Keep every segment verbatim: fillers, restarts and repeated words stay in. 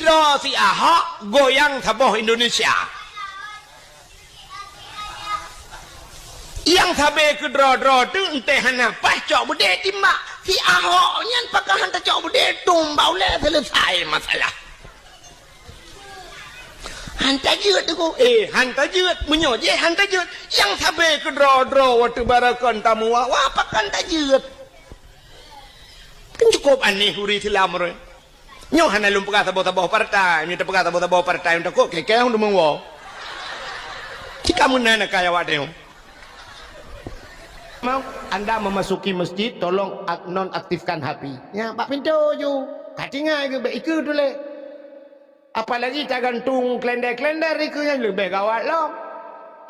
Sidroe si Ahok goyang saboh Indonesia. Nyang sabe keudroe-droe teuh enteh hana paih cok beudé timbak. Si Ahok nyan pakon han tacok beudé, tumbak ulèe, selesai masalah. Han tajeuet teungku, eh, han tajeuet. Meunyoe jih han tajeuet, nyang sabe keudroe-droe watèe barakon tamu wa, wa pakon tajeuet. Kan cukup aneh ureueng Islam roh. Nyoe hana lôn peugah saboh-saboh partai, meunyoe tapeugah saboh-saboh partai, takot keu-keu deungon woe. Cit ka meunan keu awak tanyoe. Mau anda memasuki masjid, tolong ak-, nonaktifkan H P. Nyan bak pintoe ju. Ka tinggai geuh bèk ikeue tuléh. Apalagi tagantung kalenda-kalenda ikeue nyan leubeh gawat lom.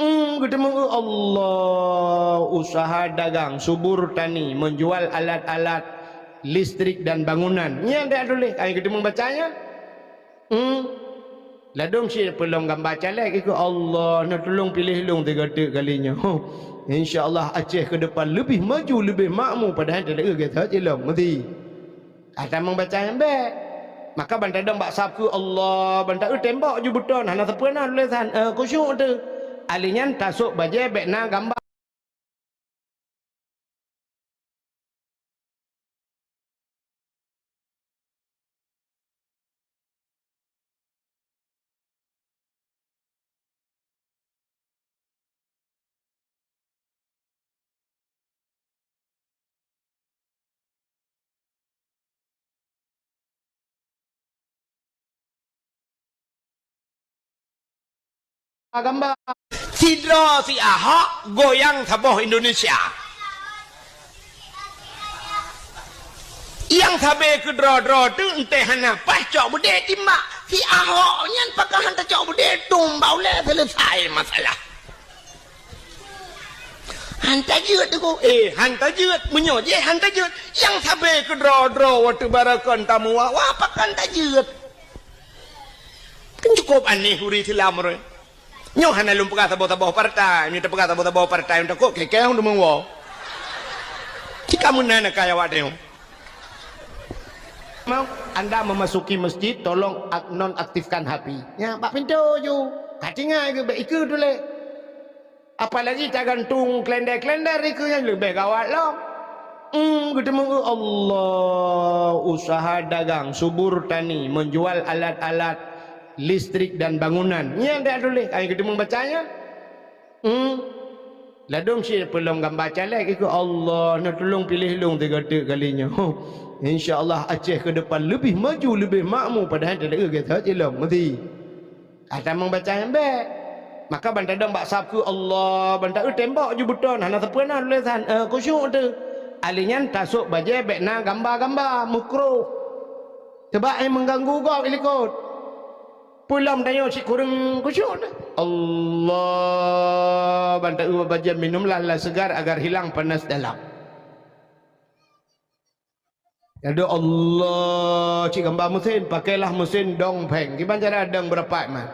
Hmm, geuteumé, "Allah, usaha dagang, subur tani, menjual alat-alat listrik dan bangunan." Nyan dak tuléh, ai geuteumé baca nyan. Hmm. Ladôm cit peulom gamba caleg ikeue, "Allah, neutulông piléh lôn tiga teuk kali nyoe. Insya Allah Aceh ke depan leubeh maju, leubeh makmu," padahai teuleue gata cilông meuti. Ata meung baca nyang bèk. Maka ban tadong bak sab keu Allah, ban taeu tembok ju beuton, hana sapeue na tulésan, eh, khusyuk teuh. Ali nyan tasôk bajèe bèk na gamba. Gamba. Sidroe si Ahok goyang saboh Indonesia. Nyang sabe keudroe-droe teuh enteh hana paih cok beudé timbak. Si Ahok nyan pakon han tacok beudé, tumbak ulèe, selesai masalah. Han tajeuet teungku, eh, han tajeuet. Meunyoe jih han tajeuet, nyang sabe keudroe-droe watèe barakon tamu wa, wa pakon tajeuet. Kan cukup aneh ureueng Islam roh. Nyoe hana lôn peugah saboh-saboh partai, meunyoe tapeugah saboh-saboh partai, takot keu-keu deungon woe. Cit ka meunan keu awak tanyoe. Mau anda memasuki masjid, tolong ak-, nonaktifkan H P. Nyan bak pintoe ju. Ka tinggai geuh bèk ikeue tuléh. Apalagi tagantung kalenda-kalenda ikeue nyan leubeh gawat lom. Hmm, geuteumé, "Allah, usaha dagang, subur tani, menjual alat-alat listrik dan bangunan." Nyan dak tuléh, ai geuteumé baca nyan. Hmm. Ladôm cit peulom gamba caleg ikeue, "Allah, neutulông piléh lôn tiga teuk kali nyoe. Insya Allah Aceh ke depan leubeh maju, leubeh makmu," padahai teuleue gata cilông meuti. Ata meung baca nyang bèk. Maka ban tadong bak sab keu Allah, ban taeu tembok ju beuton, hana sapeue na tulésan, eh, khusyuk teuh. Ali nyan tasôk bajèe bèk na gamba-gamba, meukrôh. Sabab, eh, mengganggu gob i likot. Peulom tanyoe cit kureueng khusyuk teuh. Allah, ban taeu bajèe minumlah lah segar agar hilang panas dalam. Adoe Allah, cit gamba meusén, pakailah meusén dong pheng. Kiban cara dong beurapat man.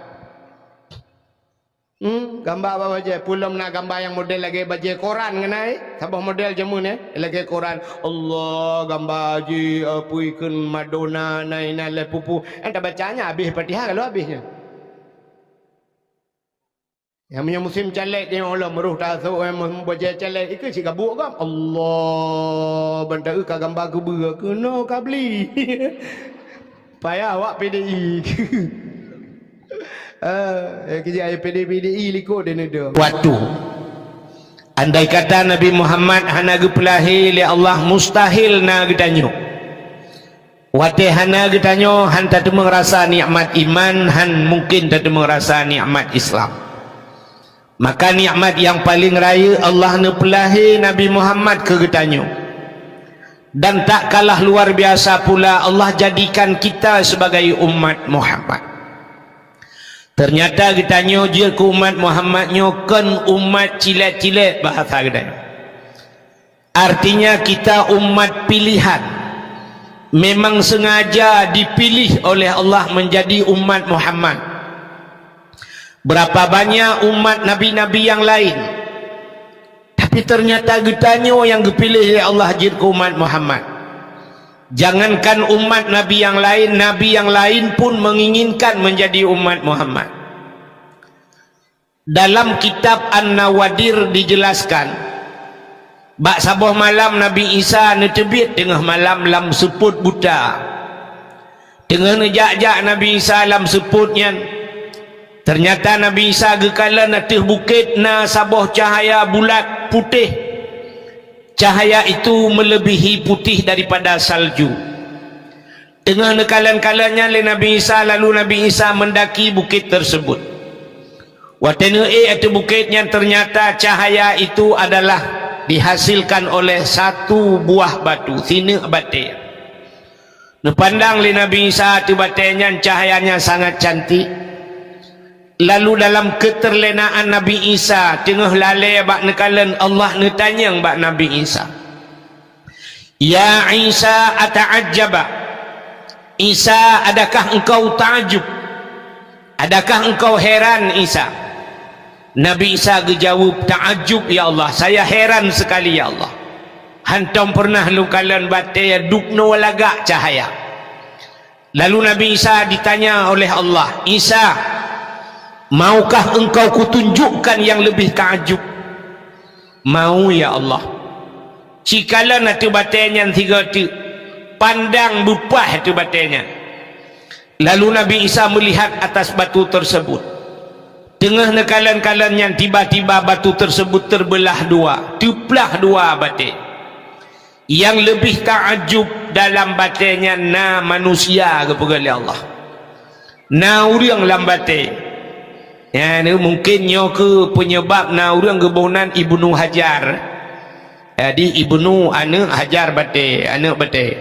Hmm, gamba bak bajèe, peulom na gamba nyang model lagèe bajèe koran ngon ai. Saboh model jameun nyan, lagèe koran. Allah, gamba jih, apui kheun Madonna, na inan lé pupu. Nyang tabaca nyan habéh Fatihah ka lheueh habéh nyan. Nyang meunyoe musém caleg nyoe lom roh tasôk, eh, bajèe caleg, ikeue cit ka buet gob. Allah, ban taeu ka gamba keubeue, keunoe ka bli. Payah awak P D I. Eh, keujak P D I, P D I likot deungon dong. Waktu. Andai kata Nabi Muhammad hana geupeulahé lé Allah, mustahil na geutanyoe. Watèe hana geutanyoe, han tateumeung rasa nikmat iman, han mungken tateumeung rasa nikmat Islam. Maka nikmat nyang paleng rayeuk, Allah neupeulahé Nabi Muhammad keu geutanyoe. Dan tak kalah luar biasa pula, Allah jadikan kita sebagai umat Muhammad. Teunyata geutanyoe jeuet keu umat Muhammad nyoe kon umat cilek-cilek, bahasa geutanyoe. Artinya, kita umat pilihan. Memang sengaja dipilih oleh Allah menjadi umat Muhammad. Berapa banyak umat nabi-nabi yang lain, tapi ternyata geutanyoe nyang geupiléh lé Allah jeuet keu umat Muhammad. Jangankan umat nabi yang lain, nabi yang lain pun menginginkan menjadi umat Muhammad. Dalam kitab An-Nawadir dijelaskan, bak saboh malam Nabi Isa neuteubiet teungoh malam lam seupôt buta. Teungoh neujak-jak Nabi Isa lam seupôt nyan, teunyata Nabi Isa geukalon ateueh bukét na saboh cahaya bulat putéh. Cahaya itu meuleubèhi putéh daripada salju. Teungoh neukalon-kalon nyan lé Nabi Isa, lalu Nabi Isa meundaki bukét teurseubut. Watèe neuék ateueh bukét nyan, teunyata cahaya itu adalah dihasilkan oleh satu buah batu, sineuk batèe. Neupandang lé Nabi Isa ateueh batèe nyan, cahayanya sangat cantik. Lalu dalam keuteurlénaan Nabi Isa teungoh lalè bak neukalon, Allah neutanyong bak Nabi Isa, "Ya Isa, ata'ajjaba? Isa, adakah engkau ta'ajub? Adakah engkau heran, Isa?" Nabi Isa geujaweueb, "Ta'ajub, ya Allah, saya heran sekali, ya Allah. Hantom peureunah lôn kalon batèe dubnoe lagak cahaya." Lalu Nabi Isa ditanya oleh Allah, "Isa, maukah engkau kutunjukkan yang lebih ta'ajub?" "Mau, ya Allah." Ci kalon ateueh batèe nyan sigoe teuk, pandang beupaih ateueh batèe nyan. Lalu Nabi Isa melihat atas batu tersebut. Teungoh neukalon-kalon nyan, tiba-tiba batu tersebut terbelah dua, teuplah dua batèe. Nyang leubeh taajub dalam batèe nyan na manusia geupeugah lé Allah. Na ureuëng lam batèe. Nyan mungken nyoe keuh peunyeubab na ureuëng geuboh nan Ibnu Hajar. Jadi Ibnu aneuëk Hajar batèe, aneuëk batèe.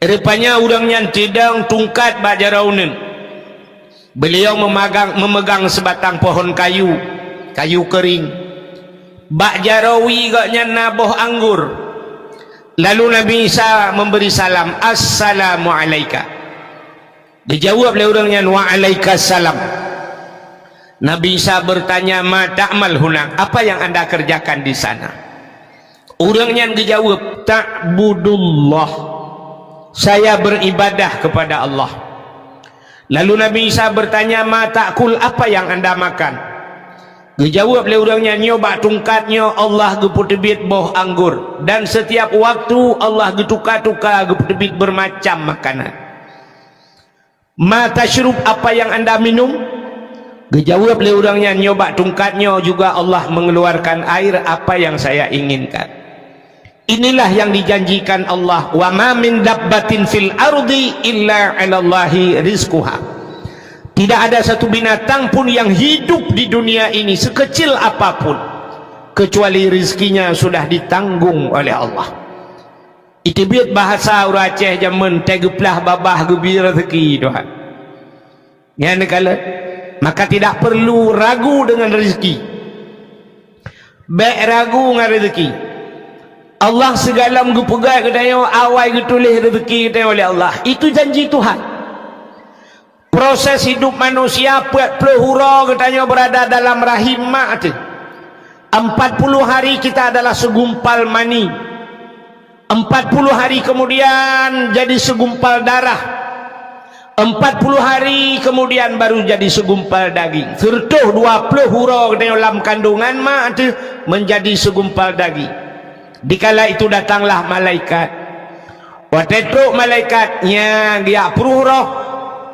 Rupanya ureuëng nyan teudong tungkat bak jaroe uneuen. Beuliau meumagang, meumeugang seubatang pohon kayu, kayu keuring. Bak jaroe wie gobnyan na boh anggor. Lalu Nabi Isa memberi salam, "Assalamu alaika." Dijaweueb lé ureuëng nyan, "Wa alaikas salam." Nabi Isa bertanya, "Ma ta'mal hunak? Apa yang anda kerjakan di sana?" Ureuëng nyan geujaweueb, "Ta'budullah. Saya beribadah kepada Allah." Lalu Nabi Isa bertanya, "Ma ta'kul? Apa yang anda makan?" Geujaweueb lé ureuëng nyan, "Nyoe bak tungkat nyoe Allah geupeuteubiet boh anggor, dan setiap waktu Allah geutuka-tuka geupeuteubiet beurmacam makanan." "Ma tasyrub? Apa yang anda minum?" Geujaweueb lé ureuëng nyan, "Nyoe bak tungkat nyoe juga Allah mengeluarkan air apa yang saya inginkan." Inilah yang dijanjikan Allah, "Wa ma min dabbatin fil ardi illa 'alallahi rizquha." Tidak ada satu binatang pun yang hidup di dunia ini sekecil apapun, kecuali rezekinya sudah ditanggung oleh Allah. Iteubiet bahasa ureuëng Aceh jameun, "Teugeuplah babah geubri rezeki Tuhan." Nyan neukalon, maka tidak perlu ragu dengan rezeki. Bék ragu ngon rezeki. Allah sigohlom geupeugah geutanyoe awai geutuléh rezeki geutanyoe oleh Allah. Itu janji Tuhan. Proses hidup manusia peuet ploh uroe geutanyoe berada dalam rahim mak teuh. Empat puluh hari kita adalah segumpal mani. Empat puluh hari kemudian jadi segumpal darah. Empat puluh hari kemudian baru jadi segumpal daging. Seratus dua puluh uroe geutanyoe lam kandungan mak teuh menjadi segumpal daging. Dikala itu datanglah malaikat. Watée trok malaikat, nyan geujak pruh roh.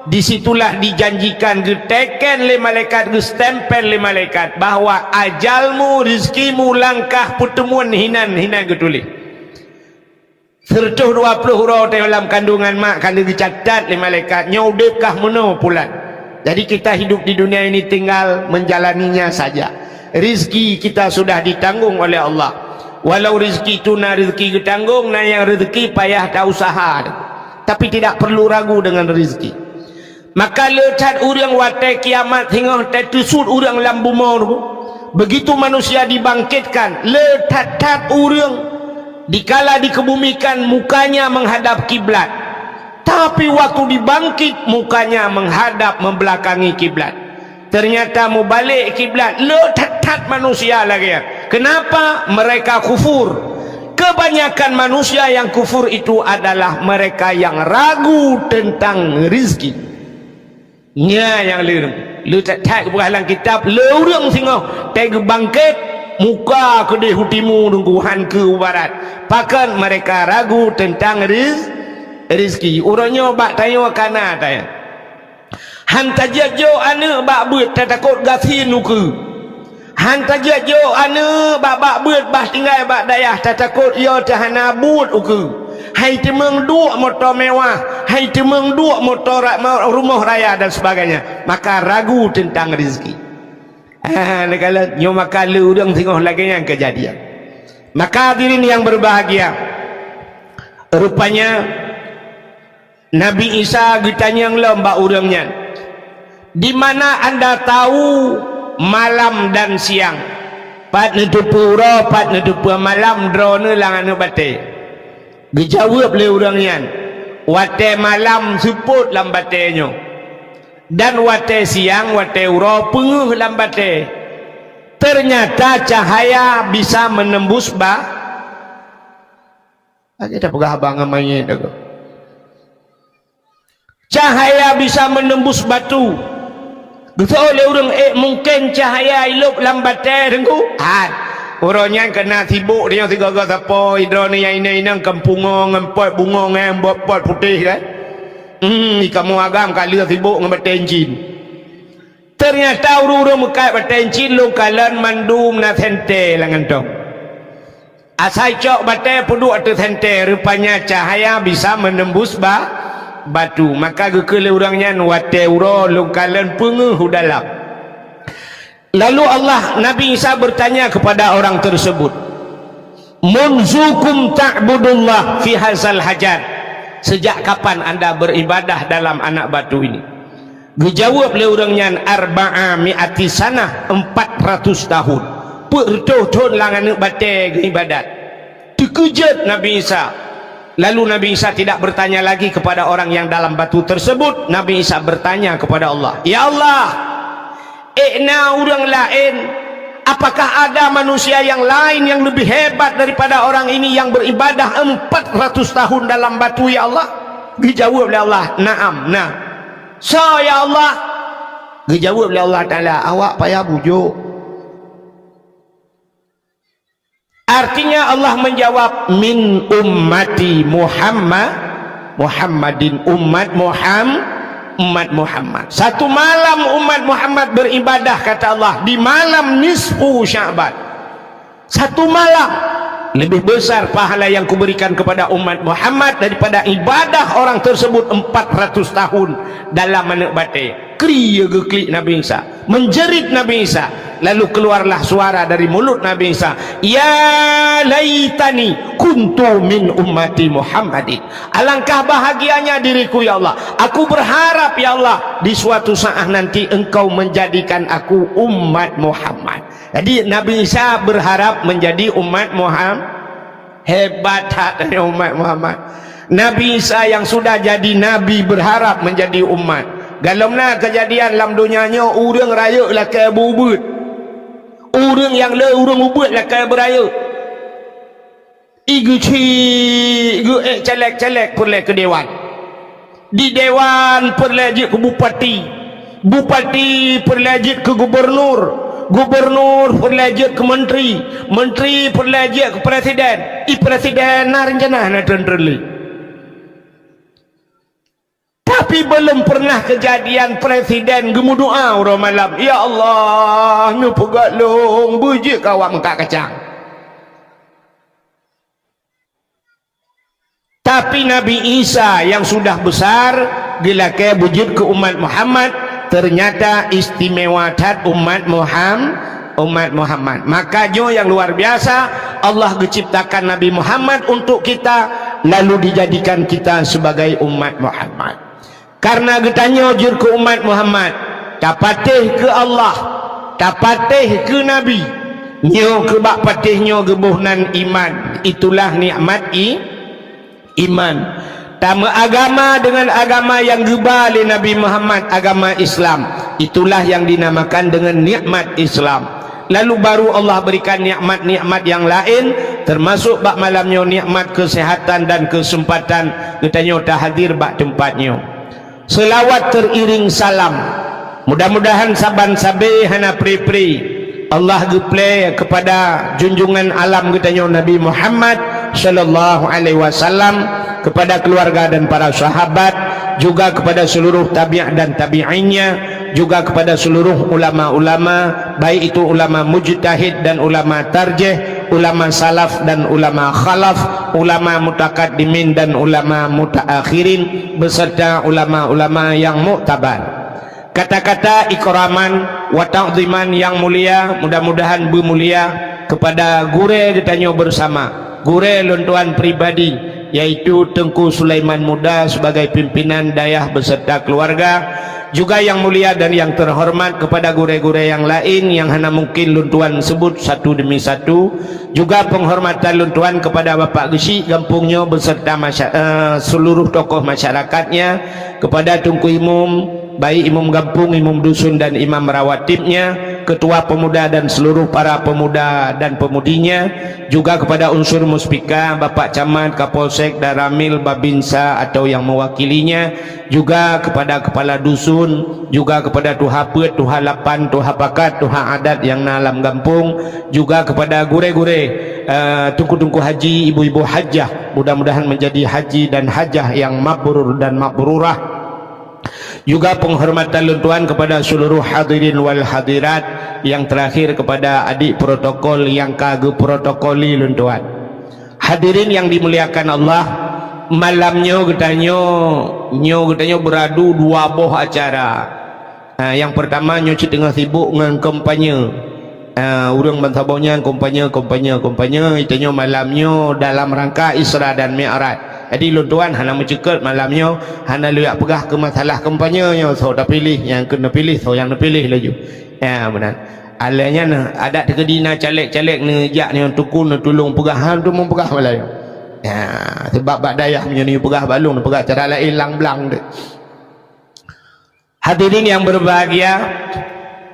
Disitulah dijanjikan, geuteken lé malaikat, geustempel lé malaikat bahwa ajalmu, rezekimu, langkah peuteumuan hinan, hinan geutuléh. Seratus dua puluh uroe teuh lam kandungan mak ka lheueh geucatat lé malaikat, nyoe udeb kah meunoe pulan. Jadi kita hidup di dunia ini tinggal menjalaninya saja. Rizki kita sudah ditanggung oleh Allah. Walau rizki itu na rizki geutanggong, na nyang rizki payah ta-usaha. Tapi tidak perlu ragu dengan rizki. Maka le that ureuëng watée kiamat singoh teuteusut ureuëng lam bumoe, begitu manusia dibangkitkan, le that-that ureuëng dikala dikebumikan mukanya menghadap kiblat. Tapi waktu dibangkit, mukanya menghadap membelakangi kiblat. Ternyata mubalek kiblat, le that-that manusia lagée nyan. Kenapa? Mereka kufur. Kebanyakan manusia yang kufur itu adalah mereka yang ragu tentang rizki. Nya nyang le, le that-that geupeugah lam kitab, le ureuëng singoh tai geubangket, muka keudeh u timu, deungon han keu u barat. Pakon mereka ragu tentang riz-, rizki. Uroe nyoe bak tanyoe kana tanya. Han tajak jok aneuëk bak beuet, tatakot gasien ukeue. Han tajak jok aneuëk bak, bak beuet, bah tinggai bak dayah, tatakot yo teuhana buet ukeue. Hai teumeung duek moto mewah, hai teumeung duek moto ra-, ma-, rumoh raya dan sebagainya. Maka ragu tentang rezeki. Ah, neukalon nyoe maka le ureuëng singoh lagée nyan keujadian. Maka hadirin yang berbahagia, rupanya Nabi Isa geutanyong lom bak ureuëng nyan, "Di mana anda tahu malam dan siang? Pat neuteupeue uroe, pat neuteupeue malam droeneuh lam aneuëk batée?" Geujaweueb lé ureuëng nyan, "Watée malam seupôt lam batée nyoe, dan watée siang, watée uroe peungeuh lam batée. Ternyata cahaya bisa menembus ba-," Lagée tapeugah haba ngon manyét lagoe. Cahaya bisa menembus batu. Geuseuôt lé ureuëng, "Eh, mungken cahaya ilop lam batée, Teungku?" Hai, uroe nyan keunan sibok, tanyoe sigoe-goe sapo, droeneuh nyang inong-inong kon pungo ngon pot bungong, eh, bot pot putéh, kan? Hmm, di kamoe agam ka lheueh sibok ngon batée encin. Ternyata ureuëng-ureuëng meukat batée encin lôn kalon mandum na sentée lam gantong. Asai cok batée peuduek ateueh sentée, rupanya cahaya bisa menembus ba-, batu. Maka geukheun lé ureuëng nyan, "Watée uroe lôn kalon peungeuh u dalam." Lalu Allah, Nabi Isa bertanya kepada orang tersebut, "Munzukum ta'budullah fi hazal hajar?" Sejak kapan anda beribadah dalam anak batu ini? Geujaweueb lé ureuëng nyan, "Arba'a mi'ati sanah, empat ratus tahun." Peuet reutôh thon lam aneuëk batée geuibadat. Teukeujot Nabi Isa. Lalu Nabi Isa tidak bertanya lagi kepada orang yang dalam batu tersebut. Nabi Isa bertanya kepada Allah, "Ya Allah, ék na ureuëng laén? Apakah ada manusia yang lain yang lebih hebat daripada orang ini yang beribadah empat ratus tahun dalam batu, ya Allah?" Geujaweueb lé Allah, "Na'am, na." "Soe, ya Allah?" Geujaweueb lé Allah Taala, "Awak payah bujok." Artinya Allah menjawab, "Min ummati Muhammad, Muhammadin, umat Muham-, umat Muhammad." Satu malam umat Muhammad beribadah, kata Allah, di malam nisfu Sya'ban. Satu malam lebih besar pahala yang kuberikan kepada umat Muhammad daripada ibadah orang tersebut empat ratus tahun dalam aneuëk batée. Kri geuklik Nabi Isa, menjerit Nabi Isa, lalu keluarlah suara dari mulut Nabi Isa, "Ya laitani kuntu min ummati Muhammadin." Alangkah bahagianya diriku, ya Allah. Aku berharap, ya Allah, di suatu saat nanti Engkau menjadikan aku umat Muhammad. Jadi, Nabi Isa berharap menjadi umat Muham-, hebat that umat Muhammad. Nabi Isa yang sudah jadi nabi berharap menjadi umat. Galom na kejadian lam donya nyoe, ureuëng rayeuk lakée beuet. Ureuëng nyang le ureuëng ubeuet lakée beurayeuk. Igeuchik geuék caleg-caleg peureulée keu dewan. Di dewan peureulée jeuet keu bupati. Bupati peureulée jeuet keu gubernur. Gubernur peureulée jeuet keu menteri. Menteri peureulée jeuet keu presiden. I presiden na rencana na treun-treun lé. Tapi belum pernah kejadian presiden geumeudoa uroe malam, "Ya Allah, neupeugah lôn beujeuet keu awak meukat kacang." Tapi Nabi Isa yang sudah besar geulakée beujeuet keu umat Muhammad, ternyata istimewa that umat Muham-, umat Muhammad. Maka nyoe yang luar biasa, Allah geuciptakan Nabi Muhammad untuk kita, lalu dijadikan kita sebagai umat Muhammad. Karena geutanyoe jeuet keu umat Muhammad, tapatéh keu Allah, tapatéh keu Nabi. Nyoe keu bak patéh nyoe geuboh nan iman, itulah nikmat i-, iman. Tameuagama dengan agama yang geuba lé Nabi Muhammad, agama Islam. Itulah yang dinamakan dengan nikmat Islam. Lalu baru Allah berikan nikmat-nikmat yang lain, Teumasok bak malam nyoe nikmat keuseuhatan dan keuseumpatan geutanyoe tahadir bak teumpat nyoe. Seulawat teuiréng salam. Mudah-mudahan saban sabe hana pri-pri Allah geuplé keupada junjungan alam geutanyoe Nabi Muhammad sallallahu alaihi wasallam, keupada keuluwarga dan para sahabat, juga keupada seuluruh tabi' dan tabi'innya, juga keupada seuluruh ulama-ulama, baik itu ulama mujtahid dan ulama tarjih, ulama salaf dan ulama khalaf, ulama mutakaddimin dan ulama mutaakhirin, beserta ulama-ulama yang muktabar. Kata-kata ikraman wa ta'ziman yang mulia, mudah-mudahan beumulia kepada gurée geutanyoe bersama, gurée lôn tuan pribadi, yaitu Teungku Sulaiman Muda sebagai pimpinan dayah beserta keluarga, juga yang mulia dan yang terhormat kepada gurée-gurée yang lain yang hana mungkin lôn tuan sebut satu demi satu, juga penghormatan lôn tuan kepada Bapak Geuchik gampông nyoe beserta masya-, eh, seluruh tokoh masyarakatnya, kepada Teungku Imum, baik imum gampông, imum dusun dan imam rawatibnya, ketua pemuda dan seluruh para pemuda dan pemudinya, juga kepada unsur muspika, Bapak Camat, Kapolsek, Danramil, Babinsa atau yang mewakilinya, juga kepada kepala dusun, juga kepada tuha peuet, tuha lapan, tuha pakat, tuha adat yang na lam gampông, juga kepada gurée-gurée, eh, teungku-teungku haji, ibu-ibu hajah, mudah-mudahan menjadi haji dan hajah yang mabrur dan mabrurah. Juga penghormatan lôn tuan kepada seluruh hadirin wal hadirat, yang terakhir kepada adik protokol yang ka geuprotokoli lôn tuan. Hadirin yang dimuliakan Allah, malam nyoe geutanyoe, nyoe geutanyoe beuradu dua boh acara. Ha, nyang peurtama nyoe cit teungoh sibok ngon kampanye. Ah, ureuëng bansaboh nyan kampanye, kampanye, kampanye, geutanyoe malam nyoe dalam rangka Isra dan Mi'raj. Jadi lôn tuan hana meuceukeut malam nyoe, hana lôn jak peugah keu masalah kampanye nyoe, soe tapiléh, nyang keu neupiléh, soe nyang neupiléh laju. Ya, meunan. Alah nyan adat teukeudi na caleg-caleg neujak nyoe tukun neutulông peugah, han tu meupeugah malam nyoe. Ya, sebab bak dayah meunyoe neupeugah bak lôn, neupeugah cara laén lang blang deh. Hadirin yang berbahagia,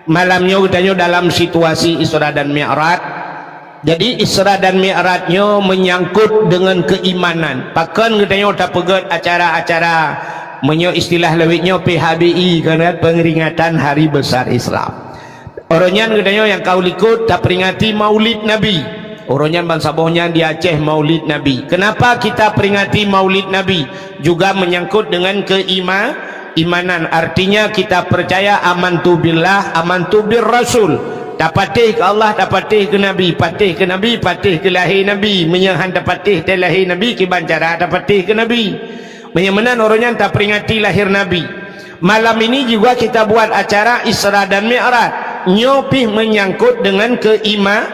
malam nyoe geutanyoe dalam situasi Isra dan Mi'raj. Jadi Isra dan Mi'raj nyoe menyangkut dengan keimanan. Pakon geutanyoe tapeugét acara-acara, meunyoe istilah lawét nyoe P H B I, kan, Peringatan Hari Besar Islam. Uroe nyan geutanyoe nyang ka u likot taperingati Maulid Nabi. Uroe nyan bansaboh nyan di Aceh Maulid Nabi. Kenapa kita peringati Maulid Nabi? Juga menyangkut dengan keima-, imanan. Artinya kita percaya amantu billah, amantu bir rasul. Tapatéh keu Allah, tapatéh keu Nabi, patéh keu Nabi, patéh keu lahé Nabi. Meunyoe han tapatéh teuh lahé Nabi, kiban cara tapatéh keu Nabi. Meunyoe meunan uroe nyan taperingati lahé Nabi. Malam ini juga kita buat acara Isra dan Mi'raj. Nyoe pih menyangkut dengan keima-,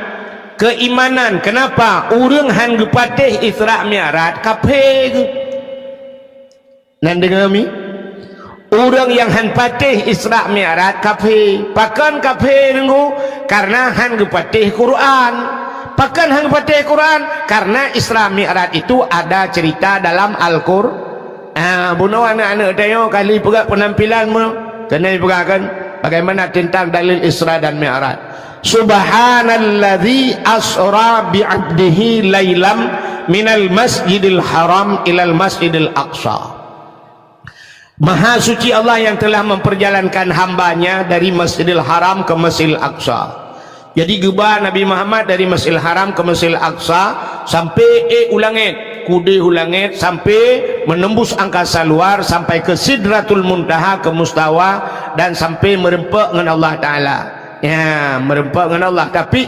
keimanan. Kenapa? Ureuëng han geupatéh Isra Mi'raj, kafé geuh. Nan deungoe mi? Ureuëng nyang han patéh Isra Mi'raj, kafé. Pakon kafé deungoe? Karena han geupatéh Quran. Pakon han geupatéh Quran? Karena Isra Mi'raj itu ada cerita dalam Al-Qur-, Ah, bunoe aneuëk-aneuëk tanyoe kali peugah penampilan mu, keuneuk peugah kan bagaimana tentang dalil Isra dan Mi'raj. Subhanalladzi asra bi 'abdihi lailam minal masjidil haram ilal masjidil aqsa. Maha suci Allah yang telah memperjalankan hambanya dari Masjidil Haram ke Masjidil Aqsa. Jadi geuba Nabi Muhammad dari Masjidil Haram ke Masjidil Aqsa sampai ék u langét, keudéh u langét sampai menembus angkasa luar sampai ke Sidratul Muntaha ke Mustawa dan sampai meureumpok ngon Allah Taala. Ya, meureumpok ngon Allah. Tapi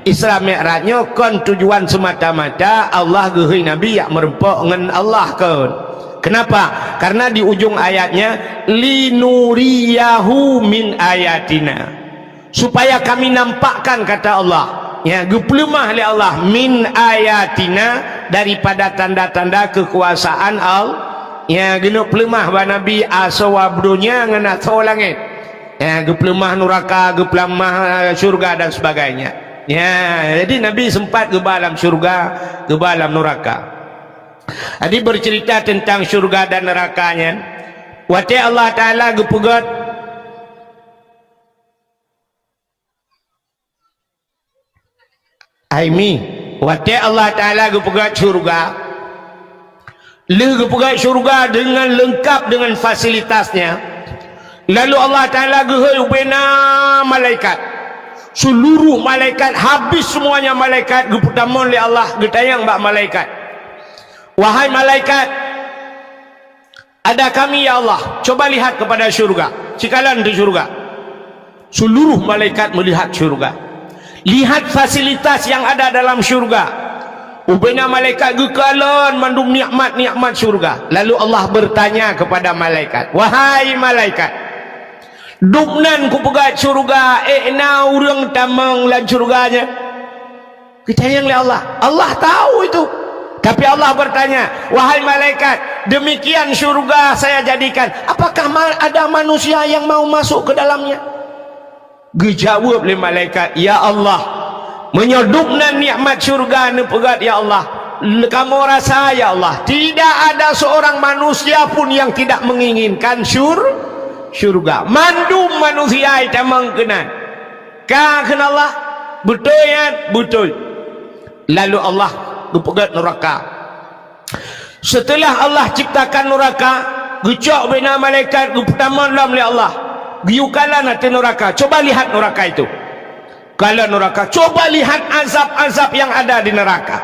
Isra Mi'raj nyoe kon tujuan semata-mata Allah geuhôi Nabi jak meureumpok ngon Allah kon. Kenapa? Karena di ujung ayatnya, "Linuriyahu min ayatina." Supaya kami nampakkan, kata Allah. Ya, geupeuleumah lé Allah, "min ayatina," daripada tanda-tanda kekuasaan Allah. Ya, geuneuk peuleumah bak Nabi asoe donya ngon asoe langét. Ya, geupeuleumah nuraka, geupeuleumah, eh, syurga dan sebagainya. Ya, jadi Nabi sempat geuba lam syurga, geuba lam nuraka. Jadi bercerita tentang syurga dan neraka nyan, watée Allah Taala geupeugét, "Hai Mi, Watée Allah Taala geupeugét syeuruga, lheueh geupeugét syeuruga deungon leungkab deungon fasilitasnya, lalu Allah Taala geuhôi ubena malaikat. Seuluruh malaikat, habis seumuanya malaikat, geupeutamong lé Allah, geutanyong bak malaikat, "Wahai malaikat, ada kami, ya Allah, coba lihat kepada syeuruga." Sikalon di syeuruga. Seuluruh malaikat meulihat syeuruga. Lihat fasilitas nyang ada dalam syeuruga. Ubena malaikat geukalon mandum nikmat-nikmat syeuruga. Lalu Allah bertanya kepada malaikat, "Wahai malaikat, dubnan kupeugét syeuruga, ék na ureuëng tamong lam syeuruga nyan?" Geutanyong lé Allah. Allah tahu itu. Tapi Allah bertanya, "Wahai malaikat, demikian syurga saya jadikan. Apakah ma-, ada manusia yang mau masuk ke dalamnya?" Geujaweueb lé malaikat, "Ya Allah, meunyoe dubnan nikmat syurga neupeugét, ya Allah, kamoe rasa, ya Allah, tidak ada seorang manusia pun yang tidak menginginkan syur-, syurga. Mandum manusia tamong keunan." Ka kheun Allah, "Beutôi nyan?" "Beutôi." Lalu Allah geupeugét nuraka. Seuteulah Allah ciptakan nuraka, geucok ubena malaikat geupeutamong lom lé Allah. Geuyue kalon ateueh nuraka. Coba lihat nuraka itu. Kalon nuraka. Coba lihat azab-azab yang ada di neraka.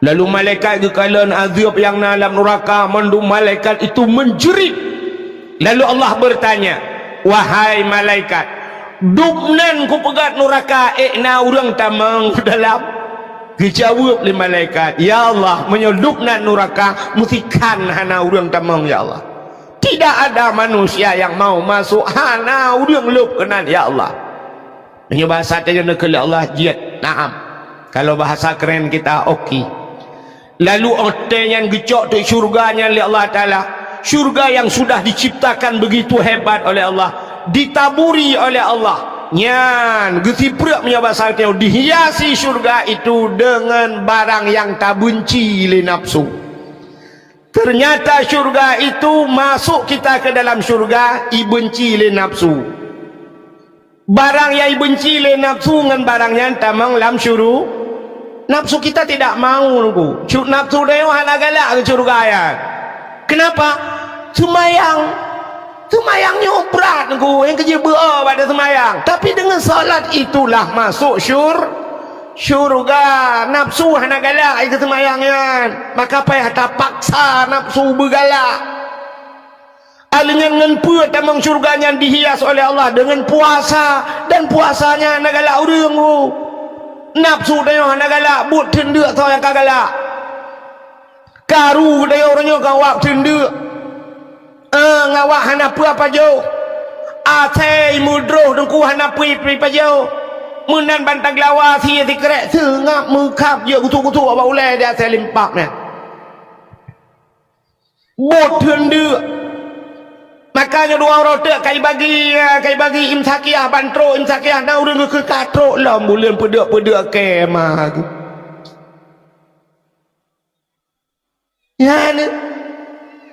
Lalu malaikat geukalon azab nyang na lam nuraka, mandum malaikat itu menjerit. Lalu Allah bertanya, "Wahai malaikat, dubnan kupeugét nuraka ék na ureuëng tamong dalam?" Geujaweueb lé malaikat, "Ya Allah, meunyoe dubnan nuraka, meusikan hana ureuëng tamong, ya Allah. Tidak ada manusia yang mau masuk, hana ureuëng lôb keunan, ya Allah." Meunyoe bahasa tanyoe neukalon Allah jeuet, naam. Kalau bahasa keren kita, oke. Lalu watée nyan geucok teuk syurga nyan lé Allah Taala, syurga yang sudah diciptakan begitu hebat oleh Allah, ditaburi oleh Allah. Nyan geusipreuk meunyoe bahasa tanyoe, dihiasi syurga itu dengan barang yang tabenci lé nafsu. Ternyata syurga itu masuk kita ke dalam syurga, ibenci lé nafsu. Barang nyang ibenci lé nafsu ngon barang nyan tamong lam syuru-, nafsu kita tidak mau, Teungku. Cu-, nafsu tanyoe hana galak keu syurga nyan. Kenapa? Seumayang. Seumayang nyoe brat, Teungku. Nyang keujeuet beu-o bak seumayang. Tapi deungon salat itulah masuk syur-, syurga. Nafsu hana galak keu seumayang nyan. Maka payah tapaksa nafsu beugalak. Aleuh nyan ngon peue tamong syurga nyan dihias oleh Allah? Deungon puasa, dan puasa nyan hana galak ureuëng, oh. Nafsu tanyoe hana galak, buet teundeuk soe nyang ka galak. Karu tanyoe uroe nyoe ka awak teundeuk. Eh, ngon awak hana peue pajoh. Asai meudroh Teungku hana peue pajoh. Meunan ban taglawa sie sikrek seungab meukab jeuet gusok-gusok bak ulée di asai limpab nyan. Buet teundeuk. Maka nyoe dua uroe teuk ka ibagi, ka ibagi imsakiah, ban trok imsakiah, na ureuëng geukheun ka trok lom buleuen peudeuk-peudeuk kemah. Nyan,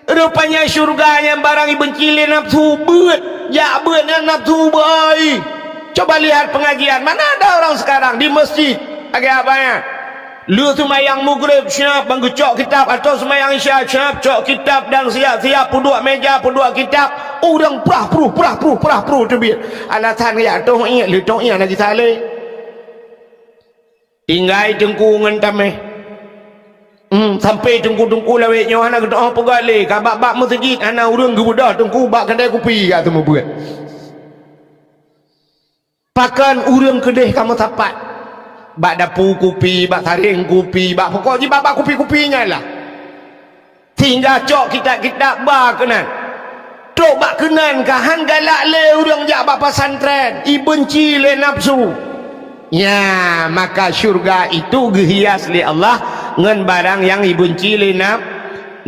rupanya syurga nyan barang ibenci lé nafsu, beuet, jak beuet nyan nafsu beuai. Coba lihat pengajian, mana ada orang sekarang di masjid lagée abah nyan. Lheueh seumayang Maghrib, siap ban geucok kitab, atau seumayang Isya, siap cok kitab dan siap-siap peuduek meja, peuduek kitab. Ureuëng prah pruh, prah pruh, prah pruh teubiet. Alasan geujak toh iék, lheueh toh iék lagi saleh. Tinggai teungku ngon tameh. Hmm, sampai teungku-teungku lawét nyoe hana geuteu'oh peugah lé, ka bak-bak meuseujid hana ureuëng geubeudôh teungku bak keudè kupi ka teumeubeuet. Pakon ureuëng keudeh ka meusapat bak dapu kupi, bak saréng kupi, bak pokok jih bak-bak kupi-kupi nyan lah. Sehingga cok kitab-kitab ba keunan. Trok bak keunan ka han galak lé ureuëng jak bak pesantren, ibenci lé nafsu. Ya, maka syurga itu geuhias lé Allah ngon barang nyang ibenci lé naf-,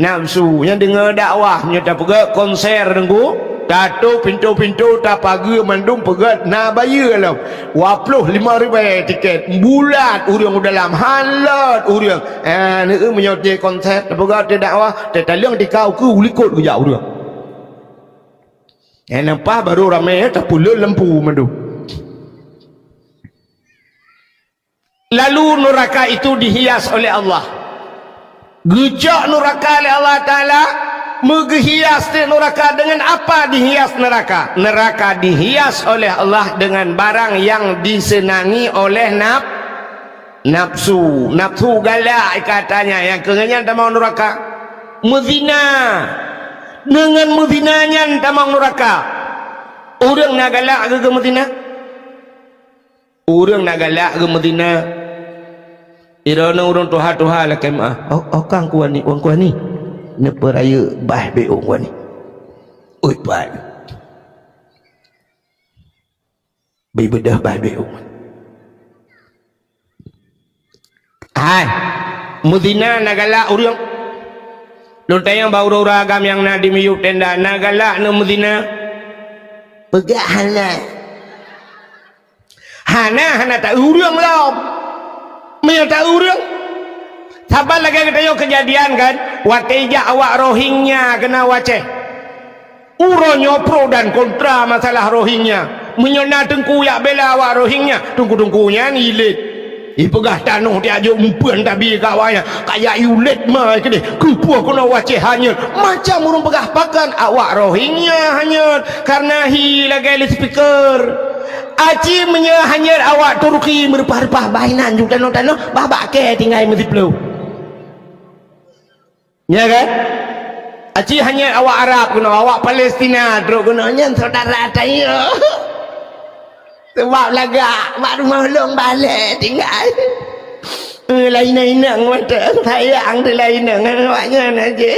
nafsu. Nyang deungoe dakwah, meunyoe tapeugah konser teungku, tatôp pintoe-pintoe, tapageue mandum peugah na bayeue lom. Dua ploh lima ribèe tiket, bulat ureuëng u dalam, halot ureuëng. Ah, neu meunyoe teuh konser, tapeugah teuh dakwah, teuh taleueng tikau keu ulikot geujak ureuëng. Eh, nampak baru ramé, eh, tapuleueng lampu mandum. Lalu nuraka itu dihias oleh Allah. Geucok nuraka lé Allah Taala, meugeuhias teuk nuraka. Dengan apa dihias neraka? Neraka dihias oleh Allah dengan barang yang disenangi oleh naf-, nafsu. Nafsu galak katanya, nyang keu nyan tamong nuraka. Meuzina. Dengan meuzina nyan tamong nuraka. Ureuëng na galak geugeuh meuzina? Ureuëng na galak geumeuzina, droeneuh ureuëng tuha-tuha lakée meuáh. Oh, oh kang kuani, wan kuani. Neupeurayeuk bah bék wan kuani. Oi, pat. Beubeudôh bah bék wan kuani. Hai, meuzina na galak ureuëng. Lôn tanyong bak ureuëng-ureuëng agam nyang na di miyueb tenda, na galak neumeuzina? Peugah hana. Hana, hana ta-eu ureuëng lom. Meunyoe ta-eu ureuëng, saban lagée geutanyoe keujadian kan, watée jak awak Rohingya keunoe u Aceh. Uroe nyoe pro dan kontra masalah Rohingya. Meunyoe na teungku jak bela awak Rohingya, teungku-teungku nyan ilet. Ipeugah tanoh tiajok meupeuen tabi ka awaknyan, kajak iulet ma keudeh. Keupeue keunoe u Aceh hanyot? Macam ureuëng peugah pakon awak Rohingya hanyot, karena hi lagée loudspeaker. Aci meunyoe hanyot awak Turki meureupah-reupah bah inan ju tanoh-tanoh, bah bak kée tinggai meusiploh. Ya kan? Aci hanyot awak Arab keunoe, awak Palestina trok keunoe, nyan saudara tanyoe. Sebab lagak bak rumoh lôn balek tinggai. Eh, lainang-inang mata sayang tu lainang ngon awaknyan aja.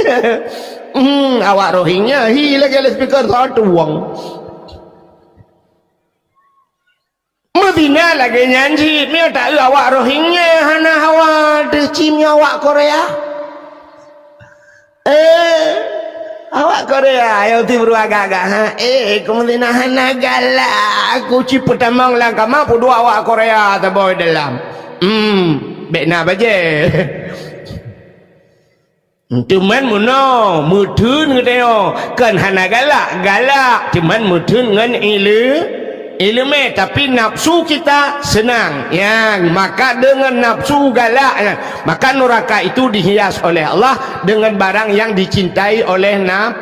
Hmm, awak Rohingya hi lagée loudspeaker satu wong. Meuzina lagée nyan cit, meunyoe ta-eu awak Rohingya hana hawa deuh cit meunyoe awak Korea. Eh, awak Korea nyang tiep agak-agak, ha? Eh, keumeuzina hana galak, aku cit peutamong lam kama peuduek awak Korea saboh dalam. Hmm, bék na bajée. Teuma meunoe, meutheun geutanyoe, kon hana galak, galak, teuma meutheun ngon ile-, ileumé, tapi nafsu kita seunang. Nyang maka deungon nafsu galak nyan, maka nuraka itu dihias oleh Allah dengan barang yang dicintai oleh naf-,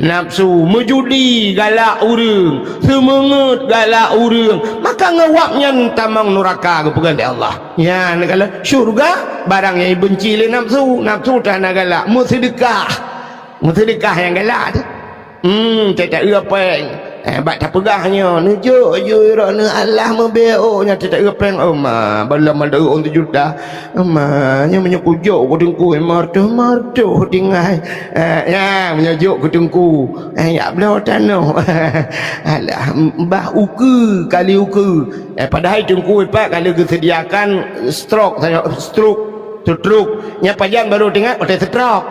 nafsu. Meujudi galak ureuëng, seumeungeut galak ureuëng, maka ngon wab nyan tamong nuraka geupeugah lé Allah. Nyan kalau syurga, barang nyang ibenci lé nafsu, nafsu tan na galak, meuseudeukah. Meuseudeukah nyang galak tu. Hmm, teuta eu péng. Eh, bak tapeugah nyoe, neujok ju droeneuh Allah meubeuet nyan teuta eu péng, oh ma, balam ada eu tujoh juta. Oh ma, nyoe meunyoe kujok keu teungku, martoh-martoh tinggai. Eh, ya, meunyoe jok keu teungku. Eh, yak bloe tanoh. Alah, bah ukeue kali ukeue. Eh, padahai teungku ipat ka lheueh geuseudiakan stroke, stroke, stroke. Nyan pajan barô teuingat watée stroke.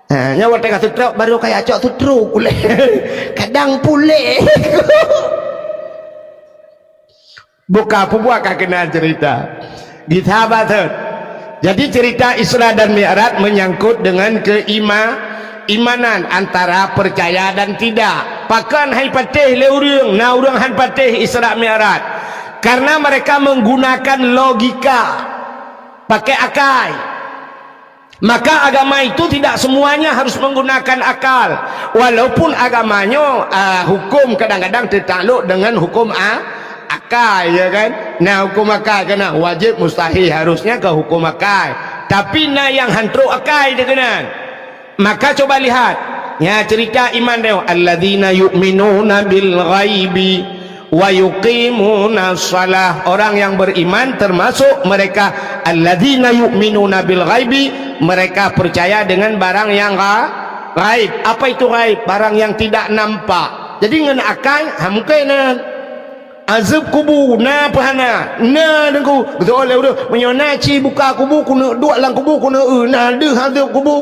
Ha, nyan watée ka stroke barô kaya cok stroke ulée. Kadang puléh. Buka peubuat ka keunan cerita. Gisa baset. Jadi cerita Isra dan Mi'raj menyangkut dengan keima-, imanan antara percaya dan tidak. Pakon hai patéh lé ureuëng, na ureuëng han patéh Isra Mi'raj. Karena mereka menggunakan logika, pakai akai. Maka agama itu tidak semuanya harus menggunakan akal. Walaupun agama nyoe, ah, hukum kadang-kadang tertakluk dengan hukum a-, akai, ya kan? Nah, hukum akai kena wajib, mustahil, harusnya ke hukum akai. Tapi na yang han trok akai dia kena. Maka coba lihat, ya, cerita iman dia. Alladzina yu'minuna bil ghaibi wa yuqimunas shalah. Orang yang beriman termasuk mereka alladzina yu'minuna bil ghaibi, mereka percaya dengan barang yang gha-, ghaib. Apa itu ghaib? Barang yang tidak nampak. Jadi ngon akai, ha, mungkin na. Azeueb kubu na peu hana? Na, Teungku. Geuseuôt lé ureuëng, meunyoe na ci buka kubu, keuneuk duek lam kubu, keuneuk eu, na deuh azeueb kubu.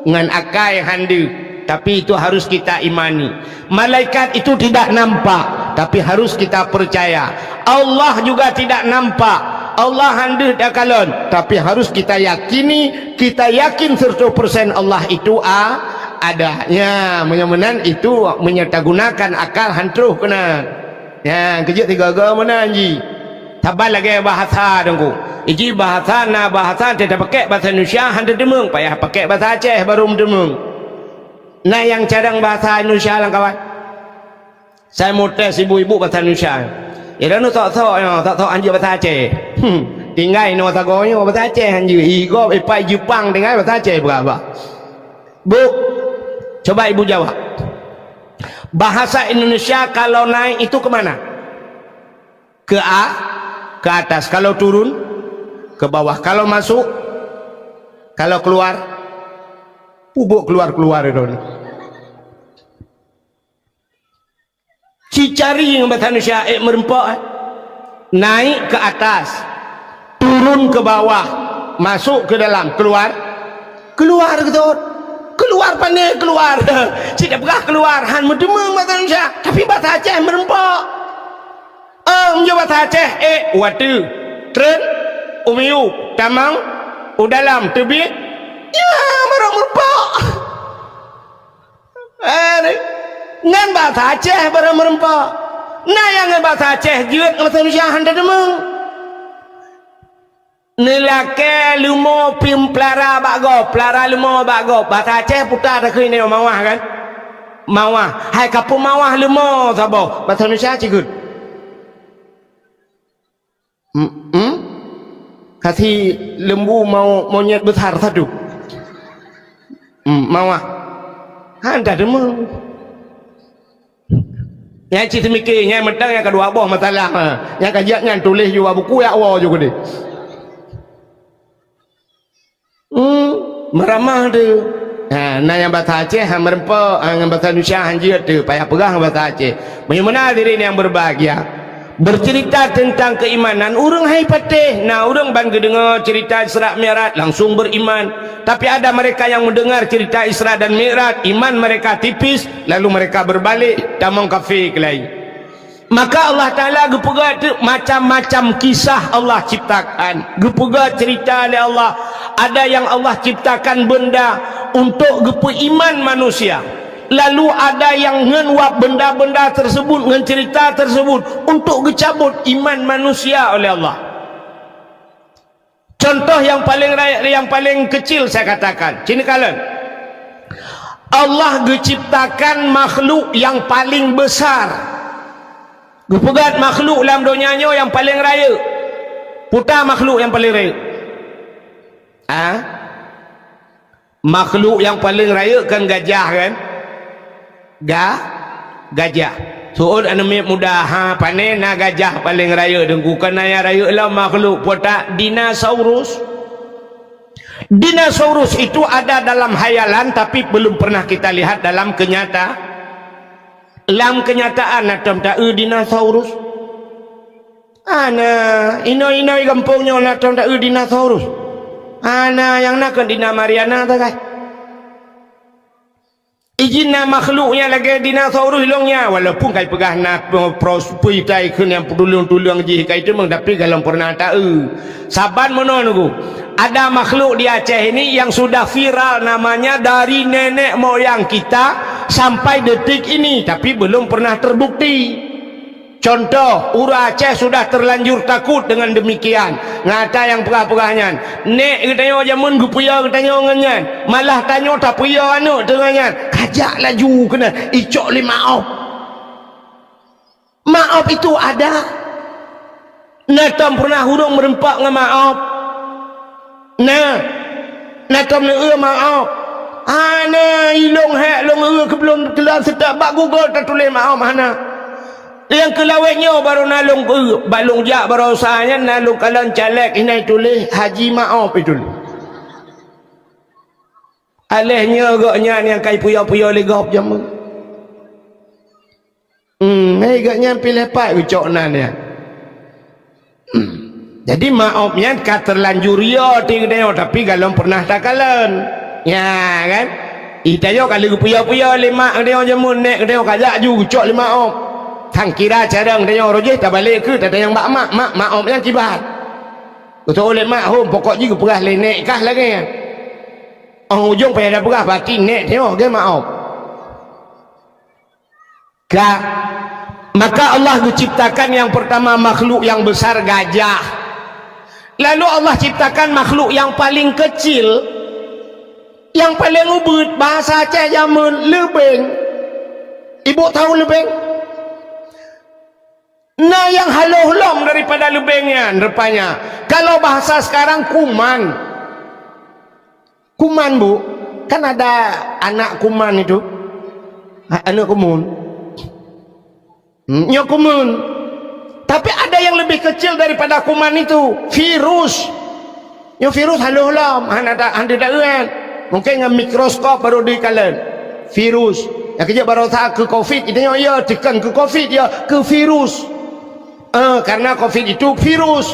Ngon akai han deuh, tapi itu harus kita imani. Malaikat itu tidak nampak, tapi harus kita percaya. Allah juga tidak nampak. Allah han deuh takalon, tapi harus kita yakini, kita yakin seratus persen Allah itu a-, ada. Nya, meunyoe meunan itu meunyoe tagunakan akal han troh keunan. Nya, keujeuet tiga-tiga meunan jih. Saban lagée bahasa Teungku. Iji bahasa na bahasa teuta pakek bahasa Indonesia han teudeumeung, payah pakek bahasa Aceh baru meudeumeung. Na nyang cadang bahasa Indonesia lam kawan. Saya mau tes ibu-ibu bahasa Indonesia. Ya, dan sok-sok, ya, sok-sok anjir bahasa Aceh. Hmm, tinggai inoe sagoe nyoe bahasa Aceh anjir. Igob ipai Jepang tinggai bahasa Aceh berapa? Bu, coba ibu jawab. Bahasa Indonesia kalau naik itu ke mana? Ke a-, ke atas. Kalau turun, ke bawah. Kalau masuk, kalau keluar, pubuk keluar-keluar itu. Cicari ngon bahasa Indonesia, eh, meureumpok, eh. Naik ke atas, turun ke bawah, masuk ke dalam, keluar, keluar ke tot. Keluar pane keluar. Cit peugah keluar, han meudeumeung bahasa Indonesia, tapi bahasa Aceh meureumpok. Em, nyoe bahasa Aceh, eh, watèe, treun, u miyueb, tamong, u dalam, teubiet, ya, barô meureumpok. Eh, ngon bahasa Aceh barô meureumpok. Na nyang ngon bahasa Aceh jeuet ngon bahasa Indonesia han teudeumeung. Neulakèe leumo pih peulara bak gob, peulara leumo bak gob. Bahasa Aceh puta takheun nyoe mawah kan? Mawah. Hai ka peumawah leumo sabəu. Bahasa Indonesia cit keuh. Hmm, hmm? Kasih lembu mau monyet besar satu. Hmm, mawah. Han teudeumeung. Nyan cit seumiké, nyan mantong nyang keudua boh masalah, ha. Nyang ka jeuet nyan tuléh ju bak buku, jak woe ju keudéh. Hmm, meuramah tu. Ha, na nyang bahasa Aceh, ha, meureumpok, ha, ngon bahasa Indonesia, han jeuet tu, payah peugah ngon bahasa Aceh. Meunyoe meunan hadirin yang berbahagia, bercerita tentang keimanan, ureuëng hai patéh, na ureuëng ban geudeungoe cerita Isra Mi'raj, langsung beriman. Tapi ada mereka yang mendengar cerita Isra dan Mi'raj, iman mereka tipis, lalu mereka berbalik, tamong kafé keulai. Maka Allah Taala geupeugah teuk macam-macam kisah Allah ciptakan. Geupeugah cerita lé Allah. Ada yang Allah ciptakan benda untuk geupeuiman manusia. Lalu ada yang ngon wab benda-benda tersebut, ngon cerita tersebut untuk geucabut iman manusia oleh Allah. Contoh yang paling ra-, yang paling kecil saya katakan, sini kalian. Allah geuciptakan makhluk yang paling besar. Geupeugah makhluk lam donya nyoe yang paling rayeuk. Puta makhluk yang paling rayeuk. Ah? Makhluk nyang paleng rayeuk kan gajah kan? Ga-, gajah. Seuôt aneuk miet muda, ha, pane na gajah paleng rayeuk Teungku, kan na nyang rayeuk lom makhluk, peue that? Dinosaurus. Dinosaurus itu ada dalam hayalan, tapi belum pernah kita lihat dalam kenyata-, lam kenyataan. Na tom taeu dinosaurus? Hana, inoe-inoe gampông nyoe na tom taeu dinosaurus. Hana, nyang na kon Dina Mariana sagai. Ijin na makhluk nyang lagèe dinosaurus ilong nyan, walaupun kai peugah na pro-, pros-, peuitai kheun nyang peutuleueng-tuleueng jih kai teumong, tapi galom pernah taeu. Saban meunoe Teungku, ada makhluk di Aceh ini yang sudah viral namanya dari nenek moyang kita sampai detik ini, tapi belum pernah terbukti. Contoh, ureueng Aceh sudah terlanjur takut dengan demikian. Ngon ata nyang peugah-peugah nyan. Nèk geutanyoe jameun geupeuyô geutanyoe ngon nyan. Malah tanyoe tapeuyô aneuk teuh ngon nyan. Kajak laju keunan, icok lé maob. Maob itu ada. Na tom pernah ureueng meureumpok ngon maob? Na, na tom neueu maob? Hana, ilong hék lôn eu keu lôn teulan seutôt bak Google tatuléh maob hana. Nyang keu lawét nyoe barô na lôn eu, bak lôn jak baroesa nyan na lôn kalon caleg inan tuléh Haji Maob itu. Aléh nyoe gobnyan nyang kai puyo-puyo lé gob jameun. Hmm, hei, gobnyan pih leupah geucok nan nyan. Hmm. Jadi maob nyan ka terlanjur yo di geutanyoe, tapi galom pernah takalon. Ya kan? Ih, tanyoe ka lheueh geupuyo-puyo lé mak geutanyoe jameun, nèk geutanyoe kajak ju geucok lé maob. Tan kira cara geutanyoe roh jih tabalek keu tatanyong bak mak, mak, maob nyan kiban. Geutôh lé mak hom, pokok jih geupeugah lé nèk kah lagèe nyan. Óh ujong payah tapeugah bati nèk tanyoe geuh maob. Ka, Maka Allah geuciptakan yang pertama makhluk yang besar gajah. Lalu Allah ciptakan makhluk yang paling kecil, yang paling ubit, bahasa Aceh jameun leubeng. Ibu tahu leubeng? Nah, yang halôh lom daripada leubeng nyan rupanya. Kalau bahasa sekarang kuman. Kuman, Bu, kan ada anak kuman itu. Ha, anak kuman. Hmm, nyoe kuman. Tapi ada yang lebih kecil daripada kuman itu, virus. Nyoe virus halôh lom, hana ta-, hana taeuan. Mungkin ngon mikroskop baru dikalon. Virus. Nyang keujeuet baroesa keu covid, itu nyoe ya, tekan keu covid ya, keu virus. Eh, karena covid itu virus.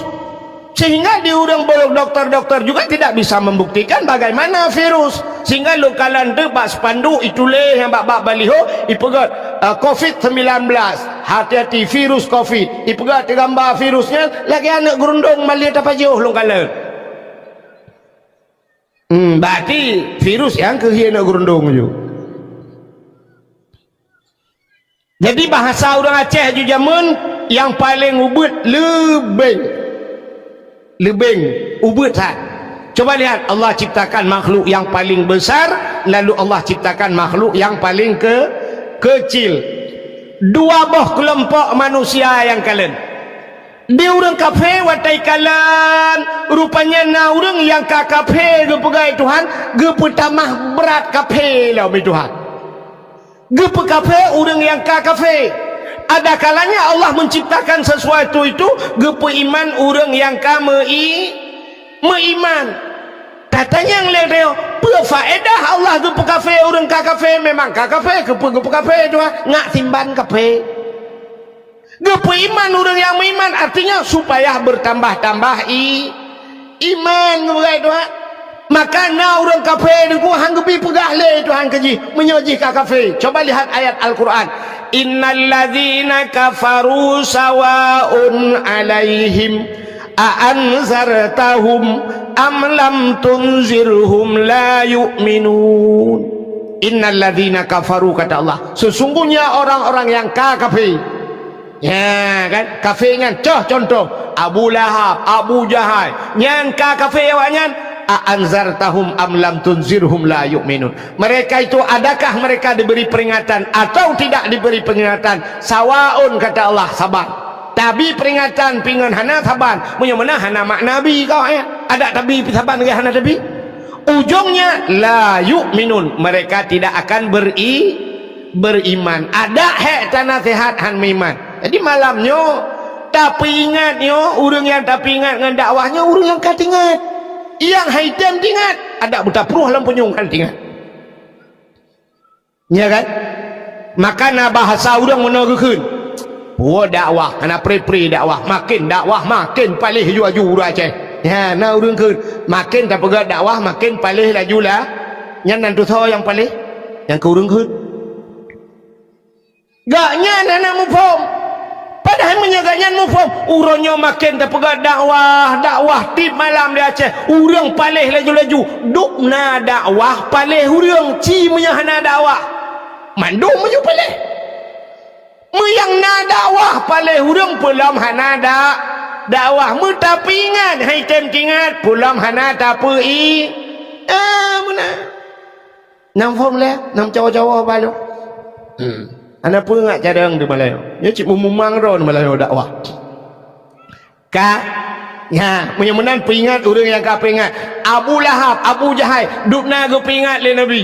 Sehingga di ureuëng bolong doktor-doktor juga tidak bisa membuktikan bagaimana virus. Sehingga lôn kalon teuk bak spanduk ituléh nyang bak-bak baliho ipeugét, eh, covid sembilan belas. Hati-hati virus covid. Ipeugét gamba virusnya lagée aneuëk geurundong malée tapajoh lôn kalon. Hmm, berarti virus nyang keuhie aneuëk geurundong ju. Jadi bahasa ureuëng Aceh ju jameun nyang paleng ubit leubeng. Leubeng ubit that. Coba lihat, Allah ciptakan makhluk yang paling besar, lalu Allah ciptakan makhluk yang paling ke-, kecil. Dua boh kelompok manusia nyang kalon. Di ureuëng kafé watée kalon, rupanya na ureuëng nyang ka kafé geupeugah Tuhan, geupeutamah brat kafé lom Tuhan. Geupeukafé ureuëng nyang ka kafé. Ada kalanya Allah menciptakan sesuatu itu geupeuiman ureuëng nyang ka meu-i-, meuiman. Tatanyong lé tanyoe, peue faedah Allah geupeukafé ureuëng ka kafé? Memang ka kafé, keupeue geupeukafé Tuhan? Ngat simban kafé. Geupeuiman ureuëng nyang meuiman, artinya supaya bertambah-tambah i-, iman, geupeugah Tuhan. Maka na ureuëng kafé deungon han geubi peugah lé Tuhan keu jih, meunyoe jih ka kafé. Coba lihat ayat Al-Quran. Innal ladzina kafaru sawaun alaihim a anzartahum am lam tunzirhum la yu'minun. Innal ladzina kafaru, kata Allah, sesungguhnya orang-orang yang ka kafé. Ya kan? Kafé nyan, coh contoh, Abu Lahab, Abu Jahal, nyan ka kafé awaknyan, a anzartahum am lam tunzirhum la yu'minun. Mereka itu, adakah mereka diberi peringatan atau tidak diberi peringatan? Sawaun, kata Allah, saban. Tabi peringatan pingon hana saban, meunyoe meunan hana makna bi kau, eh. Adak tabi saban lagée hana tabi. Ujungnya, la yu'minun, mereka tidak akan beri-, beriman. Adak hék tanasihat han meuiman. Jadi malam nyoe, tapeuingat nyoe, ureuëng nyang tapeuingat ngon dakwah nyoe, ureuëng nyang ka teuingat. Nyang hai tem teuingat, adak beutapruh lam punyueng han teuingat. Ya kan? Maka na bahasa ureuëng meunoe geukheun, "Puwoe dakwah, hana pre-pre dakwah, maken dakwah maken paléh laju-laju ureuëng Aceh." Ya, na ureuëng kheun, maken tapeugah dakwah maken paléh laju lah. Nyan nan tusoe nyang paléh, nyang keu ureuëng kheun. Gobnyan hana muphom. Padahai meunyoe gobnyan muphom, uroe nyoe maken tapeugah dakwah, dakwah tieb malam di Aceh, ureuëng paléh laju-laju. Dubna dakwah paléh ureuëng, ci meunyoe hana dakwah. Mandum meunyoe paléh. Meunyoe na dakwah paléh ureuëng, peulom hana da-, dakwah. Meutapeuingat hai tem teuingat, peulom hana tapeu-i-, ah, meunan. Nyang phon lé, nyang cawa-cawa balo. Hmm. Hana peue ngat cadang di Malayo. Nyoe cit meumumang droe di Malayo dakwah. Ka? Ya, meunyoe meunan peuingat ureuëng nyang ka peuingat. Abu Lahab, Abu Jahai, dubna geupeuingat lé Nabi.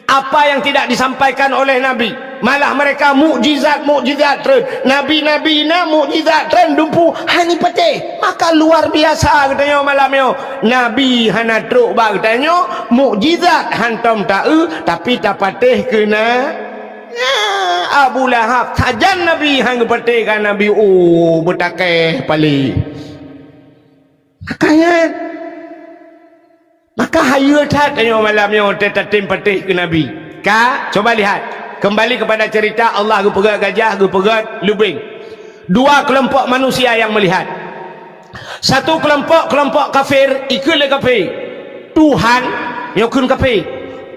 Apa yang tidak disampaikan oleh Nabi? Malah mereka mukjizat-mukjizat treun. Nabi-nabi na mukjizat treun dumpu hana patéh. Maka luar biasa geutanyoe malam nyoe. Nabi hana trok bak geutanyoe, mukjizat hantom taeu, tapi tapatéh keu na. Nya, Abu Lahab, sajan Nabi han geupatéh ka Nabi, oh, beutakeh paléh. Makanya, maka hayeue that tanyoe malam nyoe tatem patéh keu Nabi. Ka, coba lihat. Kembali kepada cerita Allah geupeugét gajah, geupeugét leubeng. Dua kelompok manusia yang melihat. Satu kelompok, kelompok kafir, ikheun lé kafé, "Tuhan," nyoe kheun kafé,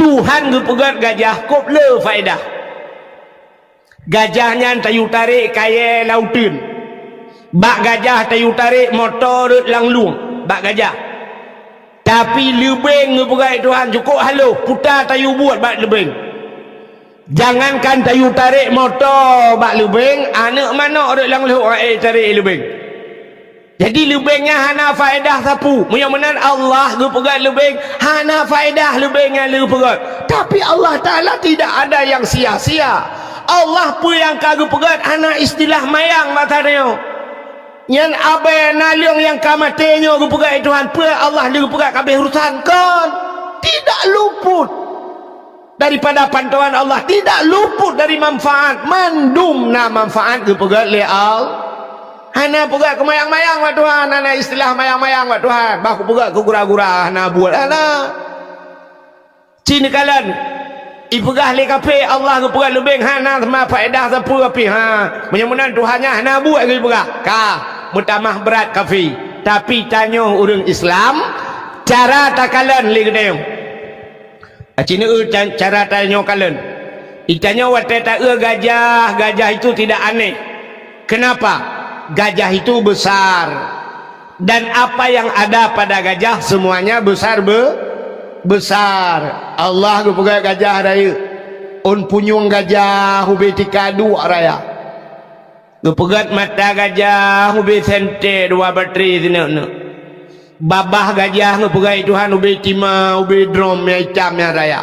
"Tuhan geupeugét gajah kôb le faedah." Gajah nyan tayue tarek kayée lauteun. Bak gajah tayue tarek moto rot lam lueng. Bak gajah. Tapi leubeng geupeugah Tuhan cukôp halôh, puta tayue buet bak leubeng. Jangankan tayue tarek moto bak leubeng, aneuëk manok rot lam lhok aé tarek leubeng. Jadi leubeng nyan hana faedah sapeue. Meunyoe meunan Allah geupeugah leubeng, hana faedah leubeng nyan geupeugah. Tapi Allah Taala tidak ada yang sia-sia. Allah peue nyang ka geupeugah hana istilah mayang masa nyoe. Nyan abée naleueng nyang ka maté nyoe geupeugah Tuhan, peue Allah geupeugah kabeh urusan kon. Tidak luput daripada pantauan Allah, tidak luput dari manfaat. Mandum na manfaat geupeugah lé Allah. Hana peugah keumayang-mayang bak Tuhan, hana istilah mayang-mayang bak Tuhan. Bah kupeugah keu gura-gura, hana buet, hana. Ci neukalon, ipeugah lé kafé Allah geupeugah leubeng hana teuma faedah sapeue pih, ha. Meunyoe meunan Tuhan nyan hana buet geupeugah. Ka, meutamah brat kafé. Tapi tanyoe ureuëng Islam, cara takalon lé geutanyoe. Aci neueu ca-, cara tanyoe kalon. Itanyoe watée taeu gajah, gajah itu tidak aneh. Kenapa? Gajah itu besar. Dan apa yang ada pada gajah semuanya besar be-, besar. Allah geupeugah gajah rayeuk. Ôn punyueng gajah ubé tika duek raya. Geupeugét mata gajah ubé sente dua batri sineuk-neuk. Babah gajah geupeugét Tuhan ubé tima, ubé drom nyang itam nyang raya.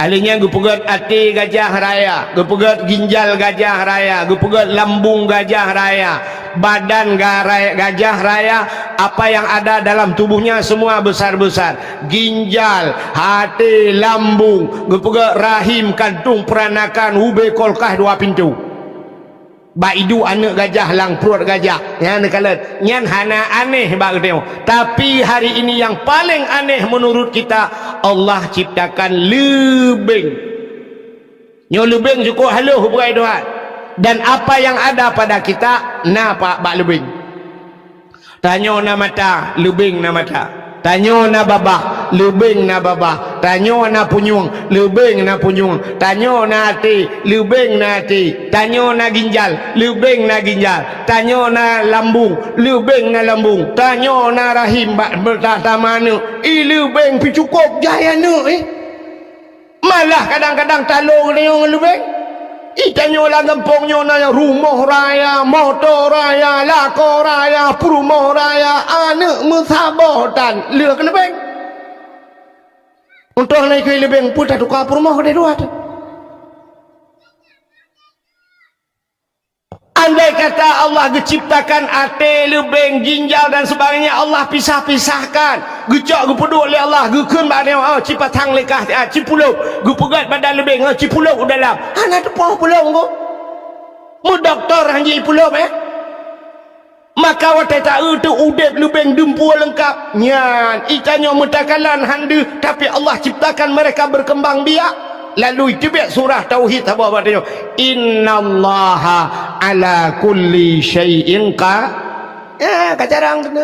Alèh nyan geupeugét até gajah raya, geupeugét ginjal gajah raya, geupeugét lambung gajah raya, badan garai-, gajah raya, apa yang ada dalam tubuhnya semua besar-besar. Ginjal, até, lambung, geupeugét rahim, kantong peranakan, ubé kulkas dua pintu. Bak iduek aneuk gajah lam pruet gajah. Nyan neukalon. Nyan hana aneh bak geutanyoe. Tapi hari ini yang paling aneh menurut kita, Allah ciptakan leubeng. Nyoe leubeng cukôp halôh beugai Tuhan. Dan apa yang ada pada kita, na pa-, bak leubeng. Tanyoe na mata, leubeng na mata. Tanyoe na babah, leubeng na babah. Tanyoe na punyueng, leubeng na punyueng. Tanyoe na até, leubeng na até. Tanyoe na ginjal, leubeng na ginjal. Tanyoe na lambung, leubeng na lambung. Tanyoe na rahim bak beurata maneuk, i leubeng pih cukôp jai aneuk, eh. Malah kadang-kadang talo geutanyoe ngon leubeng. I tanyoe lam gampông nyoe na rumoh raya, moto raya, lakoe raya, peurumoh raya, aneuk meusaboh tan lheueh keu leubeng. Untông na ikui leubeng peue tatuka peurumoh keudeh dua teuh. Andai kata Allah geuciptakan até, leubeng, ginjal dan sebagainya, Allah pisah-pisahkan, geucok geupeuduek lé Allah, geukheun bak nyoe, oh, cipasang lé kah, ah, cipulop, geupeugét badan leubeng, oh, cipulop u dalam. Hana teupoh pulop engko. Meudoktor han jipulop, eh? Maka watée taeu teu udeb leubeng dumpeue leungkap. Nyan, i tanyoe meutakalan han deuh, tapi Allah ciptakan mereka berkembang biak. Lalu iteubiet surah Tauhid saboh bak tanyoe, "Innallaha ala kulli syai'in qa-," ya, ka jarang kena.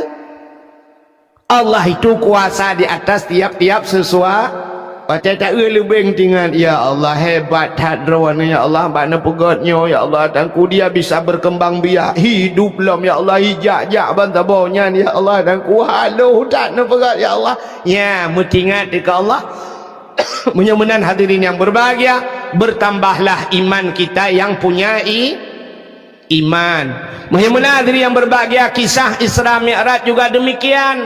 Allah itu kuasa di atas tiap-tiap sesua-, watée taeu leubeng tingat, "Ya Allah, hebat that Droeneuh, ya Allah, bak neupeugét nyoe, ya Allah, dan ku dia bisa berkembang biak, hidup lom, ya Allah, ijak-jak ban saboh nyan, ya Allah, dan ku halôh that neupeugét, ya Allah." Ya, meutingat keu Allah. Meunyoe meunan hadirin yang berbahagia, bertambahlah iman kita yang punya i-, iman. Meunyoe meunan hadirin yang berbahagia, kisah Isra Mi'raj juga demikian.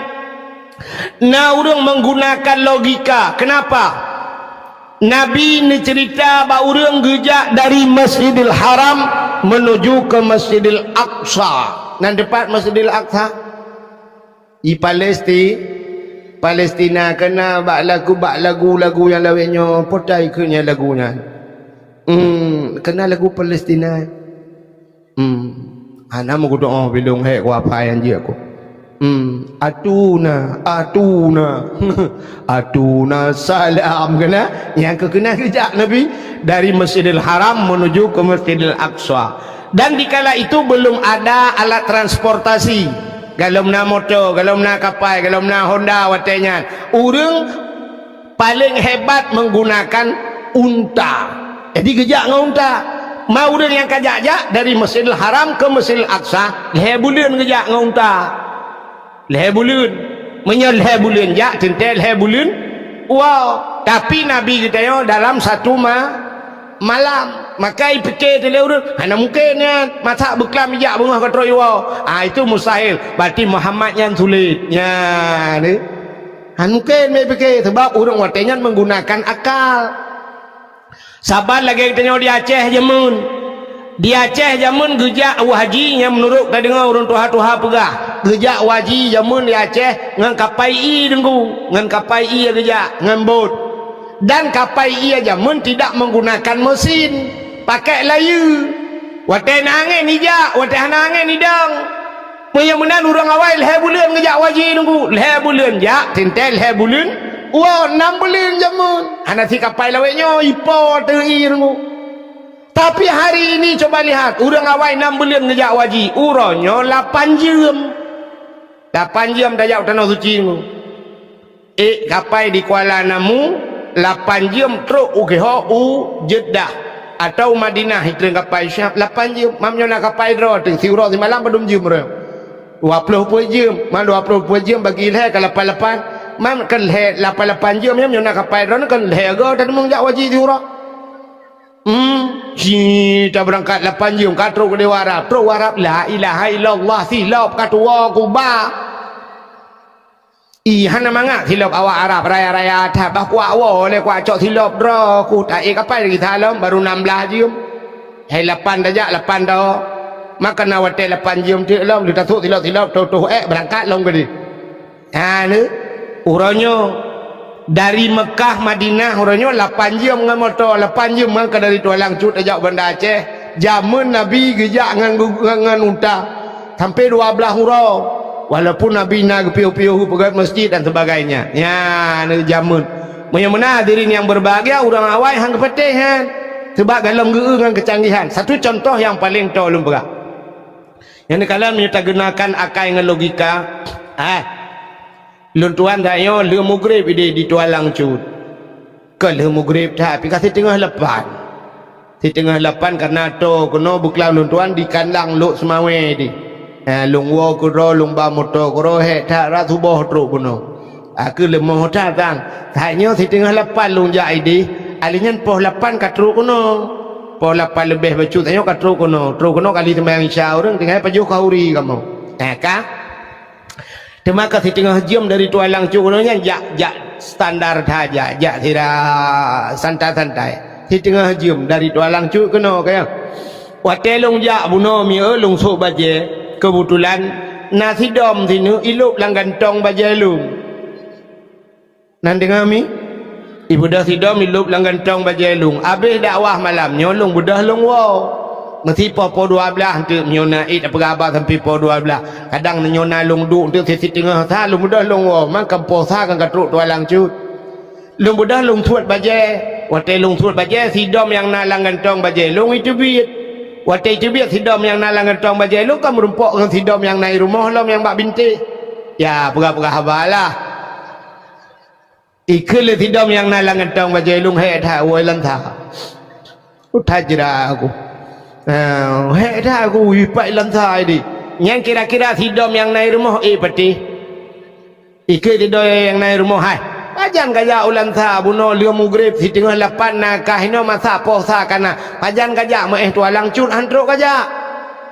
Na ureuëng menggunakan logika. Kenapa? Nabi neuceurita bak ureuëng geujak dari Masjidil Haram menuju ke Masjidil Aqsa. Nan teupat Masjidil Aqsa? Di Palesti-, Palestina, keunan bak lagu, bak lagu-lagu nyang lawét nyoe, peue ta ikheun nyan lagu nyan. Hmm, keunan lagu Palestina. Hmm, hana meukudoh bilong hék kuapa nyang jeuet ku. Hmm, atuna, atuna. Atuna salam keunan. Nyang keu keunan geujak Nabi dari Masjidil Haram menuju ke Masjidil Aqsa. Dan dikala itu belum ada alat transportasi. Golom na moto, golom na kapai, golom na Honda watée nyan. Ureuëng paléng hebat menggunakan unta. Jadi geujak ngon unta. Ma ureuëng nyang ka jak-jak dari Masjidil Haram ke Masjidil Aqsa, lhée buleuen geujak ngon unta. Lhée buleuen. Meunyoe lhée buleuen jak, teuntée lhée buleuen woe. Tapi Nabi geutanyoe dalam satu ma-, malam. Maka ipike teuh lé ureuëng, hana mungken nyan. Masa beuklam ijak beungoh ka trok iwoe. Ah, itu mustahil. Berarti Muhammad nyan sulet. Nyan, eh. Hana mungken ipike, sebab ureuëng watée nyan menggunakan akal. Saban lagée geutanyoe di Aceh jameun. Di Aceh jameun geujak u haji nyang meunurot tadeungoe ureuëng tuha-tuha peugah, geujak u haji jameun di Aceh ngon kapai ié teungku, ngon kapai ié geujak, ngon bot. Dan kapai ié jameun tidak menggunakan mesin, pakai layeue. Watée na angén ijak, watée hana angén idong. Meunyoe meunan ureuëng awai lhée buleuen geujak u haji teungku, lhée buleuen jak, teuntée lhée buleuen, woe nam buleuen jameun. Hana si kapai lawét nyoe ipo teuh ié teungku. Tapi hari ini coba lihat, ureuëng awai nam buleuen geujak u haji, uroe nyoe lapan jeuem. Lapan jeuem tajak u Tanoh Suci teungku. Ék kapai di Kuala Namu, lapan jeuem trok u Keuhok u Jeddah atau u Madinah, itreun kapai Syam lapan jeuem. Mam nyoe na kapai droe teuh, siuroe simalam padum jeuem droe? Dua ploh peuet jeuem. Mam dua ploh peuet jeuem bagi lhée ka lapan lapan. Mam kan lhée lapan lapan jeuem, nyoe na kapai droe kan lhée go tadeungoe jak u haji siuroe. Hmm, si tabeurangkat lapan jeuem ka trok u Dewa Arab. Trok u Arab, la ilaha illallah, silop ka tuwoe kuba. Ih, hana mangat silop awak Arab raya-raya that, bah kuak woe lé kuak cok silop droe, ku taék kapai lagi salom, baru nam blaih jeuem. Hai lapan tajak, lapan tawoe. Maka na watée lapan jeuem teuk lom, lheueh tasok silop-silop, toh-toh ék beurangkat lom keudeh. Ha, ni, uroe nyoe dari Mekah Madinah uroe nyoe lapan jeuem ngon moto, lapan jeuem ngon ka dari Tualang Cut tajak Banda Aceh. Jameun Nabi geujak ngon, ngon, ngon unta. Sampai dua blaih uroe. Walaupun Nabi na geupiôh-piôh peugét masjid dan sebagainya. Nyan jameun. Meunyoe meunan hadirin yang berbahagia, ureuëng awai han geupatéh nyan. Sebab golom geu-eu ngon kecanggihan. Satu contoh yang paling toe lôn peugah. Nyang neukalon meunyoe tagunakan akai ngon logika, eh, lôn tuan tanyoe lheueh mugreb ideh di Tualang Cut. Kon lheueh mugreb that, pih ka siteungoh lapan. Siteungoh lapan ka na toe keunoe beuklam lôn tuan di kandang Lhokseumawe deh. Ha, lôn woe keudroe, lôn ba moto keudroe, hék that rot suboh trok keunoe. Aku leumoh that sang. Saát nyoe siteungoh lapan lôn jak ideh, alèh nyan poh lapan ka trok keunoe. Poh lapan leubeh bacut tanyoe ka trok keunoe. Trok keunoe kali seumayang Isya ureuëng tinggai pajoh khauri kamoe. Ha, ka? Teuma ka siteungoh jeuem dari Tualang Cut keunoe nyan jak, jak standar saja, jak sira santai-santai. Siteungoh jeuem dari Tualang Cut keunoe, ka ya. Watée lôn jak bunoe mieu lôn sôk bajée, keubeutulan na sidom sineuk ilôb lam gantong bajée lôn. Nan deungoe mi? Ibeudôh sidom ilôb lam gantong bajée lôn. Abéh dakwah malam nyoe lôn beudôh lôn woe. Meusi poh, poh dua blaih teuk nyoe na ék tapeugah haba sampoe poh dua blaih. Kadang nyoe na lôn duek teuk siteungoh sa lôn beudôh lôn woe. Mangka poh sa kan ka trok Tualang Cut. Lôn beudôh lôn suet bajée. Watée lôn suet bajée, sidom nyang na lam gantong bajée lôn iteubiet. Watée iteubiet sidom nyang na lam gantong bajée lôn ka meurumpok ngon sidom nyang na i rumoh lom nyang bak bintéh. Ya, peugah-peugah haba lah. Ikheun lé sidom nyang na lam gantong bajée lôn, hék that woe lam sa. Utajra aku. Ah, hék that aku ipat lam sa idi. Nyan kira-kira sidom nyang na i rumoh ék patéh. Ikheun sidom nyang na i rumoh, hai. Pajan kajak u lam sa bunoe lheueh mugreb siteungoh lapan na kah inoe masa poh sa kana. Pajan kajak meuéh Tualang Cut han trok kajak.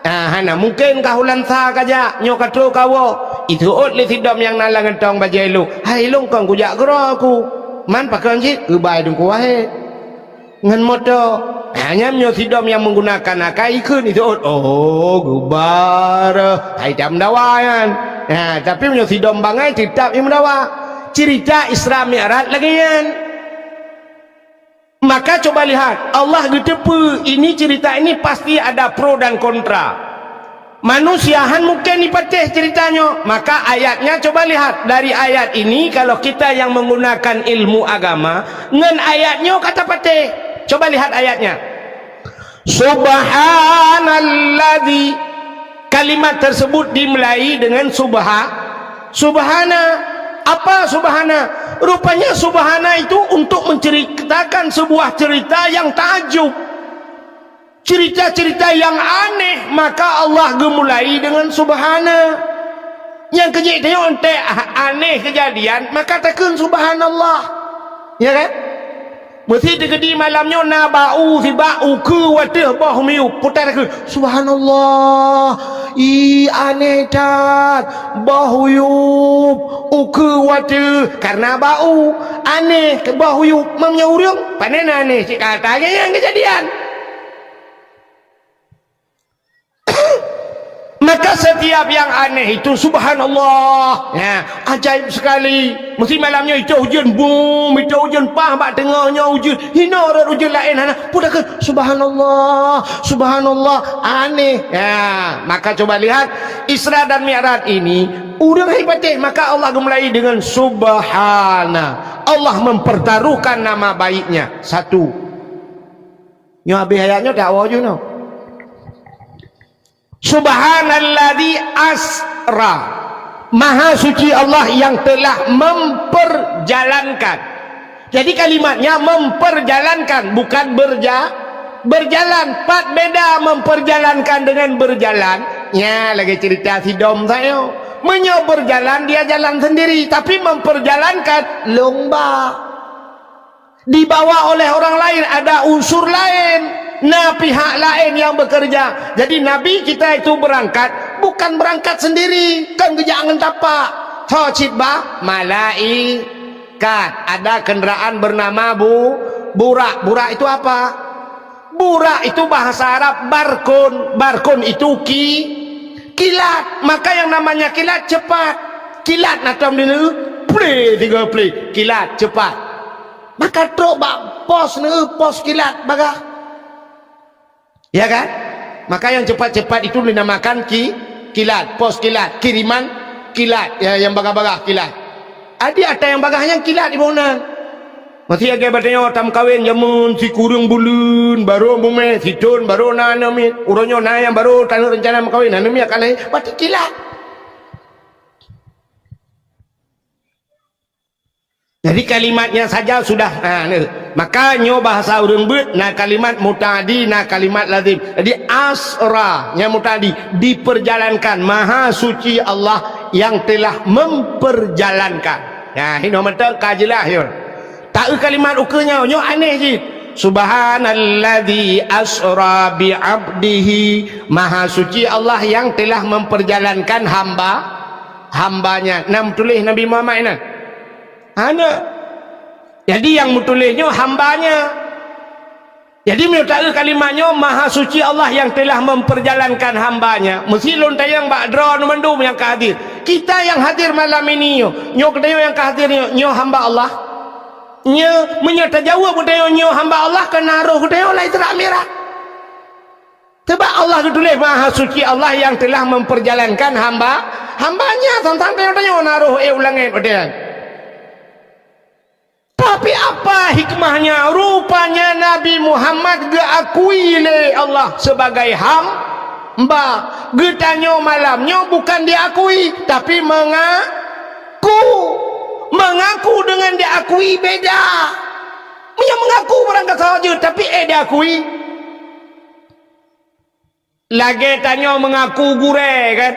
Ah, hana mungken kah u lam sa kajak, nyoe ka trok kawoe. Iseuôt lé sidom nyang na lam gantong bajée lôn. Hai lôn kon kujak keudroe ku. Man pakon cit keubai teungku wahé. Ngon moto. Ah, nyan nyoe sidom nyang menggunakan akai ikheun iseuôt. Oh, geubar. Hai tam dawa nyan. Ah, tapi meunyoe sidom bangai tetap imeudawa. Cerita Isra Mi'raj lagée nyan. Maka coba lihat, Allah geuteupeue ini cerita ini pasti ada pro dan kontra. Manusia han mungken ipatéh cerita nyoe. Maka ayatnya coba lihat, dari ayat ini kalau kita yang menggunakan ilmu agama, ngon ayat nyoe ka tapatéh. Coba lihat ayatnya. Subhanalladzi. Kalimat tersebut dimulai dengan subha-, subhana. Apa subhana? Rupanya subhana itu untuk menceritakan sebuah cerita yang takjub. Cerita-cerita yang aneh, maka Allah geumulai dengan subhana. Nyang keujeuet tanyoe, enteuk aneh keujadian, maka takheun subhanallah. Ya kan? Meusé teukeudi malam nyoe na bau sibak ukeue u ateueh boh miyueb, peue takheun, "Subhanallah, ih, aneh that, boh miyueb ukeue u ateueh karena bau, aneh boh miyueb." Meunyoe ureuëng, pane na aneh cit kata nyang keujadian. Maka setiap yang aneh itu, subhanallah, ya, ajaib sekali. Meusé malam nyoe itôh ujeuen, bum, itôh ujeuen, paih bak teungoh nyoe ujeuen, hinoe rot ujeuen laén hana, peue takheun, subhanallah, subhanallah, aneh. Ya, maka coba lihat, Isra dan Mi'raj ini, ureuëng hai patéh, maka Allah geumulai dengan subhana. Allah mempertaruhkan nama baiknya. Satu. Nyoe habéh ayat nyoe dakwa jinoe. Subhanalladzi asra. Maha suci Allah yang telah memperjalankan. Jadi kalimatnya memperjalankan, bukan berja-, berjalan. Pat beda memperjalankan dengan berjalan. Nya lagée cerita sidom sayo. Meunyoe berjalan, dia jalan sendiri, tapi memperjalankan lomba. Dibawa oleh orang lain, ada unsur lain, na pihak lain yang bekerja. Jadi Nabi kita itu berangkat, bukan berangkat sendiri, kan geujak ngon tapak. Tho cit bah malaikat, ada kendaraan bernama bu-, burak. Burak itu apa? Burak itu bahasa Arab barkun. Barkun itu ki-, kilat. Maka yang namanya kilat cepat. Kilat na tom di neu, ple tiga ple, kilat cepat. Maka trok bak pos neu, pos kilat bagah. Ya kan? Maka yang cepat-cepat itu dinamakan ki-, kilat, pos kilat, kiriman kilat, ya, yang bagah-bagah kilat. Adi ata yang bagah nyang kilat di boh nan. Masih lagée batanyoe tameukawen jameun sikureueng buleuen, barô mumé sithon, barô na aneuk miet. Uroe nyoe na nyang barô taneuk reuncana meukawen, aneuk miet akan lahé, pati kilat. Jadi kalimatnya saja sudah, ha, ni. Maka nyoe bahasa ureuëng beuet, na kalimat muta'addi, na kalimat lazim. Jadi asra nyang muta'addi, diperjalankan, Maha Suci Allah yang telah memperjalankan. Nah, hinoe mantong ka jeulaih nyoe. Taeu kalimat ukeue nyoe, nyoe aneh jih. Subhanalladzi asra bi abdihi. Maha Suci Allah yang telah memperjalankan hamba hambanya. Na meutuléh Nabi Muhammad inan? Hana. Jadi nyang meutuléh nyoe hambanya. Jadi meunyoe taeu kalimat nyoe, Maha Suci Allah yang telah memperjalankan hambanya. Meusi lôn tanyong bak droeneuh mandum nyang ka hadir. Kita yang hadir malam ini nyoe, nyoe geutanyoe nyang ka hadir nyoe, nyoe hamba Allah? Nyoe, meunyoe tajaweueb geutanyoe nyoe hamba Allah, ka na roh geutanyoe lam Isra Mi'raj. Sebab Allah geutuléh Maha Suci Allah yang telah memperjalankan hamba, hambanya, tantang tanyoe-tanyoe na roh ék u langét watée nyan. Tapi apa hikmahnya? Rupanya Nabi Muhammad geuakui lé Allah sebagai hamba. Geutanyoe malam nyoe bukan diakui, tapi mengaku. Mengaku dengan diakui beda. Meunyoe mengaku barang kata jeuet, tapi ék diakui. Lagée tanyoe meungaku gurée, kan?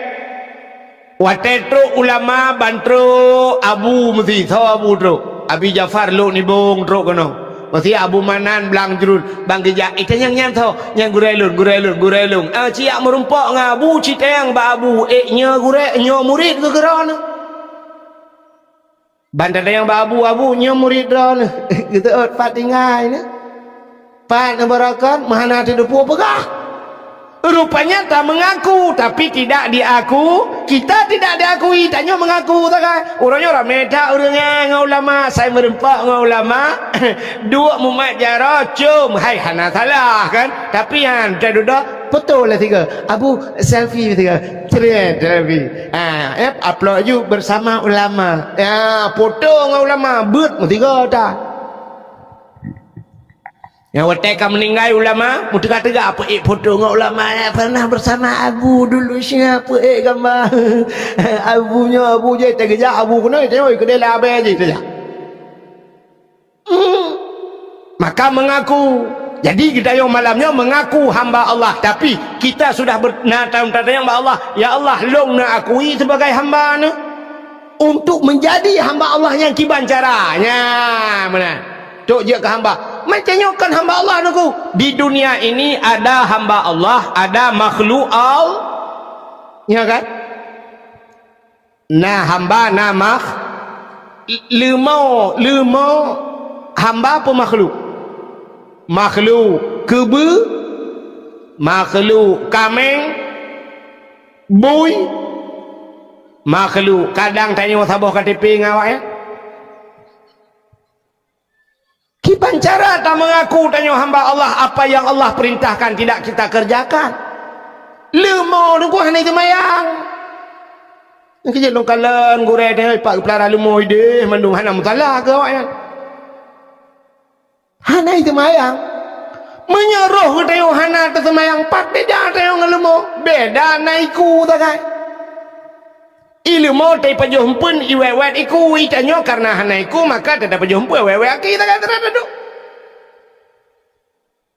Watée trok ulama ban trok abu meusi, soe abu trok? Abi Jafar Lhokseumawe trok keunoe. Meusi Abu Manan Blang Jruen ban geujak, "Eh, tanyong nyan soe?" "Nyan gurée lôn, gurée lôn, gurée lôn." "Ah, ci jak meurumpok ngon abu, ci tanyong bak abu." "Eh, nyoe gurée, nyoe murit keu keudroe nyoe." Ban tatanyong bak abu, "Abu, nyoe murit droeneuh." Geuteuôt pat tinggai nyoe. Pat neubaroekon, meuhana teudeupue peugah. Rupanya ta meungaku, tapi tidak diaku, kita tidak diakui, tanyoe meungaku sagai. Uroe nyoe ramé that ureuëng nyan ngon ulama, sai meurumpok ngon ulama, duek mumat jaroe, com, hai hana salah kan? Tapi nyan, teududoe, foto lah tiga. Abu, selfie tiga. Cret, selfie. Ha, eh, upload ju bersama ulama. Ya, foto ngon ulama, beuet meusigoe that. Nyang watée ka meuninggai ulama, meuteuga-teuga peuék foto ngon ulama, ya, pernah bersama Abu dulu, siap peuék gambar Abu nyoe, Abu jih teugeujak Abu keunoe, teuh keudéh labée jih teuh. Hmm. Maka mengaku. Jadi geutanyoe malam nyoe mengaku hamba Allah, tapi kita sudah ber-, na taum tatanyong bak Allah, "Ya Allah, lôn na akui sebagai hamba neuh?" Untuk menjadi hamba Allah nyang kiban cara? Nyan meunan. Tok jeuet keu hamba. Macam nyoe kon hamba Allah neuku. Di dunia ini ada hamba Allah, ada makhluk Allah. Ya kan? Na hamba, na makh-, leumo, leumo hamba peue makhluk? Makhluk keubeue, makhluk kaméng, bui, makhluk kadang tanyoe saboh K T P ngon awaknyan. Kiban cara tameungaku tanyoe hamba Allah, apa yang Allah perintahkan tidak kita kerjakan. Leumo neuku hana seumayang. Keujeuet lôn kalon gurée tanyoe pat geupeulara leumo ideh mandum hana meusalah keu awaknyan. Hana seumayang. Meunyoe roh geutanyoe hana teuseumayang, pat beda tanyoe ngon leumo? Beda na iku sagai. Ileumo teupajoh eumpeuen iwet-wet iku, itanyoe kareuna hana iku, maka teupajoh eumpeuen wet-wet aki sagai teuradadu.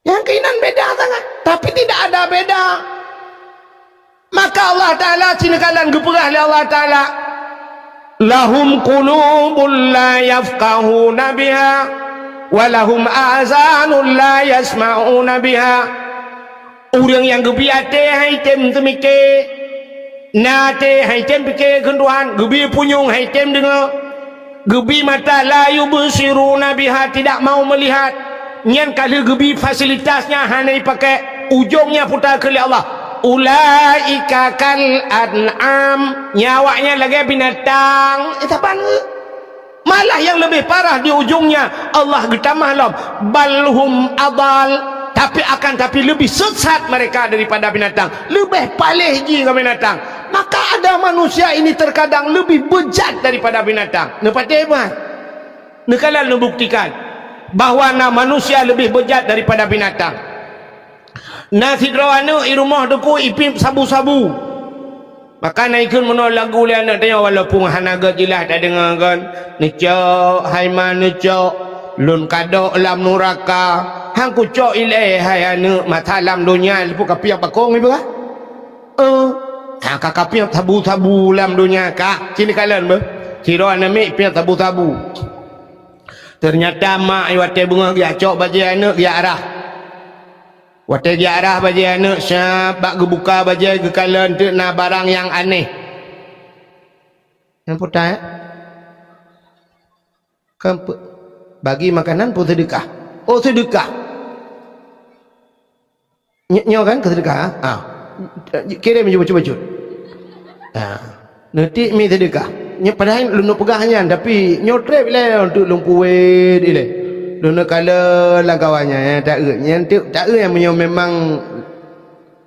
Nyang keunan beda sangat, tapi tidak ada beda. Maka Allah Taala sineukala geupeugah lé Allah Taala, "Lahum qulubun la yafqahuna biha, wa lahum azanun la yasma'una biha." Ureuëng nyang geubri até hai tem teumike, na até hai tem pike keu Tuhan, geubri punyueng hai tem deungoe, geubri mata la yubsiruna biha, tidak mau melihat, nyan ka lheueh geubri fasilitas nyang hana jipakai, ujong nyang puta keu lé Allah. Ulaika kal an'am, nyan awaknyan lagée binatang. Eh, saban Malah nyang leubeh parah di ujongnya, Allah geutamah lom, "Bal hum adal," tapi akan tapi leubeh sesat mereka daripada binatang, leubeh paléh jih ngon binatang. Maka ada manusia ini terkadang lebih bejat daripada binatang. Neupatéh bah? Neukalon neubuktikan bahwa na manusia leubeh bejat daripada binatang. Na sidroe aneuëk i rumoh teuku ipiep sabu-sabu. Maka na ikheun meunoe lagu lé aneuëk tanyoe, walaupun hana gét jeulaih tadeungoe kon, "Neucok, hai ma neucok, lôn kadok lam nuraka." Han kucok ilée hai aneuëk, masa lam donya liput kapiôh bakong ipeugah. Eh, ha ka kapiôh sabu-sabu lam donya ka, sini kalon beuh. Sidroe aneuëk miet piôh sabu-sabu. Teunyata mak watée beungoh geujak cok bajée aneuëk geujak arah. Watée geujak arah bajée aneuëk, syab bak geubuka bajée geukalon teuk na barang nyang aneh. Nyang putai, eh? Kan pe-, bagi makanan pun seudeukah. Oh, seudeukah. Ny-, nyoe kan keu seudeukah, ha? Ah. Kirém jih bacut-bacut. Ha. Neutik mi seudeukah. Nyoe padahai lôn peugah nyan, tapi nyoe treb ilée untuk lôn kuwét ilée. Lôn neukalon lam kawan nyan, nyang taeu, nyang teuk taeu nyang meunyoe memang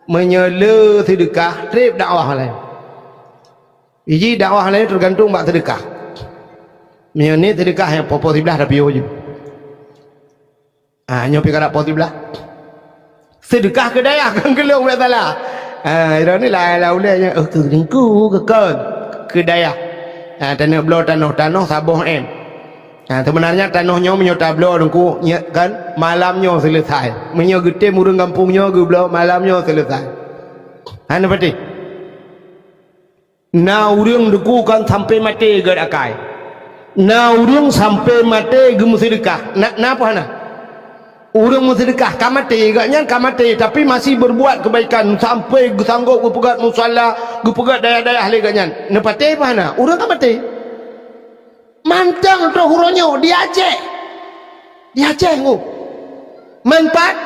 meunyoe le seudeukah, treb dakwah laén. Iji dakwah laén teugantung bak seudeukah. Meunyoe ni seudeukah nyang poh-poh siblaih tapiôh jih. Ah, nyoe pi karap poh siblaih. Seudeukah keu dayah, kon keu lôn, bék salah. Ah, droeneuh lah, lah ulée nyoe, oh, keu ringku, keu kon, keu dayah. Ah, taneuk bloe tanoh, tanoh saboh em. Ah, sebenarnya tanoh nyoe meunyoe tabloe teungku, nyoe kan, malam nyoe selesai. Meunyoe geutem ureuëng gampông nyoe geubloe, malam nyoe selesai. Hana patéh. Na ureuëng teuku kan sampai maté gét akai. Na ureuëng sampai maté geumeuseudeukah. Na, na apa hana? Ureuëng meuseudeukah ka maté, gobnyan ka maté, tapi masih berbuat kebaikan sampai geusanggop geupeugét musala, geupeugét dayah-dayah lé gobnyan. Neupatéh apa hana? Ureuëng ka maté. Mantong troh uroe nyoe di Aceh. Di Aceh ngu. Manfaat.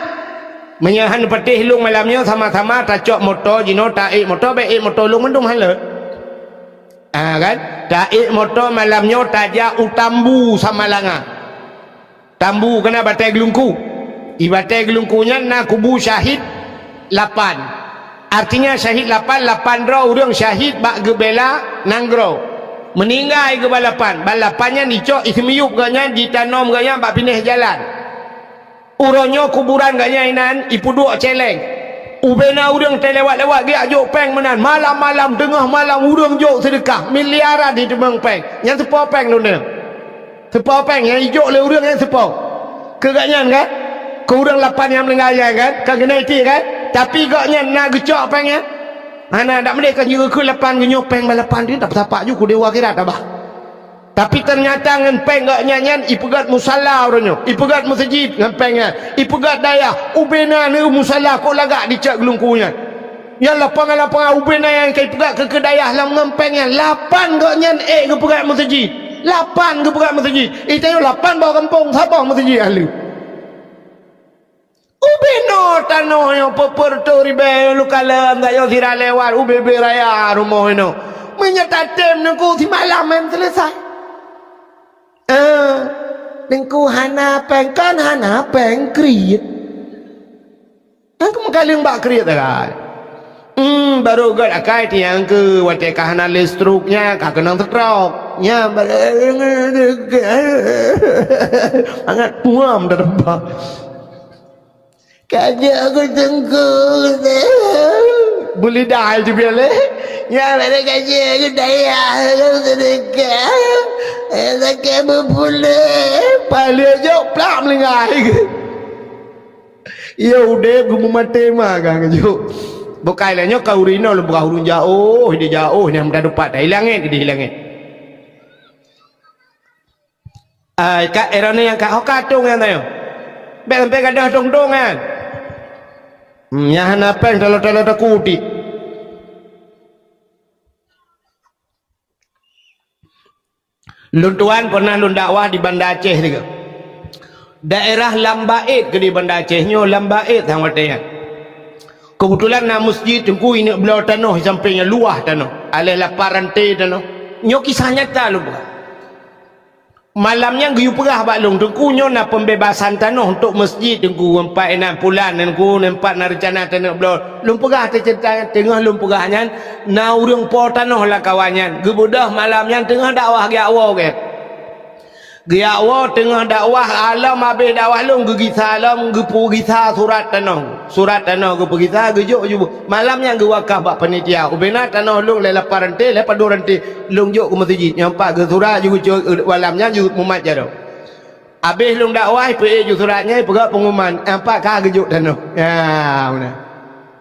Meunyoe han patéh lôn malam nyoe sama-sama tacok moto jinoe taék moto, bék ék moto lôn mandum hana. Ah, kan? Taék moto malam nyoe tajak u Tambu Samalanga. Tambu keunan Batée Geulungku. I Batée Geulungku nyan na kubu syahid lapan. Artinya syahid lapan, lapan droe ureuëng syahid bak geubela nanggroe. Meuninggai geuba lapan, ban lapan nyan icok iseumiyup gobnyan, jitanom gobnyan bak pinéh jalan. Uroe nyoe kuburan gobnyan inan ipeuduek céléng. Ubena ureuëng teulewat-lewat geujak jok péng meunan. Malam-malam, teungoh malam ureuëng jok seudeukah, miliaran jiteumeung péng. Nyan seupôt péng lôn deungoe. Seupôt péng nyang ijok lé ureuëng nyan seupôt. Keu gobnyan kan? Ureuëng lapan nyang meuninggai nyan kan, ka keuneuk iték kan? Tapi gobnyan na geucok péng nyan. Hana, dak meudeh ka jeuet keu lapan, geunyoe péng bak lapan tu, tak peusapat ju ku dewa akhirat abah. Tapi teunyata ngon péng gobnyan nyan, ipeugét musala uroe nyoe, ipeugét meuseujid ngon péng nyan, ipeugét dayah, ubena neu musala kok lagak dicok geulungku nyan. Nyang lapan-lapan ubena nyang ka ipeugét keu, keu dayah lam ngon péng nyan, lapan gobnyan ék geupeugét meuseujid. Lapan geupeugét meuseujid. Itanyoe lapan boh gampông, saboh meuseujid ahli. Ubena tanoh nyoe peuet reutôh ribèe lukalon, sayoe sira lewat ubé-bé raya rumoh inoe. Meunyoe tatem Teungku simalam han seuleusai. Eh, Teungku hana péng, kon hana péng kriet. Kan keumeukalieng bak kriet sagai. Hmm, barô gét akai tiang keu watèe ka hana lé stroke nyan, ka keunong stroke. Nyan barô mangat puam tateumpah. Ka jeuet keu Teungku. Beulidah ai teubiet lé. Nyan barô ka jeuet keu dayah keu seudeukah. Eh, sakét beupuléh. Paléng jok plak meulinggai. Iya udeb geumumaté ma ka ngeujok. Bukai lé nyoe ka ureueng inong lôn peugah ureueng jaoh, di jaoh nyang meudadupat, di langét, di langét. Ai, ka erone nyang ka, ho ka tong nyang tanyoe. Bèk sampai gadôh tong-tong nyan. Hmm, nyang hana péng talo-talo takutik. Lôn tuan pernah lôn dakwah di Banda Aceh tiga. Daerah Lam Baet ke di Banda Aceh nyoe, Lam Baet sang watèe nyan. Keubeutulan na meuseujid Teungku ineuk bloe tanoh di sampéng nyan, luwah tanoh, aléh lapan ranté tanoh. Nyoe kisah nyata lôn peugah. Malam nyan geuyue peugah bak lôn, Teungku nyoe na pembebasan tanoh untuk meuseujid Teungku, empat inan pulan Teungku, empat na reuncana tanoh bloe. Lôn peugah teuceurita nyan, teungoh lôn peugah nyan, na ureueng po tanoh lam kawan nyan. Geubeudôh malam nyan teungoh dakwah geujak woe gét. Geujak woe teungoh dakwah, alom habéh dakwah lôn geugisa lom, geupeugisa surat tanoh. Surat tanoh geupeugisa, geujok ju. Malam nyan geuwakaf bak panitia. Ubena tanoh lôn lé lapan ranté, lé padum ranté. Lôn jok keu meuseujid. Nyang pat geusurat ju geucok, malam nyan ju mumat jaroe. Habéh lôn dakwah, ipeuék ju surat nyan, ipeugah pengumuman. Nyang pat ka geujok tanoh. Ya, meunan.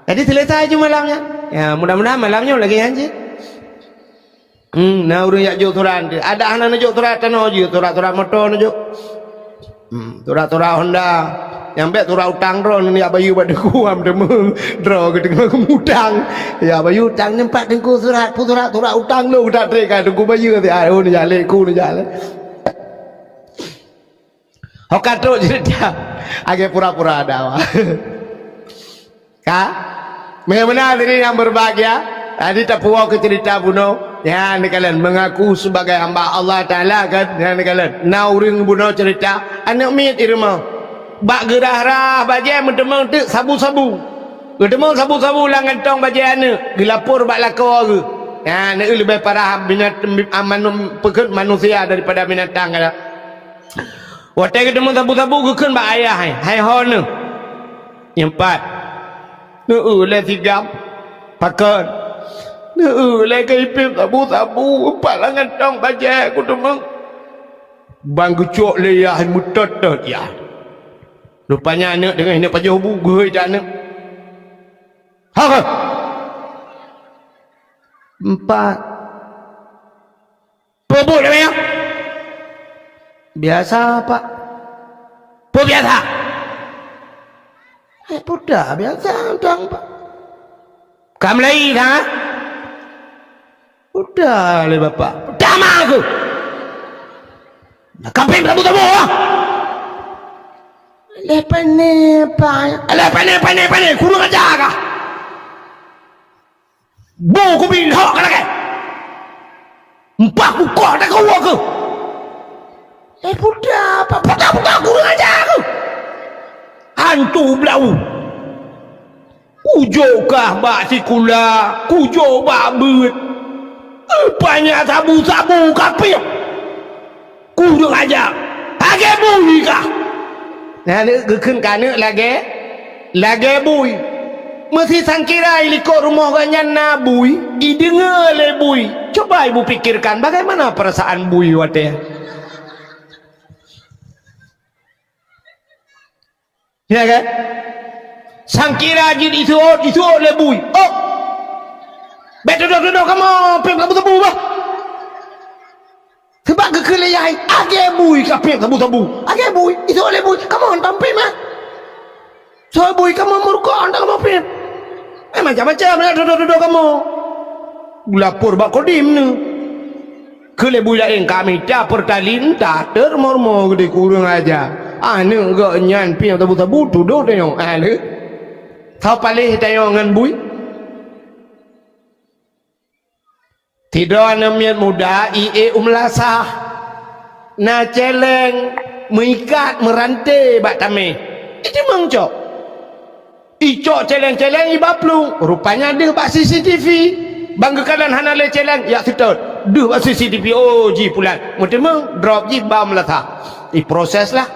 Jadi, selesai ju malam nyan. Ya, mudah-mudahan malam nyoe lagèe nyan cit. Hmm, na ureueng jak jok surat. Adak hana neujok surat tanoh jih, surat-surat moto neujok. Hmm, surat-surat Honda. Nyang bèk surat utang droe neujak bayeue bak Teungku, am teumé droe geuteungoh geumutang. Ya, bayeue utang nyan pat Teungku surat, peue surat, surat utang lôn geutak trek ka Teungku bayeue siat. Oh, neujak lé ku, neujak lé. Ho ka trok ceurita. Agak pura-pura ada awak. Ka? Meunan diri nyang berbahagia. Tadi tapuwoe keu ceurita bunoe. Nyan neukalon mengaku sebagai hamba Allah Taala kan. Nyan neukalon. Na ureueng bunoe ceurita. Aneuk miet di rumoh. Bak geurah-rah bajèe meuteumé teuk sabu-sabu. Geuteumeung sabu-sabu lam kantong bajèe aneuk. Geulapor bak lakoe geuh. Nyan, aneuk leubeh parah binat-, manu-, peukheun manusia daripada binatang kada. Watèe geuteumeung sabu-sabu geukheun bak ayah, "Hai, hai ho neuh?" Nyang pat, "Neueu lé sigam." "Pakon?" "Neueu lé keu ipép sabu-sabu, pat lam kantong bajèe kuteumeung." Ban geucok lé yah meutot-tot yah. Rupanya aneuk deungon ineuk pajoh bu geuhôi that aneuk. "Ho keuh?" "Empat." "Peue buet lagèe nyan?" "Biasa, Pak." "Peue biasa?" "Eh, peue biasa, Pak." "Ka meulayi that?" "Peue lé, Bapak." "Peue ma keuh?" "Ka pèng tabu-tabu, ah!" "Lé pane, Pak." "Lé pane, pane, pane! Kurang aja kah?" "Bu kubi lhok ka lagèe. Mpah kukoh takue keuh." "Eh, peue, Pak, peue, peue, kurang aja keuh." "Hantu blau. Kujok kah bak sikula, kujok bak beuet. Rupanya sabu-sabu ka piôh. Kurang aja. Lagèe bui kah?" Nah, aneuk geukheun keu aneuk lagèe, lagèe bui. Meusi sangkira i likot rumoh gobnyan na bui, ideungoe lé bui. Coba ibu pikirkan bagaimana perasaan bui watèe. Ya kan? Sangkira jih jisuôt, jisuôt lé bui. Oh! Bék tudoh-tudoh kamoe péng sabu-sabu bah. Sabab geukheun lé yai, lagèe bui ka péng sabu-sabu. Lagèe bui, jisuôt lé bui, kamoe hantom péng mah. Soe bui kamoe meurukok hantom kamoe péng. Eh, macam-macam na tudoh-tudoh kamoe. Geulapor bak Kodim nyoe. Keu lé bui laén ka mita Pertalite, entah teureumoh-rumoh geude kureueng aja. Aneuk geuh nyan pieng sabu-sabu tudoh tanyoe. Ah, lé. Soe paléh tanyoe ngon bui? Sidroe aneuk miet muda ié u meulasah. Na céléng meuikat meuranté bak tamèh. Iteumeung cok. Icok céléng-céléng iba plueng, rupanya deuh bak C C T V. Ban geukalon hana lé céléng, jak seutôt. Deuh bak C C T V, oh, jih pulan. Meuteumeung, drop jih ba meulasah. Iproses lah.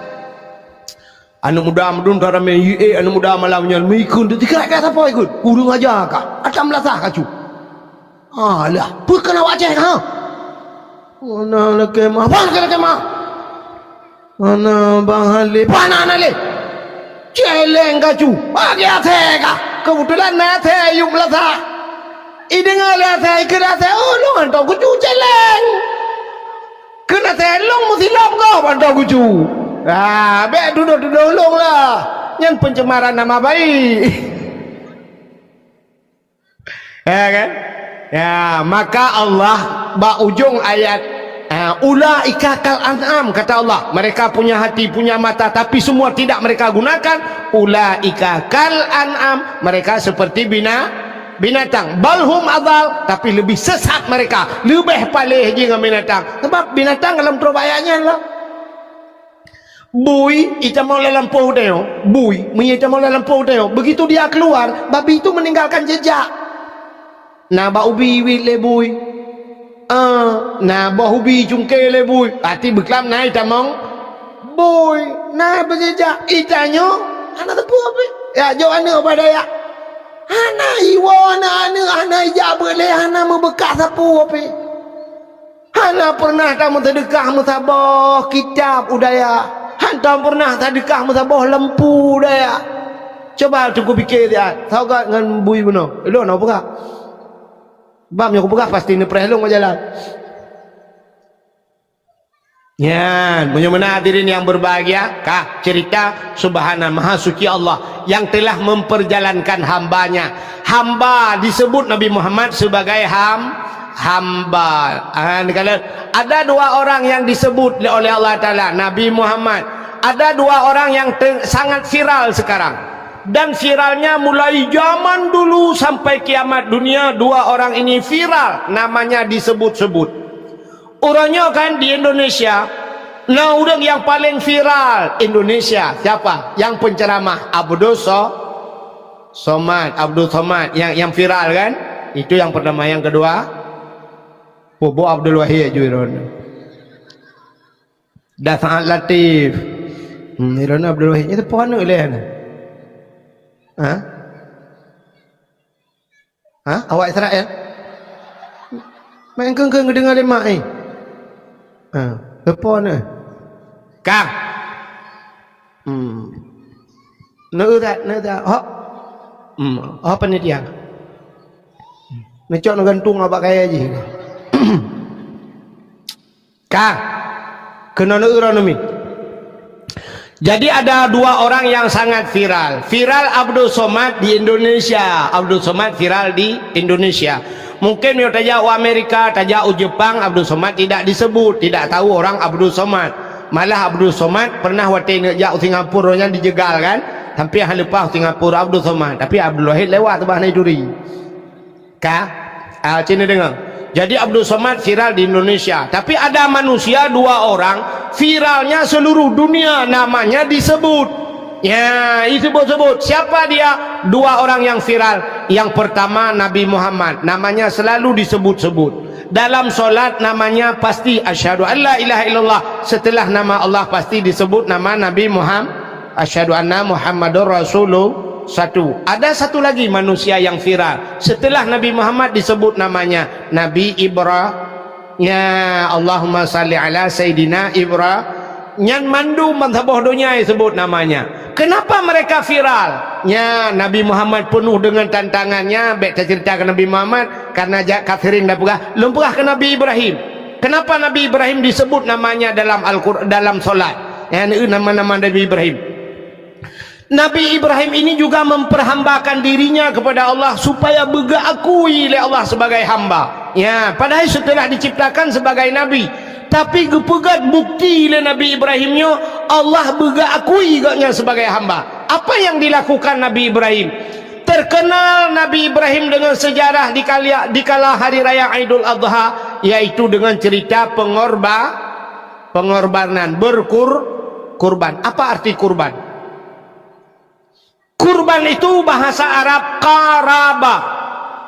Aneuk muda meudun that ramé, ié aneuk muda malam nyan meuikheun teuka ka sapoe ikheun. Kureueng aja ka. Ata meulasah kacu. Alah, peue keuneuk awak Aceh ka? Hana lakèe mah. Hana lakèe mah. Hana Bang Halé. Hana, hana lé. Céléng kacu. Bagi asèe ka. Keubeutulan na asèe yup meulasah. Ideungoe lé asèe, ikheun asèe, "Oh, lôn hantom kucu céléng." Kheun asèe, "Lôn meusilop gob hantom kucu." Ah, bék tudoh-tudoh lôn lah. Nyan pencemaran nama baik. Ya kan? Ya, maka Allah bak ujong ayat, ha, "Ulaika kal an'am," kata Allah. Mereka punya hati, punya mata, tapi semua tidak mereka gunakan. "Ulaika kal an'am," mereka seperti bina-, binatang. "Bal hum adal," tapi lebih sesat mereka, leubeh paléh jih ngon binatang. Sebab binatang dalam troh bak ayat nyan lah. Bui itamong lam lampôh tanyoe, bui meunyo itamong lam lampôh tanyoe, begitu dia keluar, babi itu meninggalkan jejak. Na bak ubi iwit lé bui. Ah, na boh ubi cungké lé bui. Até beuklam na itamong bui, na beujejak. Itanyoe hana teupeu pih. Ya, jok aneuk bak dayah. Hana iwoe na aneuk, hana ijak beuet lé, hana meubeukat sapeue pih. Hana pernah tameuseudeukah meusaboh kitab u dayah. Hantom pernah tadeukah meusaboh lampu u dayah. Cuba teupike siat, sagat ngon bui bunoe. Lôn hana peugah. Bab nyoe kupeugah pasti neupreh lôn bak jalan. Nyan, meunyoe meunan hadirin yang berbahagia, kah cerita subhana maha suci Allah yang telah memperjalankan hamba-Nya. Hamba disebut Nabi Muhammad sebagai ham-, hamba. Ah, ni kala ada dua orang yang disebut oleh Allah Taala, Nabi Muhammad. Ada dua orang yang te-, sangat viral sekarang. Dan viralnya mulai zaman dulu sampai kiamat dunia, dua orang ini viral, namanya disebut-sebut. Uroe nyoe kan di Indonesia, na ureueng yang paling viral Indonesia. Siapa? Yang penceramah Abdul So-, Somad, Abdul Somad yang, yang viral kan? Itu yang pertama. Yang kedua, Bobo Abdul Wahid aju droeneuh. Da Saad Latif. Hmm, droeneuh Abdul Wahid. Nyoe teupeue aneuk lé nyan? Ha? Ha? Awak Israel? Main keng-keng geudeungoe lé mak, eh? Ha, teupeue aneuk? Kang. Hmm. Neu that, neu that. Hok. Hmm, hok panitia. Neucok neugantung bak kayèe jih. Kang, keunoe neuuroe neumi. Jadi ada dua orang yang sangat viral. Viral Abdul Somad di Indonesia. Abdul Somad viral di Indonesia. Mungkin meunyoe tajak u Amerika, tajak u Jepang, Abdul Somad tidak disebut, tidak tahu orang Abdul Somad. Malah Abdul Somad pernah watèe neuk jak u Singapura nyan dijegal kan. Sampai han leupah u Singapura Abdul Somad. Tapi Abdul Wahid lewat teubah na ituri. Ka? Ah, sini dengar. Jadi Abdul Somad viral di Indonesia. Tapi ada manusia dua orang viralnya seluruh dunia, namanya disebut. Ya, disebut-sebut. Siapa dia? Dua orang yang viral. Yang pertama Nabi Muhammad, namanya selalu disebut-sebut. Dalam solat namanya pasti asyhadu an la ilaha illallah. Setelah nama Allah pasti disebut nama Nabi Muhammad. Asyhadu anna Muhammadur Rasulullah. Satu. Ada satu lagi manusia yang viral. Setelah Nabi Muhammad disebut namanya, Nabi Ibra-, nya, Allahumma salli ala Sayyidina Ibra-, nyan mandum ban saboh donya disebut namanya. Kenapa mereka viral? Nya, Nabi Muhammad penuh dengan tantangannya. Bèk taceurita keu Nabi Muhammad, karena jak ka sering tapeugah. Lôn peugah keu Nabi Ibrahim. Kenapa Nabi Ibrahim disebut namanya dalam Al-Qur-, dalam solat? Nya, nama-nama Nabi Ibrahim. Nabi Ibrahim ini juga memperhambakan dirinya kepada Allah supaya beugeukui lé Allah sebagai hamba. Ya, padahai setelah diciptakan sebagai nabi, tapi geupeugét bukti lé Nabi Ibrahim nyoe Allah beugeukui gobnyan sebagai hamba. Apa yang dilakukan Nabi Ibrahim? Terkenal Nabi Ibrahim dengan sejarah di kali-, di kala hari raya Idul Adha, yaitu dengan cerita pengorba-, pengorbanan, berkur-, kurban. Apa arti kurban? Kurban itu bahasa Arab qaraba.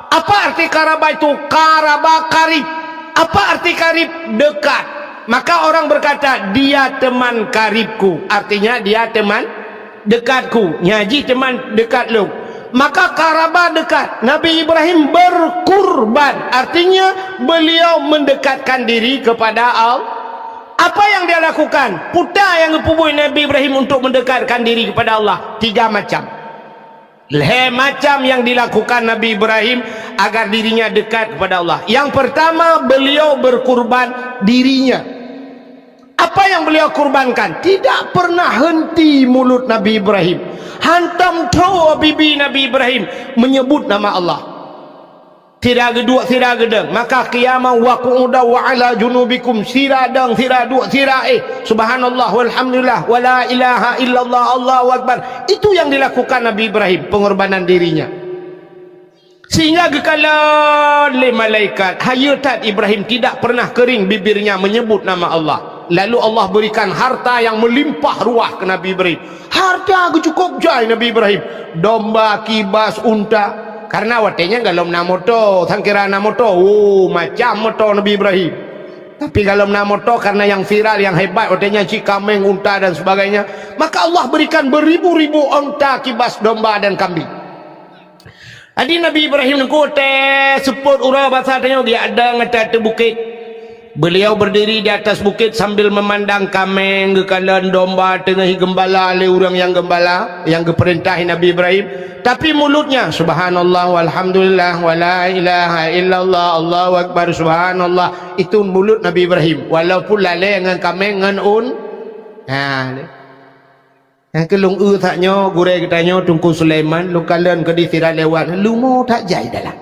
Apa arti qaraba itu? Qaraba, karib. Apa arti karib? Dekat. Maka orang berkata, "Dia teman karibku." Artinya, dia teman dekatku. Nya jih teman dekat lôn. Maka qaraba dekat. Nabi Ibrahim berkurban. Artinya, beliau mendekatkan diri kepada Allah. Apa yang dia lakukan? Peue nyang geupeubuet Nabi Ibrahim untuk mendekatkan diri kepada Allah? Tiga macam. Lhèe macam yang dilakukan Nabi Ibrahim agar dirinya dekat kepada Allah. Yang pertama, beliau berkurban dirinya. Apa yang beliau kurbankan? Tidak pernah henti mulut Nabi Ibrahim. Hantom tho bibi Nabi Ibrahim menyebut nama Allah. Sira geuduek, sira geudong. Maka qiyaman wa qu'udan wa ala junubikum, sira dong, sira duek, sira éh. Subhanallah, walhamdulillah, wala ilaha illallah, Allahu akbar. Itu yang dilakukan Nabi Ibrahim, pengorbanan dirinya. Sehingga geukalon lé malaikat, hayeue that Ibrahim tidak pernah kering bibirnya menyebut nama Allah. Lalu Allah berikan harta yang melimpah ruah keu Nabi Ibrahim. Harta geucukôp jai Nabi Ibrahim. Domba, kibas, unta. Karena watèe nyan golom na moto, sangkira na moto. Oh, macam moto Nabi Ibrahim. Tapi golom na moto karena yang viral, yang hebat watèe nyan cit kaméng, unta dan sebagainya. Maka Allah berikan beribu-ribu onta, kibas, domba dan kambing. Jadi Nabi Ibrahim ngon watèe seupôt uroe basa tanyoe geujak dong ateueh bukét. Beliau berdiri di atas bukit sambil memandang kaméng geukalon, domba teungoh geumbala lé ureueng nyang geumbala, nyang geupeurintah Nabi Ibrahim. Tapi mulutnya, "Subhanallah, walhamdulillah, wala ilaha illallah, Allahu akbar, subhanallah." Itu mulut Nabi Ibrahim. Walaupun lalè ngon kaméng ngon un-, ha, Nyang keu lôn eu that nyoe, gurèe geutanyoe Teungku Sulaiman, lôn kalon keudéh sira lewat, leumo that jai dalam.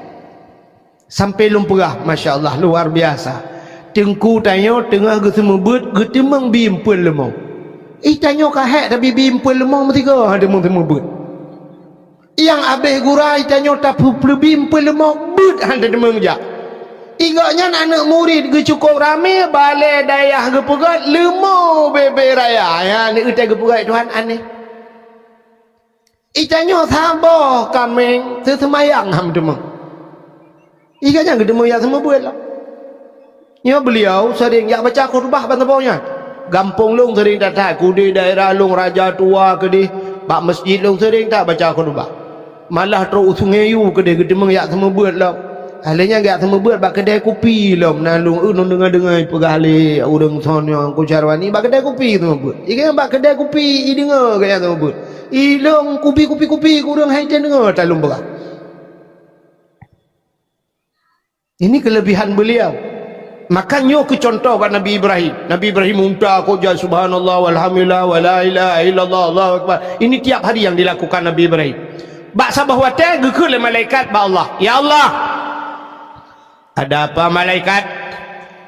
Sampai lôn peugah, masya Allah, luar biasa. Teungku tanyoe teungoh geuseumeubeuet, geuteumeung bi eumpeuen leumo. Ih, tanyoe ka hék tabi bi eumpeuen leumo meusigoe han teumeung seumeubeuet. Nyang abéh gura, ih, tanyoe tapeuleubi eumpeuen leumo, beuet han teumeung jak. Ih, gobnyan aneuk murit geucukôp ramé, balè dayah geupeugöt, leumo bèbè raya. Nyan, aneuk teuh geupeugöt Tuhan aneh. Ih, tanyoe saboh kaméng, seuseumayang han teumeung. Ih, gobnyan geuteumeung jak seumeubeuet lom. Nyoe beuliau sering jak baca khutbah ban saboh nyan. Gampông lôn sering that-that, keudéh daerah lôn Raja Tua keudéh, bak masjid lôn sering that baca khutbah. Malah trôk u Sungai Yu keudéh geuteumeung jak seumeubeuet lom. Lheuh nyan geujak seumeubeuet bak keudè kupi lom, na lôn, eu, lôn deungoe-deungoe peugah lé ureueng son nyoe Teungku Syarwani bak keudè kupi seumeubeuet. Ih, gobnyan bak keudè kupi, i deungoe gobnyan seumeubeuet. I lôn kupi, kupi, kupi, ureueng hai teudeungoe that lôn peugah. Ini kelebihan beliau. Maka nyoe keuh contoh bak Nabi Ibrahim. Nabi Ibrahim unta kok jai, subhanallah, walhamdulillah, wala ilaha illallah, Allahu akbar. Ini tiap hari yang dilakukan Nabi Ibrahim. Bak saboh watèe geukheun lé malaikat bak Allah, "Ya Allah." "Ada apa, malaikat?"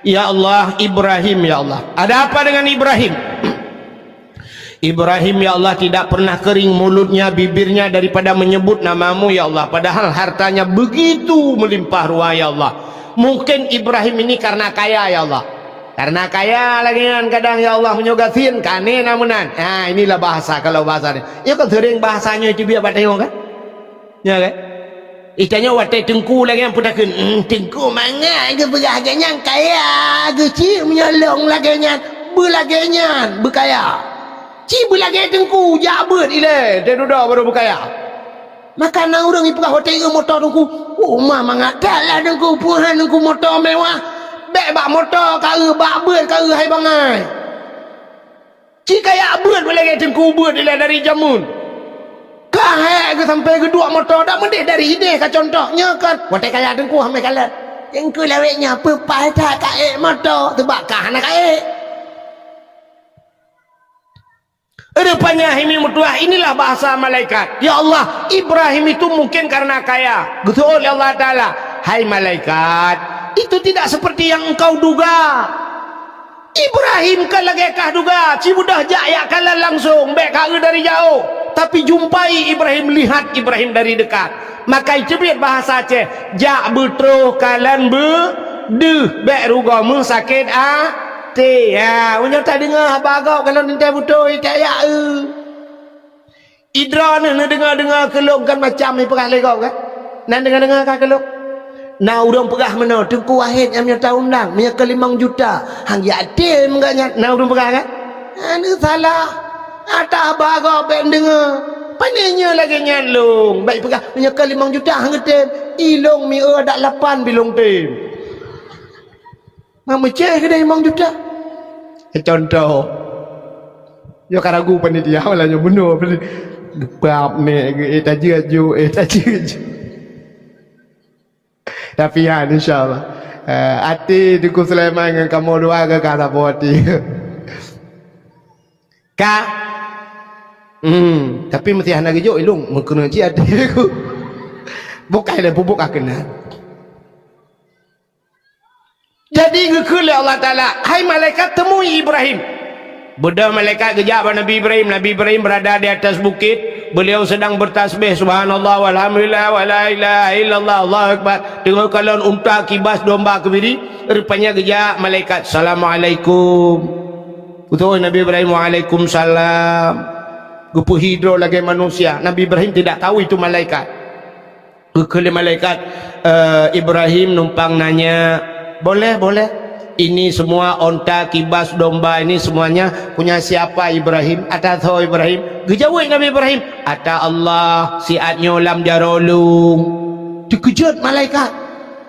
"Ya Allah, Ibrahim, ya Allah." "Ada apa dengan Ibrahim?" "Ibrahim, ya Allah, tidak pernah kering mulutnya, bibirnya daripada menyebut nama-Mu, ya Allah. Padahal hartanya begitu melimpah ruah, ya Allah. Mungkin Ibrahim ini karena kaya, ya Allah." Karena kaya lagèe nyan kadang, ya Allah, meunyoe gasien, ka aneh na meunan. Ha, inilah bahasa, kalau bahasa ni. Ya kan sering bahasa nyoe teubiet bak tanyoe kan? Nyan kan? Ih, tanyoe watèe teungku lagèe nyan peutakheun, "Hmm, teungku mangat geupeugah lagèe nyan kaya, geucit meunyoe lôn lagèe nyan, beulagèe nyan beukaya." Ci beulagèe teungku, jak beuet ilèe, teududoe baru beukaya. Maka na ureueng ipeugah watèe eu moto teungku, "Oh, ma mangat that lah teungku, peuhan teungku moto mewah. Bèk bak moto ka eu, bak beuet ka eu hai bangai." Ci kajak beuet lagée teungku beuet ilée dari jameun. Ka hék geuh sampoe geuduek moto, dak meudeh dari ideh ka cuntoh. Nyoe kan, watée kajak teungku hana kalon. Teungku lawét nyan peupaih that ka ék moto, teubak ka hana ka ék. Rupanya hai meutuah, inilah bahasa malaikat. Ya Allah, Ibrahim itu mungkin karena kaya. Geuseuôt lé Allah Taala, "Hai malaikat, itu tidak seperti yang engkau duga. Ibrahim ka lagée kah duga, ci beudôh jak yak kalon langsung, bék ka eu dari jaoh. Tapi jumpai Ibrahim, lihat Ibrahim dari dekat." Maka iteubiet bahasa Aceh, jak beutroh kalon beu deuh, bék rugoe meusakét até. Ha, meunyoe tadeungoe haba gob kalon teuntée beutôi, tak yak eu. Idroeneuh neudeungoe-deungoe keu lôn kan macam ipeugah lé gob kan? Na deungoe-deungoe ka keu lôn? Na ureuëng peugah meunoe, Teungku Wahid nyang meunyoe taundang, meunyoe keu limong juta, han jitem gobnyan. Na ureuëng peugah kan? Aneuk salah. Ata haba gob bék deungoe. Pane nyoe lagée nyan lôn, bék ipeugah, meunyoe keu limong juta han geutem. I lôn mieu adak lapan bi lôn tem. Mak meucéh keudeh limong juta. Eh, contoh. Nyoe ka ragu panitia, malah nyoe bunoe. Geupap nek, eh, tajeuet ju, eh, tajeuet ju. Tapi, ya, insya Allah. Eh, até Teungku Sulaiman ngon kamoe dua ke ka saboh até. Ka? Hmm, tapi meusti hana geujok ilong, meukeuna cit até ku. Bukai lé pubuk ka keunan. Jadi geukheun lé Allah Taala, "Hai malaikat, temui Ibrahim." Beudôh malaikat geujak bak Nabi Ibrahim. Nabi Ibrahim berada di atas bukit. Beliau sedang bertasbih, "Subhanallah, walhamdulillah, wala ilaha illallah, Allahu Akbar." Teungoh kalon unta, kibas, domba, keubiri. Rupanya geujak malaikat, "Assalamualaikum." Beutôi Nabi Ibrahim, "Waalaikumsalam." Geupeuhi droe lagée manusia. Nabi Ibrahim tidak tahu itu malaikat. Geukheun lé malaikat, eh, Ibrahim numpang nanya, "Boleh, boleh. Ini semua onta, kibas, domba ini semuanya punya siapa, Ibrahim? Ata soe, Ibrahim?" Geujaweueb Nabi Ibrahim, "Ata Allah, siat nyoe lam jaroe lôn." Teukeujot malaikat.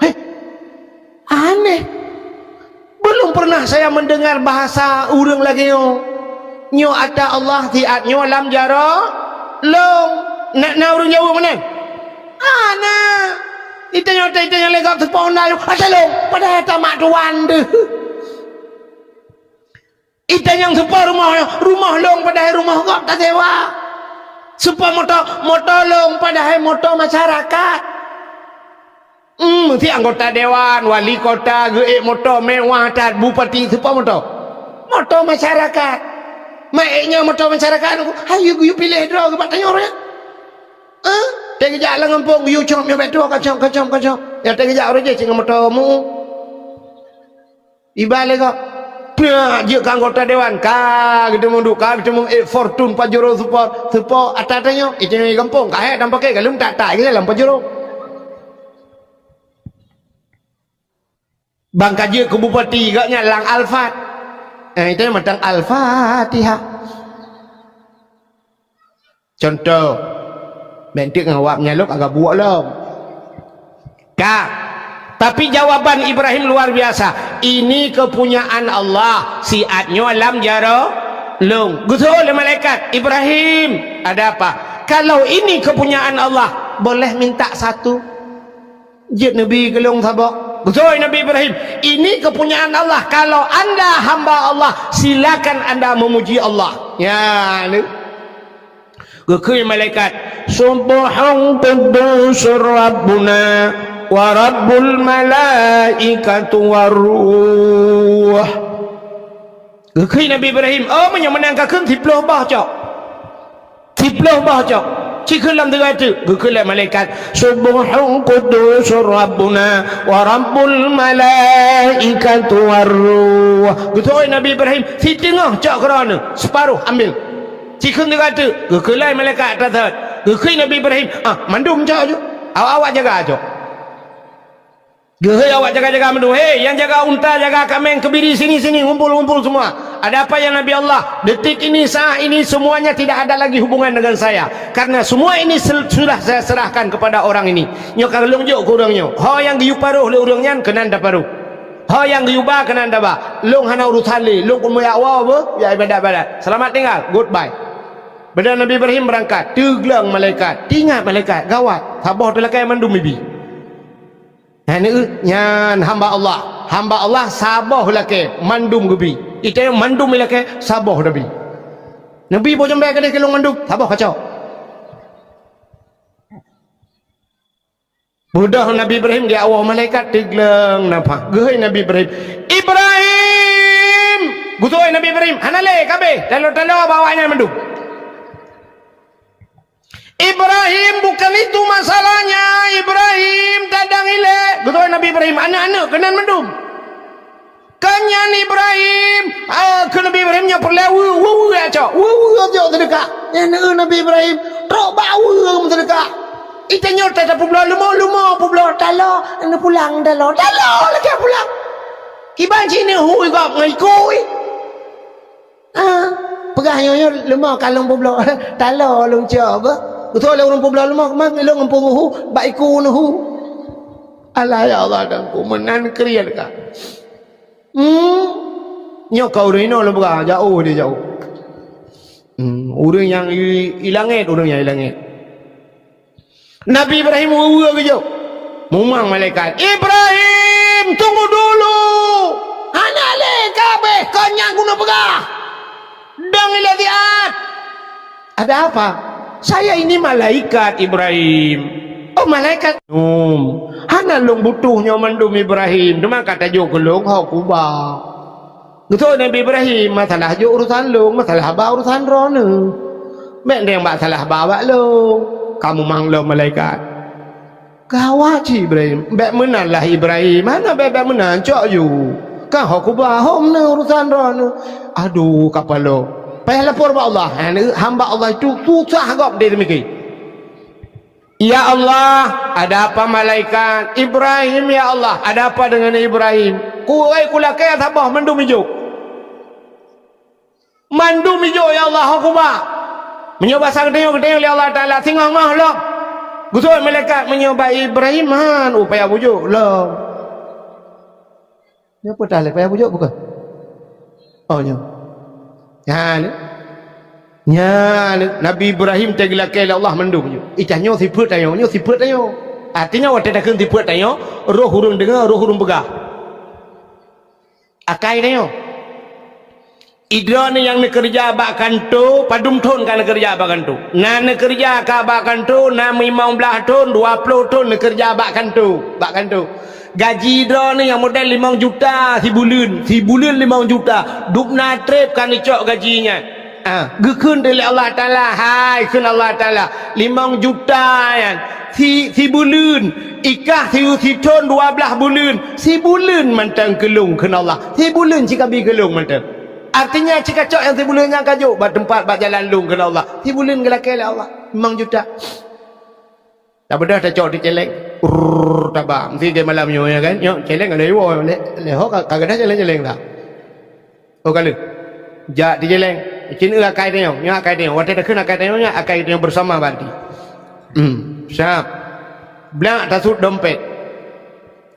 "Heh, aneh. Belum pernah saya mendengar bahasa ureuëng lagée nyoe. Nyoe ata Allah, siat nyoe lam jaroe lôn." Na, na ureuëng jaweueb meunan? Hana. Itanyoe, itanyoe lé gob teupeue na, "Ata lôn, padahai tamat tuan deuh." Itanyoe teupeue rumoh, rumoh lôn padahai rumoh gob tasewa. Teupeue moto, moto lôn padahai moto masyarakat. Hmm, si anggota dewan, wali kota geuék moto mewah that, bupati teupeue moto. Moto masyarakat. Mak ék nyoe moto masyarakat, hayu geuyue piléh droe geuh bak tanyoe ureuëng. Eh, teugeujak lam gampông geuyue cok miyueb bak tuwoe, kacok, kacok, kacok. Nyang teugeujak ureuëng jih cit ngon moto mu. Iba lé gob. Peuet jeuet keu anggota dewan, ka geuteumeung duek, ka geuteumeung ék Fortuner Pajero Sport, Sport ata tanyoe, itanyoe gampông, ka hék dan pakai galeuem tak-tak lé lam Pajero. Ban ka jeuet keu bupati, gobnyan lam Alphard. Eh, itanyoe mantong Al-Fatihah. Contoh, bék teuk ngon awak meunyoe lôn agak buok lom. Ka. Tapi jawaban Ibrahim luar biasa. "Ini kepunyaan Allah, siat nyoe lam jaroe lôn." Geuseuôt lé malaikat, "Ibrahim, ada apa?" "Kalau ini kepunyaan Allah, boleh minta satu?" Jeuet neubi keu lôn saboh. Geuseuôt Nabi Ibrahim, "Ini kepunyaan Allah. Kalau anda hamba Allah, silakan anda memuji Allah." Ya, ni. Geukheun malaikat, "Subbuhun quddusur Rabbuna wa Rabbul malaikatu war ruh." Geukheun Nabi Ibrahim, "Oh, meunyoe meunan kakheun siploh boh cok. Siploh boh cok." Cikheun lam teungoh teuk, geukheun lé malaikat, "Subbuhun quddusur Rabbuna wa Rabbul malaikatu war ruh." Geutôi Nabi Ibrahim, "Siteungoh cok keudroe neuh, seuparoh ambil." Cikheun teungoh teuk, geukheun lé malaikat ata thot. Geukheun Nabi Ibrahim, "Ah, mandum cok ju. Awak-awak jaga cok." Geuhôi awak jaga-jaga mandum, "Hei, yang jaga unta, jaga kaméng, keubiri, sini, sini, ngumpul, ngumpul semua. Ada apa ya Nabi Allah? Detik ini, saat ini, semuanya tidak ada lagi hubungan dengan saya. Karena semua ini sel-, sudah saya serahkan kepada orang ini." Nyoe ka lôn jok keu ureuëng nyoe. Ho nyang geuyue paroh lé ureuëng nyan keunan taparoh. Ho nyang geuyue ba keunan taba, lôn hana urosan lé, lôn keuneuk jak woe beuh, jak ibadat-ibadat. Seulamat tinggal, goodbye. Padahai Nabi Ibrahim beurangkat, teugleng malaikat, teuingat malaikat, gawat, saboh teulakée mandum ibi. Nyan, nyan hamba Allah, hamba Allah saboh lakée mandum geubi. Itée mandum ilakée saboh Nabi. Nabi boh jeumbée keudeh keu lôn mandum, saboh kacok. Beudôh Nabi Ibrahim geujak woe malaikat teugleng nafah. Geuhôi Nabi Ibrahim, "Ibrahim!" Geutôi Nabi Ibrahim, "Hana lé, ka abéh, taloe-taloe bak awaknyan mandum." "Ibrahim, bukan itu masalahnya, Ibrahim, tadang ilée." Geutôi Nabi Ibrahim, "Aneuëk-aneuëk keunan mandum." Kan nyan Ibrahim, ah, keu Nabi Ibrahim nyoe peureulée weu, weu, weu jak cok, weu, weu jak cok seudeukah. Nyan Nabi Ibrahim trok bak weu meuseudekah. Itanyoe ta-, tapeubloe leumo, leumo peubloe, taloe, neupulang taloe, taloe lagée pulang. Kiban cit neuhui gob ngon ikui. Ah, peugah nyoe, nyoe leumo ka lôn peubloe, taloe lôn cok beuh. Beutôi lé ureuëng peubloe leumo, keumah ilong ngon peuruhu, bak iku neuhu. Alah ya Allah, dan ku meunan kriet ka. Hmm. Nyoe ka ureuëng inoe lôn peugah, jauh dia jauh. Hmm, ureuëng nyang i, i langét, ureuëng nyang i langét. Nabi Ibrahim weue-weue geujok. Mumang malaikat, "Ibrahim, tunggu dulu! Hana lé ka abéh kon nyang keuneuk peugah! Dong ilée siat!" "Ada apa?" "Saya ini malaikat, Ibrahim." "Oh, malaikat." "Hana lôn butuh nyoe mandum, Ibrahim, teuma ka tajok keu lôn ho kuba." Geutôi Nabi Ibrahim, "Masalah jok urusan lôn, masalah ba urusan droeneuh. Bék deng bak salah ba bak lôn." Ka mumang lom malaikat. Gawat cit Ibrahim, bék meunan lah Ibrahim, hana bék-bék meunan, cok ju. Ka ho kuba, ho meunan urusan droeneuh. Aduh, kapalo. Payah lapor bak Allah. Hamba Allah itu susah gob dia demikian. "Ya Allah, ada apa malaikat?" "Ibrahim, ya Allah, ada apa dengan Ibrahim?" "Kuwai kulakée saboh mandum ijok. Mandum ijok, ya Allah, ho kuba. Meunyoe basa geutanyoe, geutanyoe lé Allah Taala, singoh-ngoh lom." Geutôi malaikat, "Meunyoe bak Ibrahim, han, upaya bujok lom." Nyoe peue tah lé payah bujok bukan? Oh, nyoe. Nyan, nyan Nabi Ibrahim teugeulakée lé Allah mandum nyoe. Itanyoe sifeuet tanyoe, nyoe sifeuet tanyoe. Artinya watée takheun sifeuet tanyoe, roh ureuëng deungoe, roh ureuëng peugah. Akai tanyoe. Idroeneuh nyang neukeureuja bak kanto, padum thon ka neukeureuja bak kanto? Na neukeureuja ka bak kanto, na limong blaih thon, dua ploh thon neukeureuja bak kanto, bak kanto. Gaji droeneuh nyang model limong juta sibuleuen, sibuleuen limong juta, dubna treb ka neucok gaji nyan. Ah, geukheun lé Allah Taala, hai kheun Allah Taala, limong juta nyan, si, sibuleuen, ikah si, sithon dua blaih buleuen, sibuleuen mantong keu lôn kheun Allah, sibuleuen cikabi keu lôn mantong. Artinya cikacok nyang sibuleuen nyan ka jok bak teumpat bak jalan lôn kheun Allah, sibuleuen geulakée lé Allah, limong juta. Tabeudôh tacok di céléng. Rrrr, taba. Meusti lagée malam nyoe, ya kan? Nyoe céléng lé woe, lé, lé ho ka, ka gadôh céléng-céléng dah. Oh, ka lheueh. Jak di céléng. Cit akai tanyoe, nyoe akai tanyoe. Watée takheun akai tanyoe, nyoe akai tanyoe bersama berarti. Hmm, siap. Blak tasut dompet.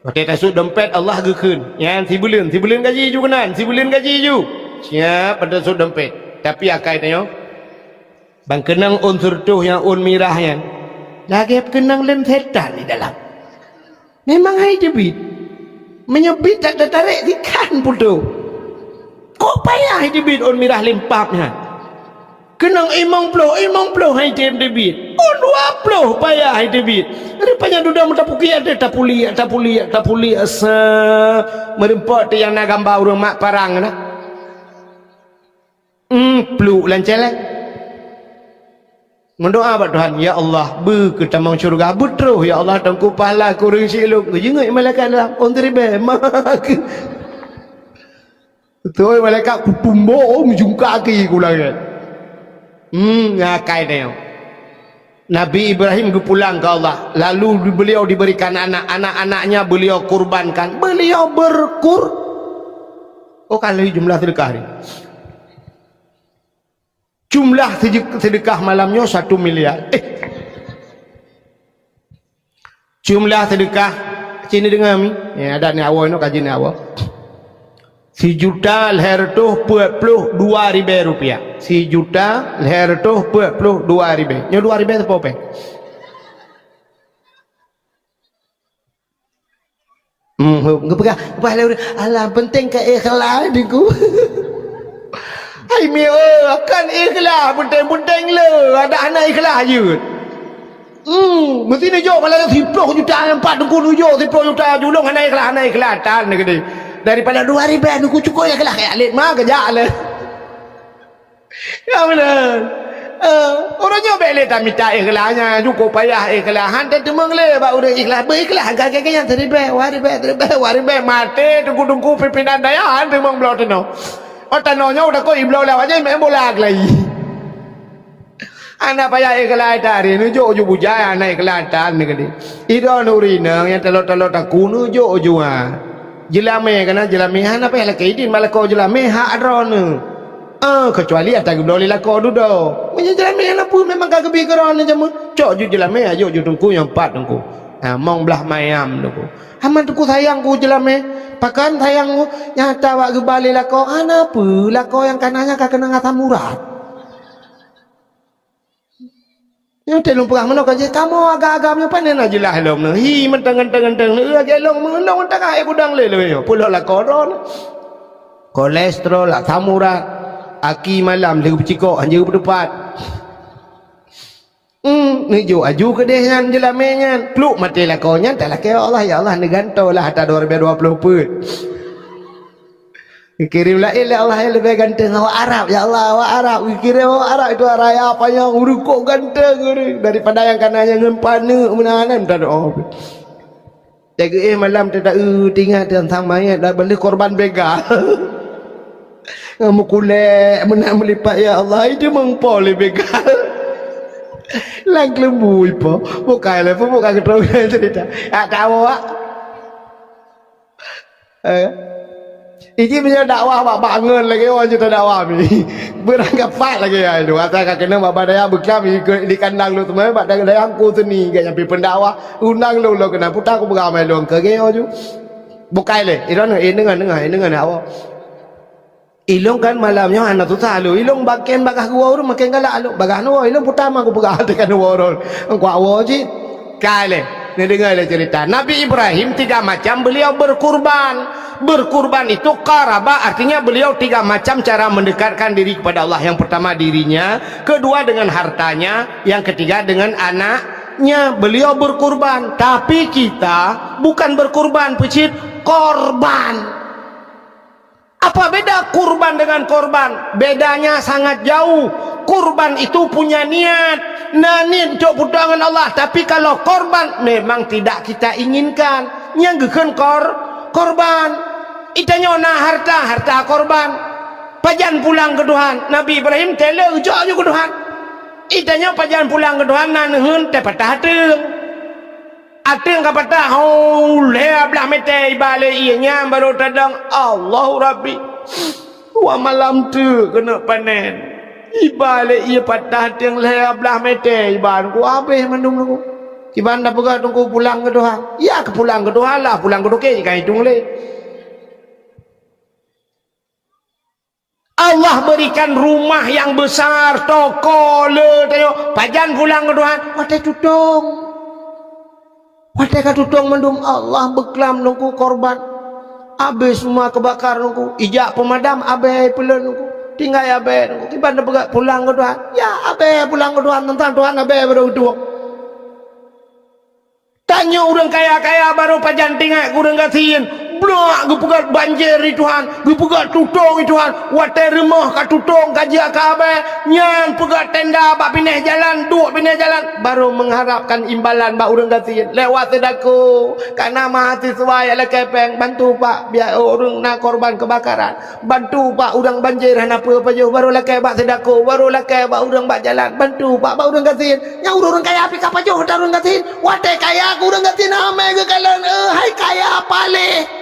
Watée tasut dompet, Allah geukheun. Nyan sibuleuen, sibuleuen gaji ju keunan, sibuleuen gaji ju. Siap, tasut dompet. Tapi akai tanyoe, ban keunong ôn seureutôh nyang ôn mirah nyan, lagée keunong lem setan di dalam. Memang hai teubiet. Meunyoe biet that tatarek sikan putôh. Kok payah hai teubiet ôn mirah lem pap nyan? Keunong limong ploh, limong ploh hai tem teubiet. Ôn dua ploh payah hai teubiet. Rupanya dudoe meutapukiak teuh, tapuliak, tapuliak, tapuliak, sa meureumpok teuh nyang na gamba ureuëng mak parang na. Hmm, pluek lam céléng. Meudoá bak Tuhan, "Ya Allah, beu keu tamong syeuruga, beutroh, ya Allah, teungku pahala keu ureuëng syiek lôn." Geujingeuk malaikat dalam, "Ôn ribée, ma keu." Beutôi malaikat kutumbok, oh, meujungka keu ku langét. Hmm, ngakai tanyoe. Nabi Ibrahim geupulang keu Allah, lalu beliau diberikan anak, anak-anaknya beliau kurbankan. Beliau berkur-, oh, ka lheueh jumlah seudeukah ni. Jumlah seudeuk-, seudeukah malam nyoe satu miliar. Eh. Jumlah seudeukah Cit neudeungoe mi. Ya, adak ni awai nyoe kaji ni awai. Sijuta lhèe reutôh peuet ploh dua ribèe rupiah. Sijuta lhèe reutôh peuet ploh dua ribèe. Nyoe dua ribèe sapeue péng? Hmm, geupeugah, geupeugah lé ureueng, "Alah, peunteng ka ikhlas, Teungku." Hai mi, oh, kan ikhlas, peunteng-peunteng le, adak hana ikhlas jeuet. Hmm, meusti neujok malah siploh juta nyang pat Teungku neujok, siploh juta julong hana ikhlas, hana ikhlas, tan keudéh. Daripada dua ribèe Teungku cukôp ikhlas, kaya lét ma geujak le. Ya beutôi. Eh, uroe nyoe bèk lé tamita ikhlas nyan, cukôp payah ikhlas. Han tateumeung lé bak ureueng ikhlas, beu ikhlas, gaki-gaki nyan siribèe, dua ribèe, siribèe, dua ribèe, maté teungku-teungku pimpinan dayah, han teumeung bloe teunoh. Oh, tanoh nyoe udah kok ibloe lewat jai main bola kelai. Hana payah ikhlas tari, neujok ju bujai hana ikhlas tan keudéh. Idroeneuh ureueng inong nyang talo-talo takue neujok ju ha. Jeulamé kana jeulamé hana payah lakèe idin bak lakoe jeulamé hak droeneuh. Eh, keucuali ata geubloe lé lakoe dudoe. Meunyoe jeulamé hana peue memang ka geubi keu droeneuh jameun. Cok ju jeulamé, ajok ju teungku nyang pat teungku. Ha, mong blah mayam teungku. Aman teungku sayang ku jeulamé. Pakon sayang ku nyata bak geuba lé lakoe hana peue lakoe nyang kana nyan ka keunong asam urat. Nyoe teuh lôn peugah meunoe ka jeuet kamoe agam-agam nyoe pane na jeulaih lom nyoe. Hi mantong ganteng-ganteng nyoe lagèe lôn meunong tagah ék udang lé lôn nyoe. Peulhok lakoe droeneuh. Kolesterol, asam urat, aki malam lheueh beucikok hanjeuet beuteupat. Hmm, neujok aju keudeh nyan jeulamé nyan. Pluk maté lakoe nyan talakèe Allah, ya Allah neugantoe lah ata dua ribèe dua ploh peuet. Geukirém laén lé Allah nyang leubeh ganteng awak Arab, ya Allah, awak Arab. Geukirém awak Arab itu raya panyang, ureueng kok ganteng ureueng daripada nyang kana nyang ngon paneuk meunan, meunan doa. Teuka éh malam teuta-eu tingat teuntang manyét dan beuleue korban begal. Meukulek meunan meulipat, ya Allah, itu meupo lé begal. Lang keuleumbu ipo. Bukai lé pun bukan keutong cerita. Tak tahu, Wak. Eh. Iji meunyoe dakwah bak-bak ngon lagèe orang cerita dakwah mi. Beurangkapat lagèe nyan tu. Asai ka keuneuk bak dayah beuklam di kandang lôn teumé bak dayah Teungku Seuni gét nyang pi pendakwah. Undang lôn lôn keunan puta ku peugah mai lôn keu gét nyoe ju. Bukai lé. Idong eh deungon deungon eh deungon awak. Ilôn kan malam nyoe hana susah lôn. Ilôn maken bagaih geuwoe ureueng maken galak lôn. Bagaih nyoe ilôn puta ma ku peugah teuka nyoe woe ureueng. Engkau woe cit. Kai lé, neudeungoe lé cerita. Nabi Ibrahim tiga macam beliau berkurban. Berkurban itu qaraba, artinya beliau tiga macam cara mendekatkan diri kepada Allah. Yang pertama dirinya, kedua dengan hartanya, yang ketiga dengan anaknya. Beliau berkurban. Tapi kita bukan berkurban, peucit korban. Apa beda kurban dengan korban? Bedanya sangat jauh. Kurban itu punya niat. Na niet untuk peutuan ngon Allah. Tapi kalau korban, memang tidak kita inginkan. Nyang geukheun kor-, korban. Itanyoe na harta, harta korban. Pajan pulang keu Tuhan. Nabi Ibrahim teuh le jok ju keu Tuhan. Itanyoe pajan pulang keu Tuhan, na neuheun teuh patah ateueng. Ateueng ka patah, hau, lhèe blah mètè iba lé ié nyan barô tadong, Allahu Rabbi. Dua malam teuk keuneuk panen. Iba lé ié patah ateueng lhèe blah mètè iba, ku habéh mandum nunggu. Kiban tapeugah teungku pulang keu Tuhan. Ya keu pulang keu Tuhan lah, pulang keu toke ka itong lé. Allah berikan rumah yang besar, toko le tanyoe. Pajan pulang keu Tuhan? Watèe tutong. Watèe ka tutong mandum Allah beuklam nungku korban. Abéh semua keubakar nungku. Ijak peumadam abéh peulon nungku. Tinggai abéh nungku. Kiban tapeugah pulang keu Tuhan? Ya abéh pulang keu Tuhan. Teuntang Tuhan abéh barô geutuwok. Tanyoe ureueng kaya-kaya barô pajan teuingat keu ureueng gasien. Blok geupeugah banjir di Tuhan, geupeugah tutong di Tuhan. Watèe rumoh ka tutong ka jeuet keu abéh, nyan peugah tenda bak binéh jalan, duek binéh jalan, barô mengharapkan imbalan bak ureueng gasien lewat seudako. Kana mahasiswa nyang lakèe pèng, bantu pak, biar ureueng na korban kebakaran. Bantu pak ureueng banjir hana peue pajoh, barô lakèe bak seudako, barô lakèe bak ureueng bak jalan, bantu pak bak ureueng gasien. Nyang ureueng kaya pih ka pajoh ata ureueng gasien. Watèe kaya keu ureueng gasien amai geukalon, eh hai kaya paléh.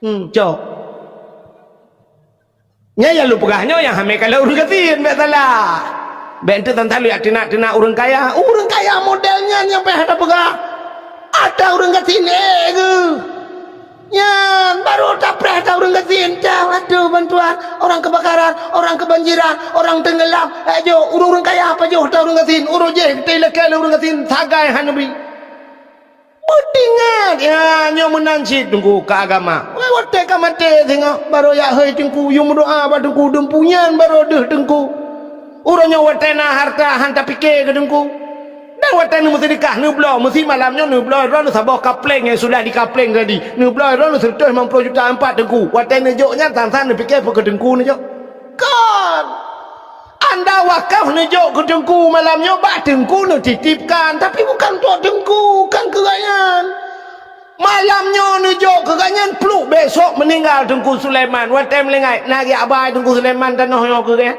Hmm, cok. Nyan nyang lôn peugah nyoe nyang amai kalon ureueng gasien bèk salah. Bèk enteuk tan-tan lôn jak teunak-teunak ureueng kaya. Ureueng kaya model nyan nyang payah tapeugah. Ata ureuëng gasien ék geuh. Nyan baru tapreh ata ureuëng gasien, dah, aduh, bantuan, orang kebakaran, orang kebanjiran, orang tenggelam. Eh, jok, ureuëng-ureuëng kaya pajoh ata ureuëng gasien, ureuëng jéh teuh ilakée lé ureuëng gasien, sagai hana bri. Beutingat, ya, nyoe meunan cit Teungku keu agama. Wai, watée ka maté singoh, baru jak hôi Teungku, yue meudoa bak Teungku, deumpu nyan baru deuh Teungku. Uroe nyoe watée na hareuta han tapike keu Teungku. Dan watée neumeuseudeukah, neubloe, meusi malam nyoe neubloe droeneuh saboh kapleng nyang sudah dikapleng tadi. Neubloe droeneuh seureutôh limong ploh juta ampat Teungku. Watée neujok nyan, san-san neupike peu keu Teungku neujok. Kon! Anda wakaf neujok keu Teungku malam nyoe, bak Teungku neutitipkan, tapi bukan untuk Teungku, kan keu gobnyan. Malam nyoe neujok keu gobnyan, pluek besok meuninggai Teungku Sulaiman. Watée meuninggai, na geujak bai Teungku Sulaiman tanoh nyoe keu gobnyan?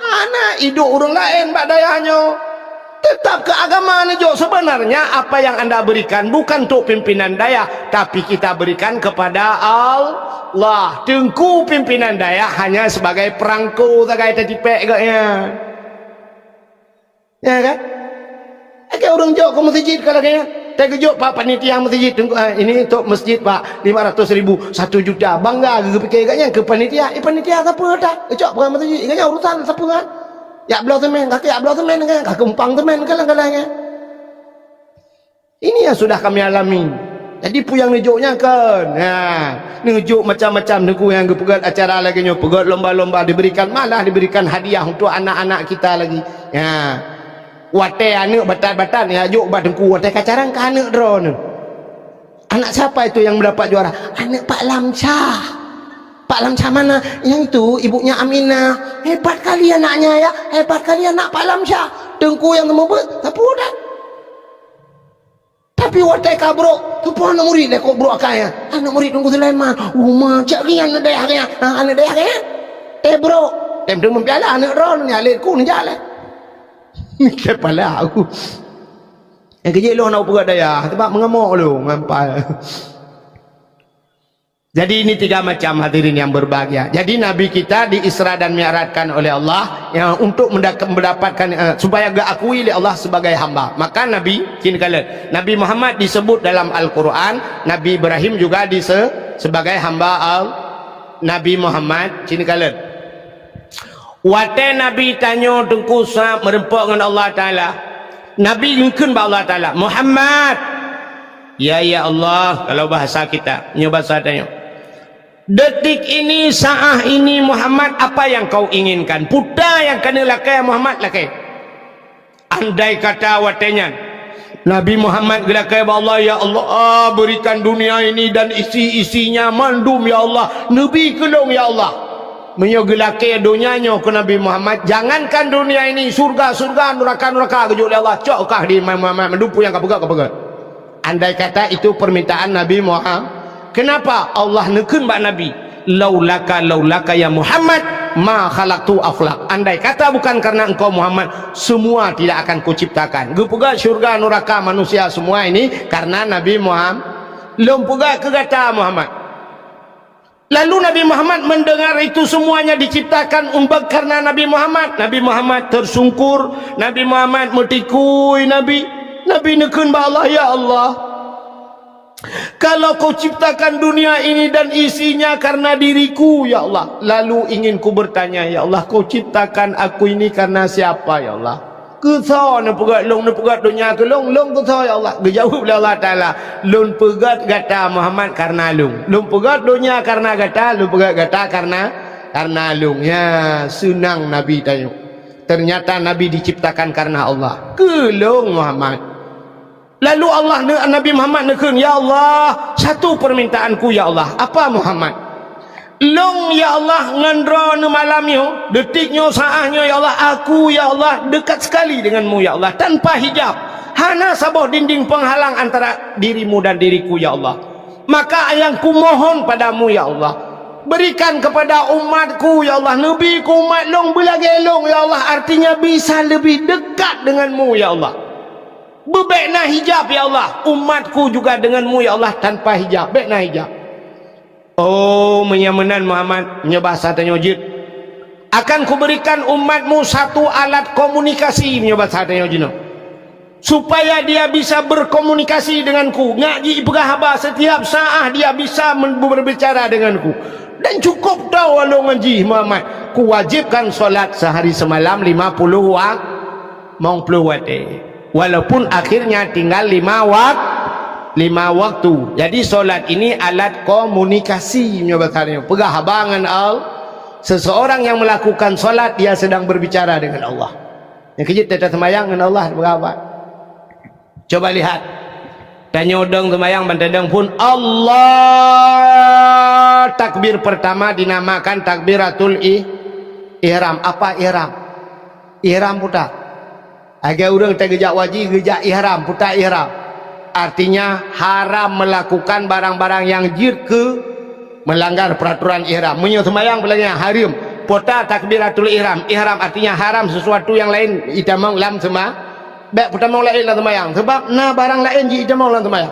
Hana, idok ureuëng laén bak dayah nyoe. Tetap keu agama neujok. Sebenarnya apa yang anda berikan bukan untuk pimpinan dayah, tapi kita berikan kepada Allah. Teungku pimpinan dayah hanya sebagai perangko sagai tatipék gobnyan. Ya kan? Oke, ureuëng jok keu masjid ka lagée nyan. Teugeujok pak panitia masjid, Teungku, ah, ini untuk masjid, Pak, lima ratus ribu, satu juta. Bangga geupike gobnyan keu panitia. Eh, panitia sapeue dah? Geucok peugah masjid. Gobnyan urusan sapeue kan? Jak bloe semen, ka keuh jak bloe semen kan? Ka keuh umpang semen kan, kan, kan. Ini yang sudah kami alami. Jadi peue nyang neujok nyan kon. Ha, neujok macam-macam Teungku nyang geupeugét acara lagée nyoe, peugét lomba-lomba diberikan, malah diberikan hadiah untuk anak-anak kita lagi. Ha. Watée aneuëk batat-batat nyang jok bak Teungku, watée ka carang ka aneuëk droeneuh. Anak siapa itu yang mendapat juara? Anak Pak Lamsyah. Pak Lamsyah mana? Yang itu ibunya Aminah. Hebat kali anaknya ya. Hebat kali anak Pak Lamsyah. Teungku nyang meubeuet, sapeue dah? Tapi watée ka brok, teupeue aneuëk murit lé kok brok akai nyan. Aneuëk murit Teungku Sulaiman. Uma, cak rian aneuëk dayah gobnyan. Ha, aneuëk dayah gobnyan. Teubrok. Tem tu meupiala aneuëk droeneuh, nyan lé ku neujak lé. Kepala aku. Nyang keujeuet lôn hana peugah dayah, sebab meungamok lôn ngampai. Jadi ini tiga macam, hadirin yang berbahagia. Jadi Nabi kita di-Isra dan Mi'rajkan oleh Allah, ya, untuk mendak-, mendapatkan, eh, supaya geukui lé Allah sebagai hamba. Maka Nabi, kini kala, Nabi Muhammad disebut dalam Al-Quran, Nabi Ibrahim juga dise-, sebagai hamba Al-, Nabi Muhammad, kini kala. Watée Nabi tanyoe Teungku sa-, meureumpok ngon Allah Taala, Nabi geukheun bak Allah Taala, "Muhammad!" Ya, ya Allah, kalau bahasa kita, nyoe bahasa tanyoe. Detik ini, saat ini, Muhammad, apa yang kau inginkan? Peue nyang keuneuk lakée, Muhammad, lakée. Andai kata watée nyan, Nabi Muhammad geulakée bak Allah, "Ya Allah, berikan dunia ini dan isi-isinya mandum, ya Allah. Neubi keu lôn, ya Allah." Meunyoe geulakée donya nyoe keu Nabi Muhammad, jangankan dunia ini, syurga-syurga, nuraka-nuraka geujok lé Allah, cok kah di Muhammad, mandum peue nyang ka peugét, ka peugét. Andai kata itu permintaan Nabi Muhammad, kenapa Allah neukheun bak Nabi, "Laulaka, laulaka ya Muhammad, ma khalaqtu aflak." Andai kata bukan karena engkau Muhammad, semua tidak akan kuciptakan. Geupeugah syurga, nuraka, manusia, semua ini karena Nabi Muhammad. Lôn peugah keu gata Muhammad. Lalu Nabi Muhammad mendengar itu semuanya diciptakan umbak karena Nabi Muhammad. Nabi Muhammad tersungkur, Nabi Muhammad meutikui, Nabi, Nabi neukheun bak Allah, "Ya Allah, kalau kau ciptakan dunia ini dan isinya karena diriku, ya Allah, lalu ingin ku bertanya, ya Allah, kau ciptakan aku ini karena siapa, ya Allah?" Keusoe neupeugét lôn, neupeugét donya keu lôn, lôn keusoe ya Allah? Geujaweueb lé Allah Taala, "Lôn peugét gata Muhammad kareuna lôn. Lôn peugét donya kareuna gata, lôn peugét gata kareuna, kareuna lôn." Ya, seunang Nabi tanyoe. Ternyata Nabi diciptakan kareuna Allah. Keu lôn Muhammad. Lalu Allah ne-, Nabi Muhammad neukheun, "Ya Allah, satu permintaanku ya Allah." "Apa Muhammad?" "Lôn ya Allah ngon droeneuh malam nyoe, detik nyoe, saat nyoe ya Allah, aku ya Allah dekat sekali denganmu ya Allah, tanpa hijab. Hana saboh dinding penghalang antara dirimu dan diriku ya Allah. Maka nyang kumohon padamu ya Allah, berikan kepada umatku ya Allah, neubi keu umat lôn beulagée lôn ya Allah, artinya bisa lebih dekat denganmu ya Allah. Beu bék na hijab ya Allah, umatku juga denganmu ya Allah tanpa hijab, bék na hijab." "Oh, meunyoe meunan Muhammad," meunyoe basa tanyoe jeuet, "akan kuberikan umatmu satu alat komunikasi," meunyoe basa tanyoe jinoe. Supaya dia bisa berkomunikasi denganku, ngak jipeugah haba setiap saat dia bisa men-, berbicara denganku. Dan cukup tahu walau ngon jih Muhammad, kuwajibkan solat sehari semalam lima puluh wak-, mong puluh watée. Walaupun akhirnya tinggal lima wak-, lima waktu. Jadi solat ini alat komunikasi, nyoe bahasa nyoe. Peugah haba ngon Allah. Seseorang yang melakukan solat, dia sedang berbicara dengan Allah. Nyang keujeuet tata seumayang ngon Allah, peugah haba. Coba lihat. Tanyoe dong seumayang ban tadong phon Allah. Takbir pertama dinamakan takbiratul ih-, ihram. Apa ihram? Ihram puta. Agai ureuëng teugeujak waji geujak ihram, puta ihram. Artinya haram melakukan barang-barang yang jeuet keu melanggar peraturan ihram. Meunyoe seumayang peulanggaran haram, puta takbiratul ihram. Ihram artinya haram sesuatu yang lain itamong lam seuma-, bék peutamong laén lam seumayang. Sebab na barang laén jitamong lam seumayang.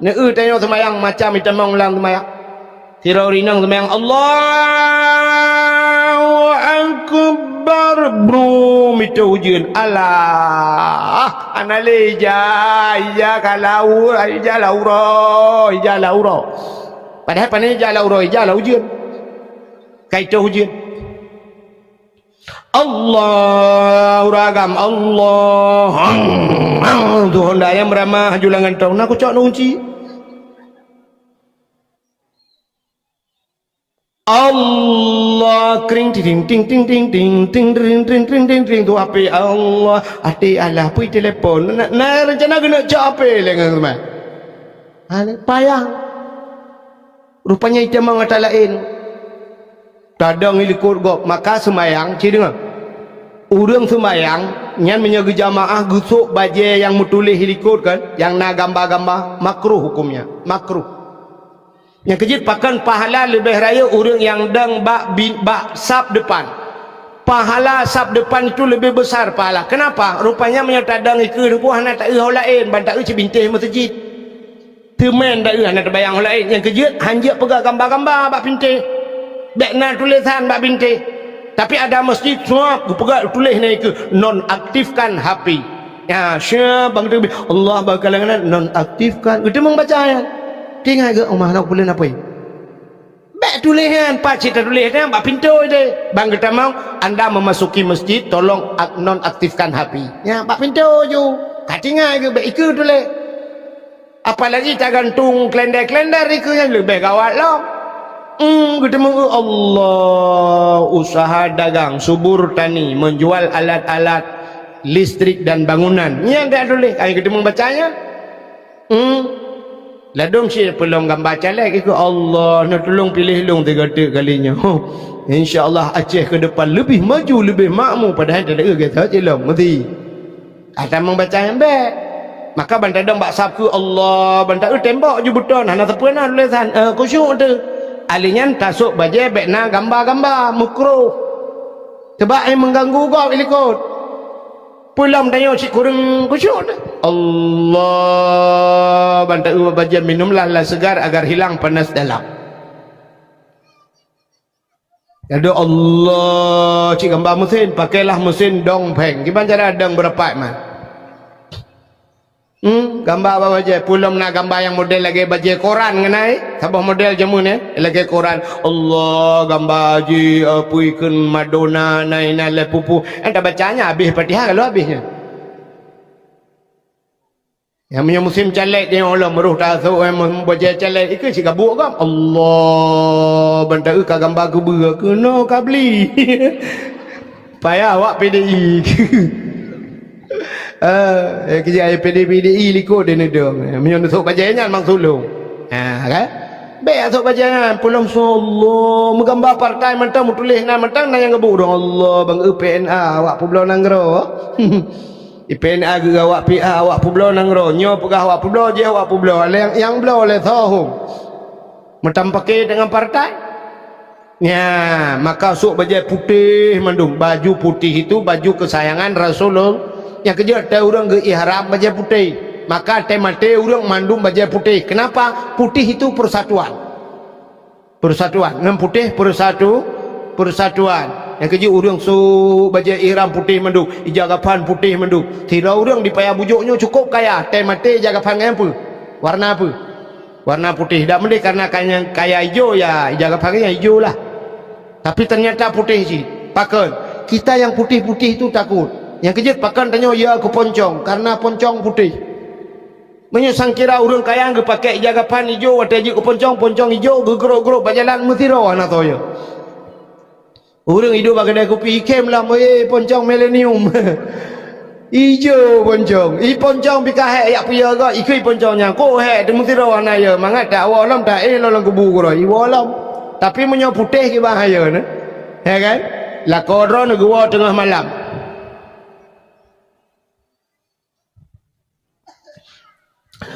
Neu tanyoe seumayang macam itamong lam seumayang. Sidroe ureuëng inong seumayang, "Allahu Akbar." Brum, itu ujeuen. Alah, hana lé ija, ija ka lau-, ija lam uroe, ija lam uroe. Padahai pane ija lam uroe, ija lam ujeuen. Ka itu ujeuen. Allah, ureuëng agam, Allah. Tuhan dah yang beramah julangan tong. Nak kucok nunci. Allah, kring, ting, ting, ting, tu api Allah, até Allah, pui telepon. Na, na rencana keuneuk cok api lé ngon teuma. Ha, payah. Rupanya itamong ata laén. Tadong i likot gob, maka seumayang, ci deungoe. Ureuëng seumayang, nyan meunyoe geujamaah geusok bajée nyang meutuléh i likot kan, nyang na gamba-gamba, makruh hukumnya, makruh. Nyang keujeuet pakon pahala leubeh rayeuk ureuëng nyang dong bak bi-, bak sab depan. Pahala sab depan itu leubeh besar pahala. Kenapa? Rupanya meunyoe tadong ikeue teungku hana taeu ho laén, ban taeu cit bintéh meuseujid. Teuma taeu hana tabayang ho laén. Nyang keujeuet hanjeuet peugah gamba-gamba bak bintéh. Bék na tulésan bak bintéh. Tapi ada masjid, suap, geupeugah tuléh na ikeue, "Nonaktifkan H P." Ya, siap bang tu, Allah bakalangan nonaktifkan. Geutamong baca nyan. Tinggai geuh, "Oh, mah, nak peuleueh apui." Bék tuléh nyan, pat cit tatuléh nyan bak pintoe deh. Bang geutamong, "Anda memasuki masjid, tolong ak-, nonaktifkan H P." Nyan bak pintoe ju. Ka tinggai geuh, bék ikeue tuléh. Apalagi tagantung kalender-kalender ikeue nyan leubeh gawat lom. Hmm, geutamong, Allah, usaha dagang, subur tani, menjual alat-alat listrik dan bangunan. Nyan dak tuléh, ai geutamong baca nyan. Hmm. Ladôm cit peulom gamba caleg ikeue, Allah, neutulông piléh lôn tiga teuk kali nyoe. Huh. Insya Allah Aceh ke depan leubeh maju, leubeh makmu, padahai teudeue gata cilong meuti. Ata meubaca nyang bék. Maka ban tadong bak sab keu Allah, ban taeu tembok ju beuton, hana sapeue na tulésan, eh, khusyuk teuh. Ahli nyan tasok bajée bék na gamba-gamba, mukroh. Sebab ai meuganggu gob i likot. Peulom tanyoe cit kureueng khusyuk teuh. Allah, ban taeu bajée minumlah lah segar agar hilang panas dalam. Adoe Allah, cit gamba meusén, pakailah meusén dong pheng. Kiban cara dong beurapat man. Hmm, gamba bak bajée, peulom na gamba nyang model lagée bajée koran ngeunai, saboh model jameun nyan, lagée koran. Allah, gamba jih, apui kheun Madonna, na inan lé pupu. Nyang tabaca nyan habéh Fatihah ka lheueh habéh nyan. Nyang meunyoe musim caleg nyoe lom roh tasok, eh, bajée caleg, ikeue cit gabuk gob. Allah, ban taeu ka gamba keubeue, keunoe ka bli. Payah awak P D I. Eh, eh, keujai P D I, P D I likot di neudong. Eh, meunyoe neusok bajée nyan mang sulong. Ha, kan? Bék asok bajée nyan, peulom su Allah, meugamba partai mantong, meutuléh na mantong, na nyang gabuk dong Allah, bang eu P N A, awak peubloe nanggroe. Di P N A geu awak P A, awak peubloe nanggroe, nyoe peugah awak peubloe, jih awak peubloe, lé nyang bloe lé soe hom. Meutam paké deungon partai. Nya, maka sôk bajée putéh mandum. Baju putih itu baju kesayangan Rasulullah. Nyang keujeuet tée ureuëng geu-ihram bajée putéh. Maka tée maté ureuëng mandum bajée putéh. Kenapa? Putih itu persatuan. Persatuan. Ngon putéh persatu-, persatuan. Nyang keujeuet ureuëng su bajée ihram putéh mandum, ija kafan putéh mandum. Sidroe ureuëng di Paya Bujok nyoe cukup kaya, tém maté ija kafan ngon peue? Warna peue? Warna putéh. Dak meudeh karena kaya, kaya ijo, ya ija kafan nyang ijo lah. Tapi ternyata putéh cit. Pakon? Kita nyang putéh-putéh tu takot. Nyang keujeuet pakon tanyoe ya keu poncong, karena poncong putéh. Meunyoe sangkira ureuëng kaya geupakée ija kafan ijo watée jeuet keu poncong, poncong ijo geugrok-grok bak jalan meusidroe hana soe. Ureuëng iduek bak keudée kupi ikhém lom, "Weh, poncong milenium." Ijo poncong. I poncong pih ka hék yak peue gob, ikheun poncong nyan. Kok hék teumeusidroe hana ya, mangat tak woe lom, tak éh lom lam kubu keudroe, iwoe lom. Tapi meunyoe putéh kiban hana ya, neh. Ya kan? Lakoe droeneuh geuwoe teungoh malam.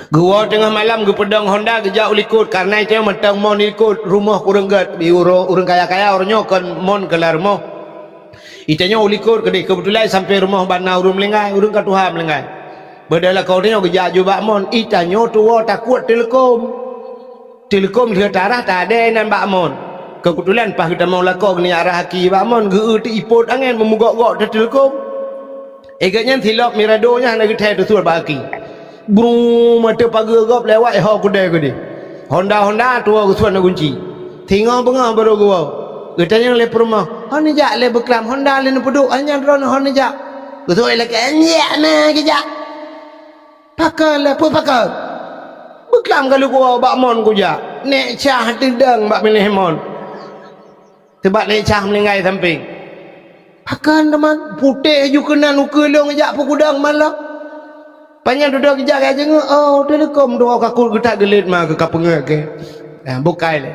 Geuwoe teungoh malam geupeudong honda geujak u likot, karena itu mantong mon likot rumoh kureueng gét, di uro-, ureuëng kaya-kaya uroe nyoe kon mon keulah rumoh. Itanyoe u likot keudeh, keubeutulan sampoe rumoh bak na ureuëng meuninggai, ureuëng ka tuha meuninggai. Beudôh lakoe tanyoe geujak jubak mon, itanyoe tuwoe takot teuleukom. Teuleukom lheueh tarah tadée nan bak mon. Keubeutulan paih geutamong lakoe geuneuk arah aki bak mon, geu-eu teuipot angén meumugok-gok teuteuleukom. Éh gét nyan silop mirado nyan hana geuthée teusuet bak aki. Brum, ateueh pageue gob lewat ho keudée keudeh. Honda-honda tuwoe geusuet na gunci. Singoh beungoh barô geuwoe. Geutanyong lé peurumoh, "Ho neujak lé beuklam honda lé neupeuduek, nyan droeneuh ho neujak?" Geusuet lagée, "Nyak na geujak." "Pakon lé, peue pakon?" "Beuklam ka lheueh kuwoe bak mon kujak. Nék cah teudong bak binéh mon." Teubak lé cah meuninggai sampéng. Pakon teuma putéh ju keunan ukeue lôn jak peugudong malam. Panyang dudoe geujak ka jeungeuk, oh, teuleukom dua kakot geutak geulet ma keu ka peungeuet keu. Nah, bukai lé.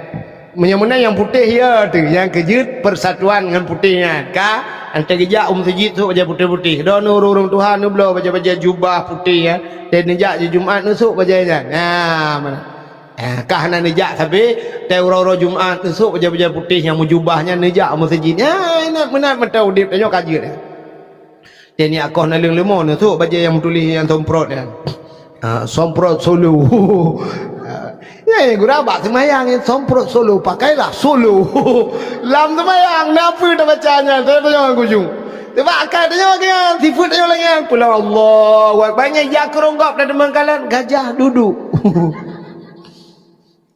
Meunyoe meunan nyang putéh ya teuh, nyang keujeuet persatuan ngon putéh nyan. Ka, anté geujak u meuseujid sôk bajée putéh-putéh. Droeneuh ureuëng-ureuëng tuha neubloe bajée-bajée jubah putéh ya. Dan neujak jih Jumat neusôk bajée nyan. Nah, mana? Eh, kah na neujak sabe, teuh uroe-uroe Jumat neusôk bajée-bajée putéh nyang meujubah nyan neujak u meuseujid. Ya, inat meunan mantong udeb tanyoe ka jeuet. Teuh nyak koh naleueng leumo neusôk bajée nyang meutuléh nyang somprot nyan. Ah, somprot solo. Ah, ya, ya, gura bak seumayang nyang somprot solo, pakailah solo. Lam seumayang, na peue tabaca nyan, saya tanyong kujung. Teuh bak akai tanyoe nyan, sifeuet tanyoe lagée nyan. Pulang Allahu Akbar, nyan jak keurong gob dan deungon kalon, gajah duduk.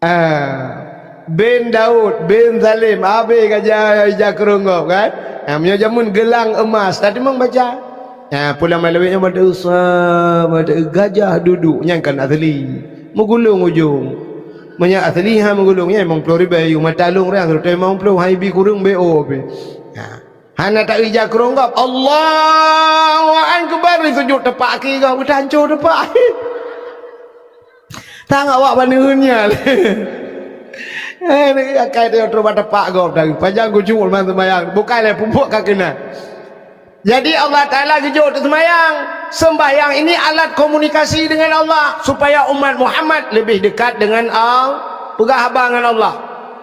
Ah, bin Daud, bin Salim, habéh gajah ija keurong gob, kan? Ha, meunyoe jameun geulang emas, tadi mang baca. Ha, pulang malam nyoe mata usah, mata gajah duduk, nyang kan asli. Meugulong ujong. Meunyoe asli ha meugulong, nyan limong ploh ribée, mata lôn rang, limong ploh, hai bi kureueng B O pih. Ha. Hana ta ija keurong gob, Allahu Akbar, sujud tepak aki gob, udah hancô tepak. Tang awak baneuen nyan. Eh, ni akai dia terus bak tepak gob dah. Panjang gujung ulama sembahyang. Bukan lé pupuk ka kena. Jadi Allah Taala geujok teuh sembahyang. Sembahyang ini alat komunikasi dengan Allah supaya umat Muhammad lebih dekat dengan Allah. Peugah haba ngon Allah.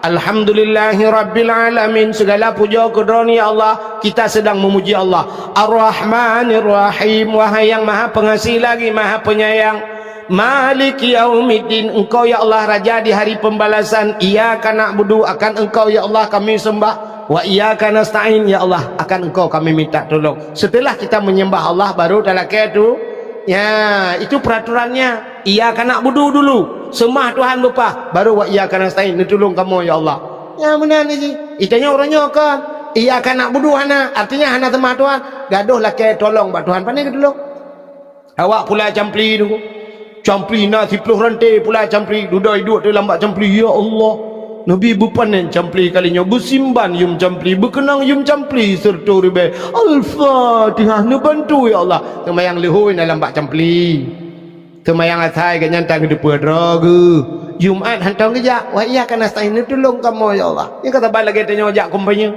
Alhamdulillahi Rabbil Alamin. Segala puja keu Droeneuh ya Allah. Kita sedang memuji Allah. Ar-Rahmanir Rahim. Wahai yang Maha Pengasih lagi Maha Penyayang. Maliki yaumiddin, Engkau ya Allah Raja di hari pembalasan. Iyyaka na'budu, akan Engkau ya Allah kami sembah. Wa iyyaka nasta'in, ya Allah, akan Engkau kami minta tolong. Setelah kita menyembah Allah, baru talakée tu. Ya, itu peraturannya. Iyyaka na'budu dulu, sembah Tuhan beupah, baru wa iyyaka nasta'in, neutulông kamoe ya Allah. Ya, meunan cit. Itanyoe uroe nyoe kan. Iyyaka na'budu hana, artinya hana sembah Tuhan. Gadoh lakée tolong bak Tuhan, pane geutulông. Awak pula campli tu. Campli na siploh ranté pula campli. Dudoe iduek teuh lam bak campli. Ya Allah. Nabi beupanen campli kali nyoe. Beusimban yum campli. Beukeunong yum campli serta ribée. Al-Fatihah. Neubantu ya Allah. Seumayang leuhôi na lam bak campli. Seumayang asai geuh nyan tan geuteupeue droe geuh. Jumat hantom geujak. Wa iyyaka nasta'in. Neutulông kamoe ya Allah. Nyang ka saban lagée tanyoe jak kompanye.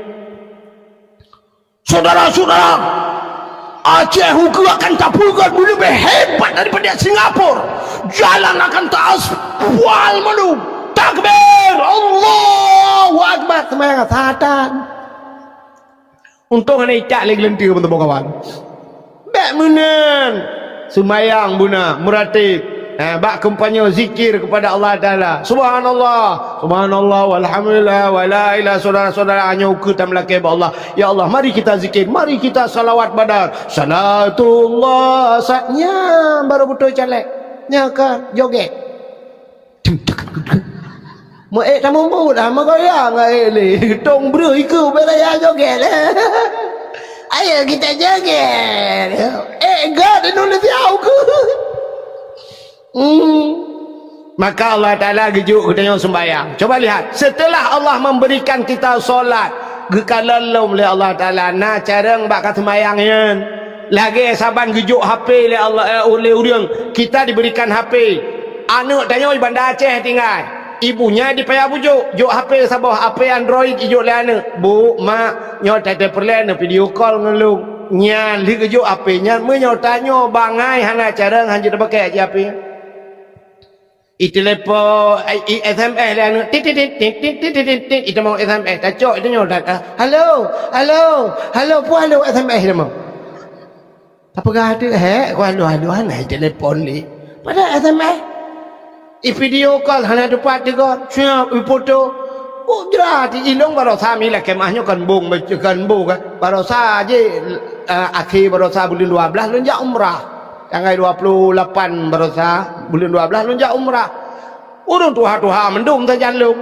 Saudara-saudara, Aceh ukeue akan tapeugöt meuleubeh hebat daripada Singapura. Jalan akan taaspal mandum. Takbir! Allahu Akbar! Seumayang satan. Untông hana icak lé geuleunteue meuteumé kawan. Bék meunan. Seumayang beuna, meuratéb. Eh, bak kampanye zikir kepada Allah Taala. Subhanallah, subhanallah, walhamdulillah, wala ilaha, saudara-saudara, hanya ukeue tameulakée bak Allah. Ya Allah, mari kita zikir, mari kita salawat badar. Salatullah, sa-, nyan baru beutôi caleg. Nyan ka joget. Meu ék tamumbut dah, meugoyang ngon ék lé. Tong breuh ikeue bak raya joget. Ayo kita joget. Ék gét Indonesia ukeue. Hmm. Maka Allah Taala geujok geutanyoe sembahyang. Coba lihat, setelah Allah memberikan kita solat, geukalon lom lé Allah Taala na carông bak ka sembahyang nyan. Lagée saban geujok H P lé Allah, eh, lé ureuëng, kita diberikan H P. Aneuëk tanyoe di Banda Aceh tinggai. Ibunya di Paya Bujok, jok H P saboh, H P Android ijok lé aneuëk. "Bu, mak, nyoe teuntée peureulée neuvideo call ngon lôn." Nyan lheueh geujok H P nyan, meunyoe tanyoe bangai hana carông, hanjeuet tapakée cit H P nyan. Itelepon, i, i S M S lé aneuëk, tit, tit, tit, itamong S M S, tacok tanyoe, "Halo, halo, halo," peue halo S M S itamong. Tapeugah teuk, "Hék, ku halo-halo hana itelepon lé." Padahai S M S. I video call hana teupat teugor, siap ipoto. Oh, jrat, ilong barosa mi lakée meuah nyoe kon bong, kon bong, kan. Barosa jih, eh, akhé barosa buleuen dua blaih lôn jak umrah. Tanggai dua puluh lapan barosa, buleuen dua blaih lôn jak umrah. Ureuëng tuha-tuha mandum sajan lôn.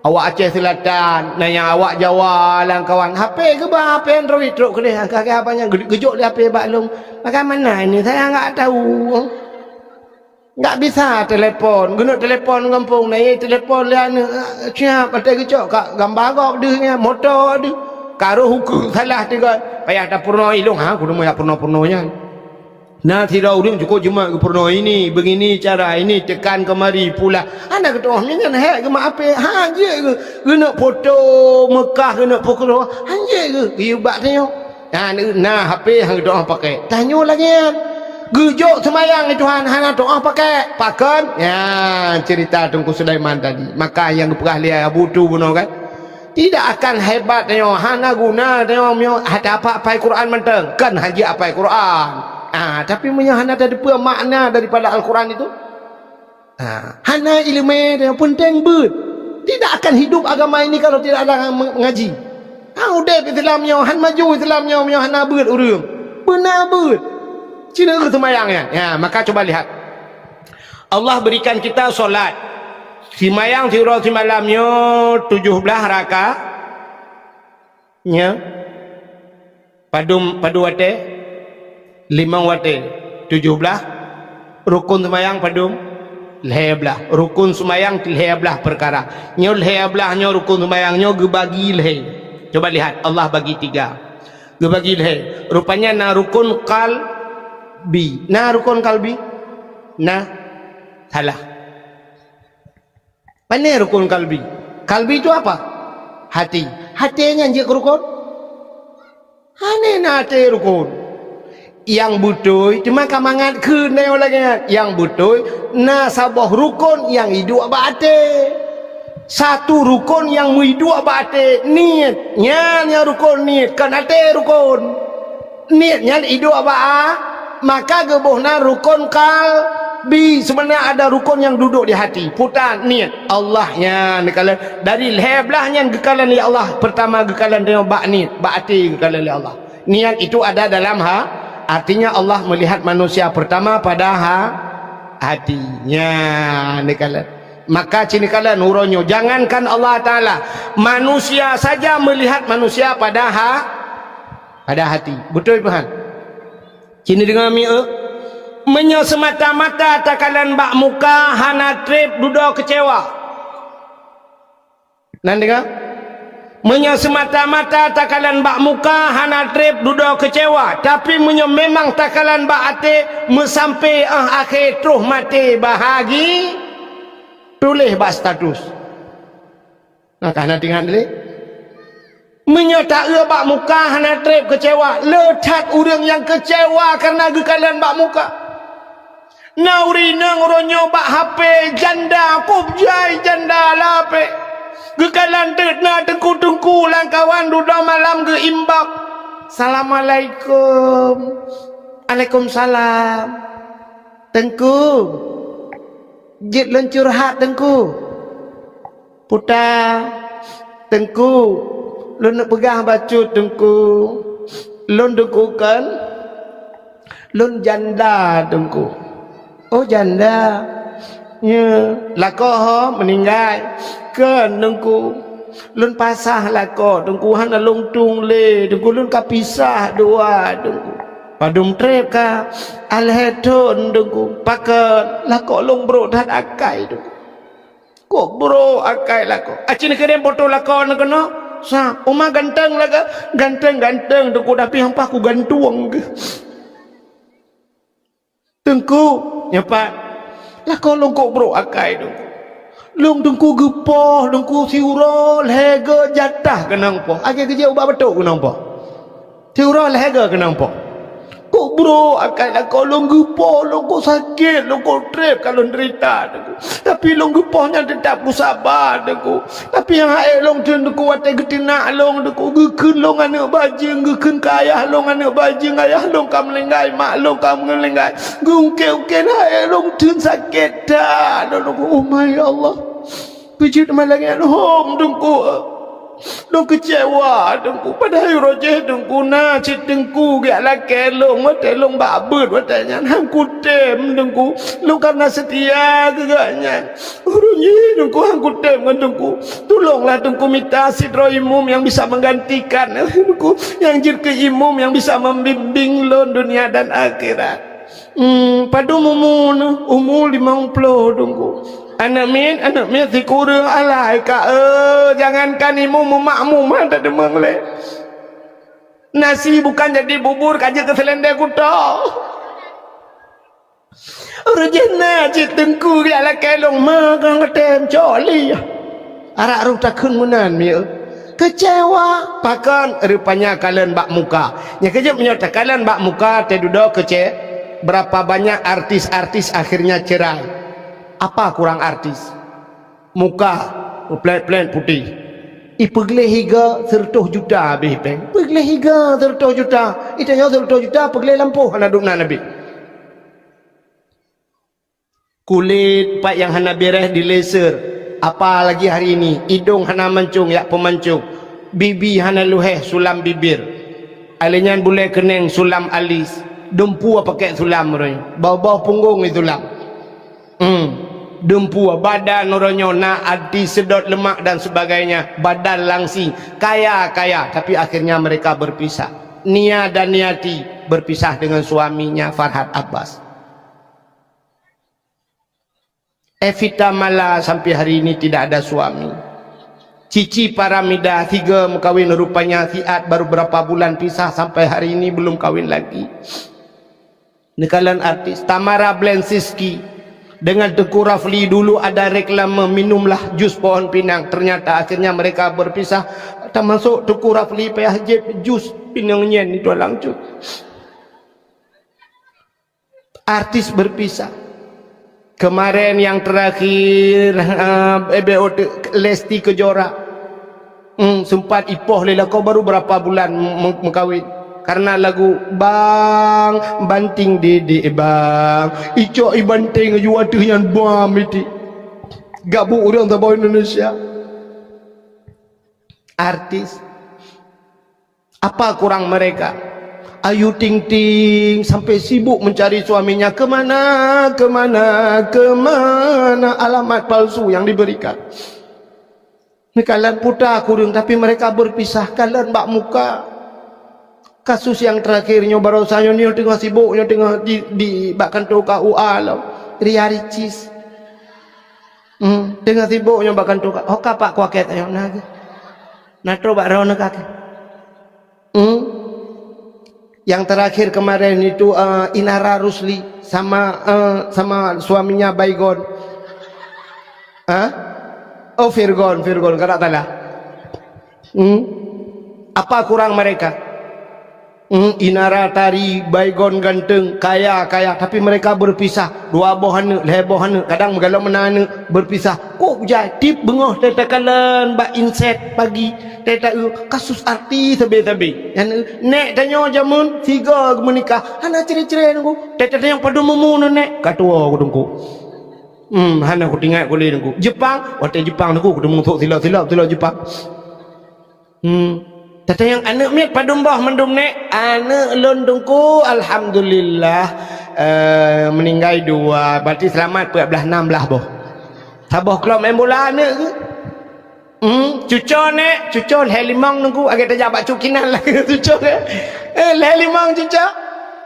Awak Aceh Selatan, na nyang awak Jawa lam kawan. H P geuba, H P Android trok keudeh, ka haba nyan geujok lé H P bak lôn. Bagaimana ini? Saya enggak tahu. Enggak bisa telepon. Geuneuk telepon gampông, na ye telepon lé aneuëk. Siap, até geucok ka gamba gob deuh nyan, moto deuh. Ka roh ukeue salah tiga. Payah tapeurunoe ilong, ha, kudu meuyak peurunoe-peurunoe nyan. Na sidroe ureuëng cukôp jeumat geupeurunoe ini, begini cara ini, tekan kemari, pula. Hana geutu'oh, nyan hék geumaafé, hanjeuet geu-, geuneuk poto Meukah, geuneuk pukul, hanjeuet geu-, geuyue bak tanyoe. Na, na H P han geutu'oh pakai. Tanyoe lagée nyan. Geujok seumayang di Tuhan, hana tu'oh pakai. Pakon? Ya, cerita Teungku Sulaiman tadi. Maka nyang geupeugah lé Abu Tu bunoe kan? Tidak akan hebat tanyoe, hana guna tanyoe meunyoe hana apai Quran mantong. Kan hanjeuet apai Quran. Ah, tapi meunyoe hana tateupeue makna daripada Al-Quran itu, ah, hana ileumé tanyoe, penting beuet. Tidak akan hidup agama ini kalau tidak ada yang mengaji. Ha, udeb Islam nyoe, han maju Islam nyoe, meunyoe hana beuet ureuëng. Beuna beuet. Cina keu seumayang nyan. Ya, maka coba lihat. Allah berikan kita solat. Simayang siuroe simalam nyoe tujoh blaih raka. Nya. Padum, padum watée? Limong watée. Tujoh blaih. Rukun seumayang padum? Lhée blaih. Rukun seumayang lhée blaih peukara. Nyoe lhée blaih nyoe rukun seumayang nyoe geubagi lhée. Coba lihat, Allah bagi tiga. Geubagi lhée. Rupanya na rukun qalbi. Na rukun qalbi? Na. Salah. Pane rukun kalbi? Kalbi itu apa? Hati. Hati nyan jeuet keu rukun? Hana na hati rukun. Nyang beutôi, teuma ka mangat kheun na nyang lagée nyan. Nyang beutôi, na saboh rukun nyang iduek bak até. Satu rukun nyang meuiduek bak até, niet. Nyan nyang rukun niet, kon até rukun. Niet nyan iduek bak a, maka geuboh na rukun kalbi. Sebenarnya ada rukun yang duduk di hati. Puta niet. Allah nyan geukalon. Dari lhée blaih nyan geukalon lé Allah. Pertama geukalon tanyoe bak niet, bak até geukalon lé Allah. Niat itu ada dalam ha, artinya Allah melihat manusia pertama pada ha, hati. Nyan geukalon. Maka cit geukalon uroe nyoe, jangankan Allah Taala, manusia saja melihat manusia pada ha, pada hati. Beutôi peuhan? Cit neudeungoe mi, eh? Meunyoe seumata-mata takalon bak muka, hana treb dudoe keucewa. Nan deungoe? Meunyoe seumata-mata takalon bak muka, hana treb dudoe keucewa. Tapi meunyoe memang takalon bak até, meusampé 'oh akhé troh maté bahagi, tuléh bak status. Nah, ka na teuingat lé. Meunyoe taeu bak muka hana treb keucewa, le that ureuëng nyang keucewa kareuna geukalon bak muka. Na ureuëng inong uroe nyoe bak hapé janda, kôb jai janda lapék. Geukalon teuk na teungku-teungku lam kawan dudoe malam geu-inbox. "Assalamualaikum." "Waalaikumsalam." "Teungku, jeuet lôn curhat, Teungku." "Peue?" "Teungku, lôn neupeugah bacut, Teungku. Lôn, Teungku, kan lôn janda, Teungku." "Oh, janda? Nyo, lakoe ho meuninggai?" "Kon, Teungku. Lôn pasah lakoe, Teungku, hana lôn tueng lé, Teungku, lôn ka pisah dua, Teungku." "Padum treb ka?" "Alhée thon, Teungku." "Pakon?" "Lakoe lôn brok that akai, Teungku." "Kok brok akai lakoe?" "Aci neukeudeh foto lakoe neuh keunoe." "Sa, uma ganteng lakoe?" "Ganteng-ganteng, Teungku, tapi hampa kugantueng geuh." "Teungku, nyoe pat, lakoe lôn kok brok akai, Teungku. Lôn, Teungku, geupoh, Teungku, siuroe lhée go jatah keunong poh. Akhé keujeuet ubak batok keunong poh. Siuroe lhée go keunong poh. Kok brok akai lakoe lôn geupoh, lôn kok sakét, lôn kok treb ka lôn deurita, Teungku. Tapi lôn geupoh nyan teutab kusaba, Teungku. Tapi nyang hase lôn theun, Teungku, watée geuteunak lôn, Teungku, geukheun lôn aneuëk bajeueng, geukheun keu ayah lôn aneuëk bajeueng, ayah lôn ka meuninggai, mak lôn ka meuninggai. Geungkée-ungkée hase lôn theun sakét that, Teungku. Oh my Allah. Peujeuet malangét lom, Teungku. Lôn keucewa, Teungku. Padahai uroe jih, Teungku, na cit Teungku geujak lakée lôn, watée lôn bak beuet watée nyan. Han kutem, Teungku. Lôn ka na seutia keu gobnyan. Ureuëng jih, Teungku, han kutem ngon Teungku. Tulonglah Teungku mita sidroe imum nyang bisa menggantikan, Teungku, nyang jeuet keu imum nyang bisa membimbing lôn dunia dan akhirat. Hmm, padum umu neuh? Umu limong ploh, Teungku. Aneuëk miet, aneuëk miet sikureueng alai ka, eh, jangankan imum, makmum han tadeumeung lé. Nasi bukan jadi bubur, ka jeuet keu seulendé kuto. Uroe jih na cit Teungku geujak lakée lôn, ma kang katem cok lé. Arak roh takheun meunan, mieu. Keucewa, pakon rupanya kalon bak muka. Nyang keujeuet meunyoe takalon bak muka, teududoe keucé, berapa banyak artis-artis akhirnya cerai. Apa kurang artis? Muka, plat-plat putéh. Ipeugleh iga seureutôh juta habéh péng. Peugleh iga seureutôh juta. Itanyoe seureutôh juta peugleh lampôh hana dum na habéh. Kulét pat nyang hana beres di laser, apalagi hari ini, idong hana mancong jak peumancong, bibi hana luhéh sulam bibir. Alé nyan bulée keuneng sulam alis, dumpeue pakèk sulam uroe nyoe, boh-boh punggong di sulam. Hmm, dumpeue, badan uroe nyoe na artis sedot lemak dan sebagainya, badan langsing, kaya-kaya, tapi akhirnya mereka berpisah. Nia dan Niati berpisah dengan suaminya Farhad Abbas. Evita Mala sampai hari ini tidak ada suami. Cici Paramida, tiga meukawen, rupanya siat baru berapa bulan pisah, sampai hari ini belum kawin lagi. Neukalon artis Tamara Blensinski dengan Teuku Rafli, dulu ada reklame, "Minumlah jus pohon pinang." Ternyata akhirnya mereka berpisah, termasuk Teuku Rafli payah jieb jus pinang nyan itu langsung. Artis berpisah. Kemarin yang terakhir, eh, Lesti Kejora. Hmm, sempat ipoh lé lakoe baru berapa bulan me-, me-, mengkawin. Karena lagu Bang, banting didik bang. Icok i banting aju ateueh nyan bam iti. Gabuk ureuëng saboh Indonesia. Artis. Apa kurang mereka? Ayu Ting Ting sampai sibuk mencari suaminya, kemana, kemana, kemana alamat palsu yang diberikan. Ni kalon puta kureueng, tapi mereka berpisah, kalon bak muka. Kasus yang terakhir nyoe barosa nyoe, nyoe teungoh sibuk, nyoe teungoh di, di bak kantor K U A lom. Ria Ricis. Hmm, teungoh sibuk nyoe bak kantor K U A. Ho ka pak kuakét nyoe na geuh. Na trok bak droeneuh ka keuh. Hmm? Yang terakhir kemarin itu, eh, Inara Rusli sama, eh, sama suaminya Baygon. Hah? Oh, Virgon, Virgon, kada salah. Hmm? Apa kurang mereka? Hmm, Inara Tari, Baygon Ganteng, kaya-kaya, tapi mereka berpisah. Dua boh aneuk, lhèe boh aneuk, kadang meugalom meunan aneuk, berpisah. Kok jai, tiep beungoh teuh takalon bak inset pagi, teuh ta-eu kasus artis sabe-sabe. Nyan, nèk tanyoe jameun sigoe geumeunikah, hana cre-cre Teungku. Teuh ta tanyong padum umu neuh nèk, ka tuwo ku Teungku. Hmm, hana kutingat ku lé Teungku. Jepang, watèe Jepang Teungku, kuteumèe sôk silop-silop, silop Jepang. Hmm. Tatanyong aneuk miet padum boh mandum nèk? Aneuk lôn Teungku, alhamdulillah, eh, meuninggai dua, berarti seulamat peuet blaih nam blaih boh. Saboh klub main bola aneuk keuh. Hmm, cuco nèk, cuco lhèe limong Teungku, agak tajak bak Cut Kinan lagèe cuco nèk. Eh, lhèe limong cuco.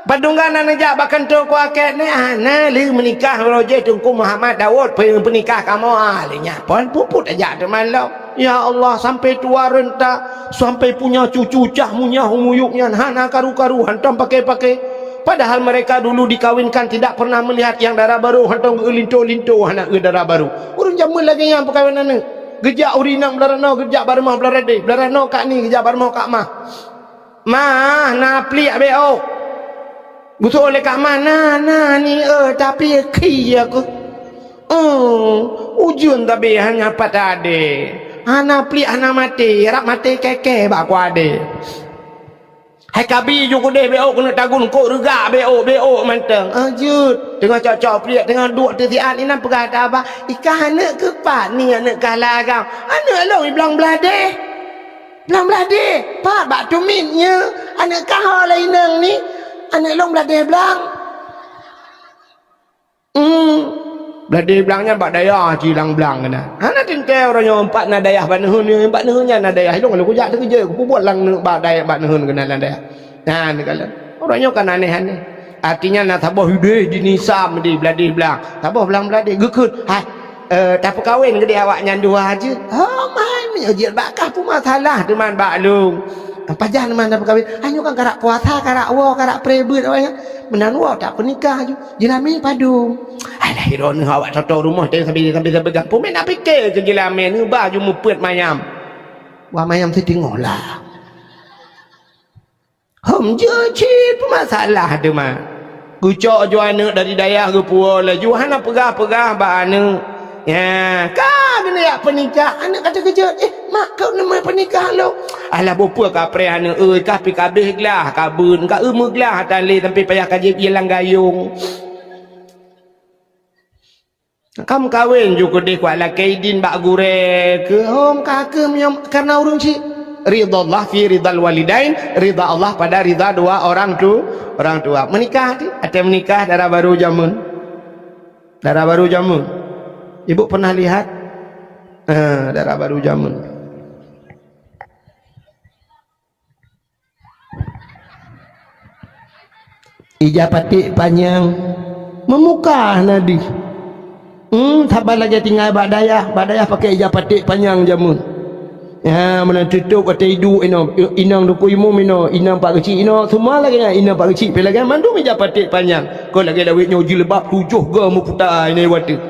Padum gan na neujak bak kantô kuakèe nèk, ah, na lheueh meunikah uroe jih Teungku Muhammad Daud, pe-, peunikah kamoe, ah, lheueh nyan phôn puput tajak teuma lom. Ya Allah, sampai tua renta, sampai punya cucu cah munyah umuyup nyan hana karu-karu, hantom paké-paké. Padahal mereka dulu dikawinkan tidak pernah melihat nyang dara barô, hantom geulinto-linto hana eu dara barô. Ureueng jameun lagèe nyan peukawen aneuk. Geujak ureueng inong beularanoe, geujak bak rumoh beuladé, beularanoe kak ni, geujak bak rumoh kak mah. Mah, na pliek beuôk. Geuseuôt lé kak mah, na, na ni, eh, tapi khi aku. Oh, ujeuen tabi hana pat adé. Hana pliek, hana maté, rab maté kèe-kèe bak kuadé. Hai kabi ju keudeh beuôk keuneuk tagun kok reugak beuôk, beuôk mantong. Ah, jeuet. Teungoh cok-cok pliek, teungoh duek teusiat, inan peugah ata ba, "Ikah aneuk keuh pat ni aneuk kah lagam?" "Aneuk lôn i blang bladeh." "Blang bladeh? Pat bak tumit nyoe? Aneuk kah ho lé inong ni?" "Aneuk lôn bladeh blang." Hmm. Bladeh blang nyan bak dayah ci lam blang keunan. Hana teuntèe uroe nyoe pat na dayah bak neuheun, bak neuheun nyan na dayah. Ilôn lôn kujak teukeujot, kupeubuet lam neu-, bak dayah, bak neuheun keunan lam dayah. Nah, neukalon. Uroe nyoe kan aneh-aneh. Artinya na saboh udeh di nisam di bladeh blang. Saboh blang bladeh geukheun. Hai, eh, tapeukawen keudeh awaknyan dua jeuet. Oh, man, meunyoe jeuet bak kah peue masalah teuma bak lôn. Pajan man tapeukawen. Hanyoe kan karak puasa, karak woe, karak pré beuet awaknyan. Meunan woe tapeunikah ju. Jeulamé padum. Alah, droeneuh awak toto rumoh teuh sabe-sabe sabe gampông. Meunan pike keu jeulamé neuba ju meupeuet mayam. Wah mayam siteungoh lah. Hom jeuet cit peumasalah teuma. Geucok ju aneuk dari dayah geupuwoe laju hana peugah-peugah bak aneuk. Ya, ka geuneuk jak peunikah, aneuk ka teukeujot, "Eh, mak, keuneuk peunikah lom?" Alah, bukon peue kapreh aneuk, euy, ka pi kabeh glah, ka beun, ka eu meuglah atan lé sampai payah ka jieb ie lam gayong. Ka meukawen ju keudeh kuat lakèe idin bak gurèe keuh, hom ka keuh meunyoe kareuna ureueng chik. Ridha Allah fi ridhal walidain, ridha Allah pada ridha dua orang tu, orang tua. Meunikah ti, até meunikah dara barô jameun. Dara barô jameun. Ibu pernah lihat? Eh, dara barô jameun. Ija paték panyang, meumukah na deuh. Hmm, saban lagèe tinggai bak dayah, bak dayah pakai ija paték panyang jameun. Ya, meunan tutôp watèe iduek inoe, inong Teungku Imum inoe, inong Pak Geuchik inoe, seumua lagèe nyan, inong Pak Geuchik pih lagèe mandum ija paték panyang. Kon lagèe lawét nyoe jileubab tujoh goe meuputa inoe watèe.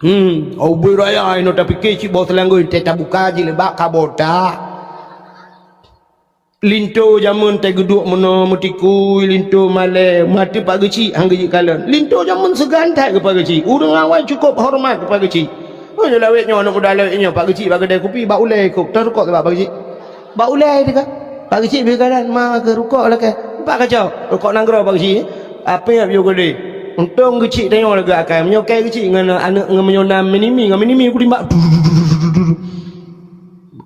Hmm, ubé raya inoe tapike cit boh seulanggoe teuh tabuka jileubab ka botak. Linto jameun teuh geuduek meunoe meutikui linto malèe, meuateueh Pak Geuchik han geujeuet kalon. Linto jameun seugan that keu Pak Geuchik. Ureueng awai cukôp horeumat keu Pak Geuchik. Oh, nyoe lawét nyoe aneuk muda lawét nyoe Pak Geuchik bak keudè kupi, bak ulèe kôk, tah rukok bak Geuchik. Bak ulèe teuka. Pak Geuchik bri kalon, "Ma, keu rukok lakèe." "Pat kacok?" "Rukok nanggroe Pak Geuchik." Apé nyang bri keudè. Untông Geuchik tanyoe lagèe akai. Meunyoe kèe Geuchik ngon aneuk ngon meunyoe na minimi, ngon minimi kutimbak.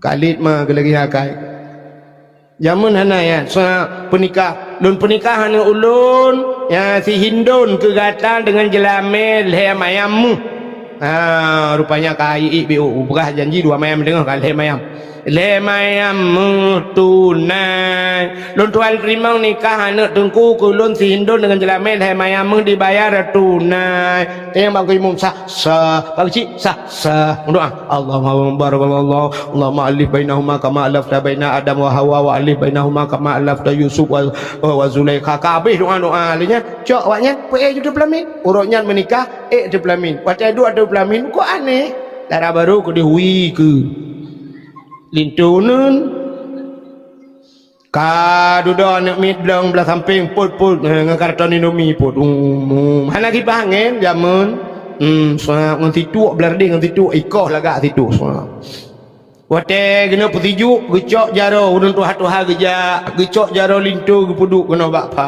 Kalét ma keu lagèe akai. Jameun hana ya, sa peunikah. Lôn peunikah aneuk ulôn, ya, si Hindon keu gata deungon jeulamé lhèe mayam méuh. Ha, rupanya ka iék biôh, peugah janji dua mayam teungoh ka lhèe mayam. Lhèe mayam méuh tunai. Lôn tuan teurimong nikah aneuk teungku keu lôn si Hindon deungon jeulamé lhèe mayam méuh dibayar tunai. Teurimong bak Imum sah, sah. Bak Geuchik sah, sah. Meudoa. Allahumma barakallahu, Allahumma alif bainahuma kama alafta baina Adam wa Hawa wa alif bainahuma kama alafta Yusuf wa, wa, wa Zulaikha. Ka habéh doa-doa lé nyan, cok awak nyan, peuék ju teupeulamin. Uroe nyan meunikah, ék teupeulamin. Watèe duek teupeulamin, kok aneh. Dara barô keudeh wie keu linto neun. Ka dudoe aneuk miet blong blah sampéng, pôt-pôt, eh, ngon karton Indomie pôt. Um, um. Hana kipas angén jameun. Hmm, seuap ngon situek, blah reudeh ngon situek, ikoh lagak situek, seuap. Watée geuneuk peusijuek, geucok jaroe, ureuëng tuha-tuha geujak, geucok jaroe linto geupeuduek keunoe bak pha.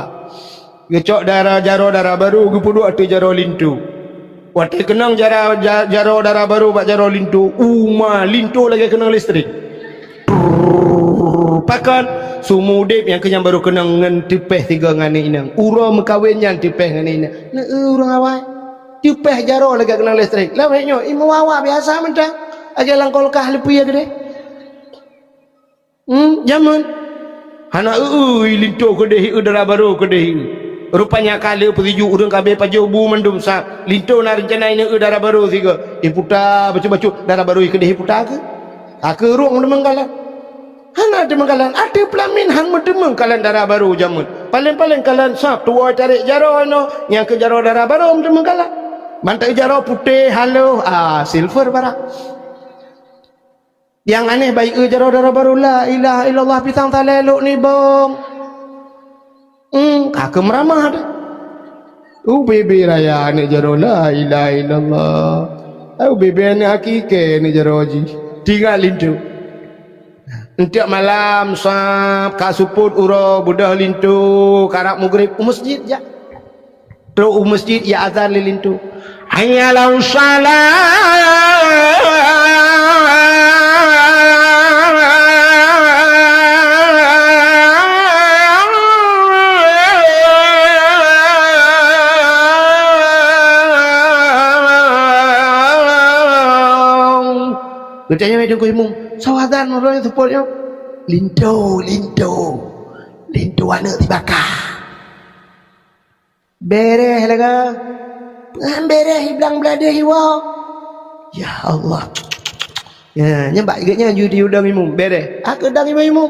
Geucok dara, jaroe dara barô geupeuduek ateueh jaroe linto. Watée keunong jara-, ja-, jaroe dara barô bak jaroe linto, uma linto lagée keunong listrik. Pakon? Seumeu udeb nyang keu nyan barô keunong ngon teupeh sigoe ngon aneuk inong. Uroe meukawen nyan teupeh ngon aneuk inong. Neu-eu ureuëng awai. Teupeh jaroe lagée keunong listrik. Lam hek nyoe, imeum wawa biasa mantong. Lagée lam kulkas leupie keudeh. Hmm, jameun. Hana eu-eu linto keudeh, eu dara barô keudeh. Rupanya ka lheueh peusijuek ureuëng ka abéh pajoh bu mandum sab. Linto na reuncana ineu eu dara barô sigoe. Iputa bacut-bacut dara barô keudeh iputa keu. Ka keu rhueng teumeung kalon. Hana teumeung kalon. Ateueh peulamin han meuteumeung kalon dara barô jameun. Paléng-paléng kalon sab tuwoe tarek jaroe inoe, nyang keu jaroe dara barô meuteumeung kalon. Mantong jaroe putéh haloh, ah, silver barak. Nyang aneh bayeue jaroe dara barô, la ilaha illallah, pisang salée lok nibong. Hmm, ka keu meuramah deh. U bebe raya aneuk jaroe, la ilaha illallah. U bebe aneuk akikée aneuk jaroe jih. Tinggai linto. Enteuk malam sab ka seupôt uroe beudôh linto karab mugreb u meuseujid jak. Trok u meuseujid, ya azan lé linto. Hayya 'alas shalah. Geutanyong lé teungku imum, "Soe azan uroe nyoe seupôt nyoe?" "Linto, linto. Linto aneuk sibaka." Bereh lagée, peungan bereh iblang bladeh iwoe. Ya Allah. Ya, nyan bak gét nyan ju di udang imum, bereh. Aku udang imum-imum.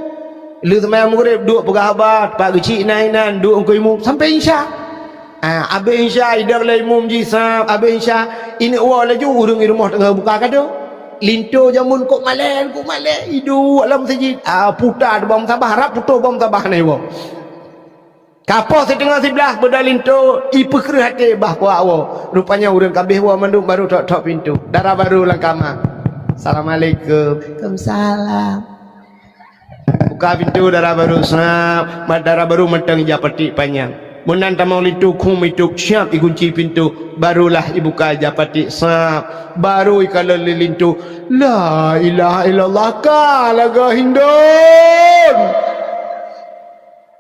Lheueh seumayang mugreb, duek peugah haba, teumpat geuchik inan-inan, duek engkau imum sampai insya. Ah, abéh insya, idong lé imum jih sab, abéh insya, ineuk woe laju ureuëng i rumoh teungoh buka kado. Linto jameun kok malée, kok malée, iduek lam meuseujid. Ah, puta teubang sabah, rab putôh bang sabah na iwoe. Ka poh siteungoh siblaih beudôh linto, ipeukreueh até bah puak woe. Rupanya ureuëng ka abéh woe mandum barô thok-thok pintoe. Dara barô lam kama. "Assalamualaikum." "Waalaikumsalam." Buka pintoe dara barô sab, mat dara barô mantong ija patik panyang. Meunan tamong linto khum itôb siab igunci pintoe, barolah ibuka ija patik sab. Barô ikalon lé linto, "La ilaha illallah, ka lagée hindon."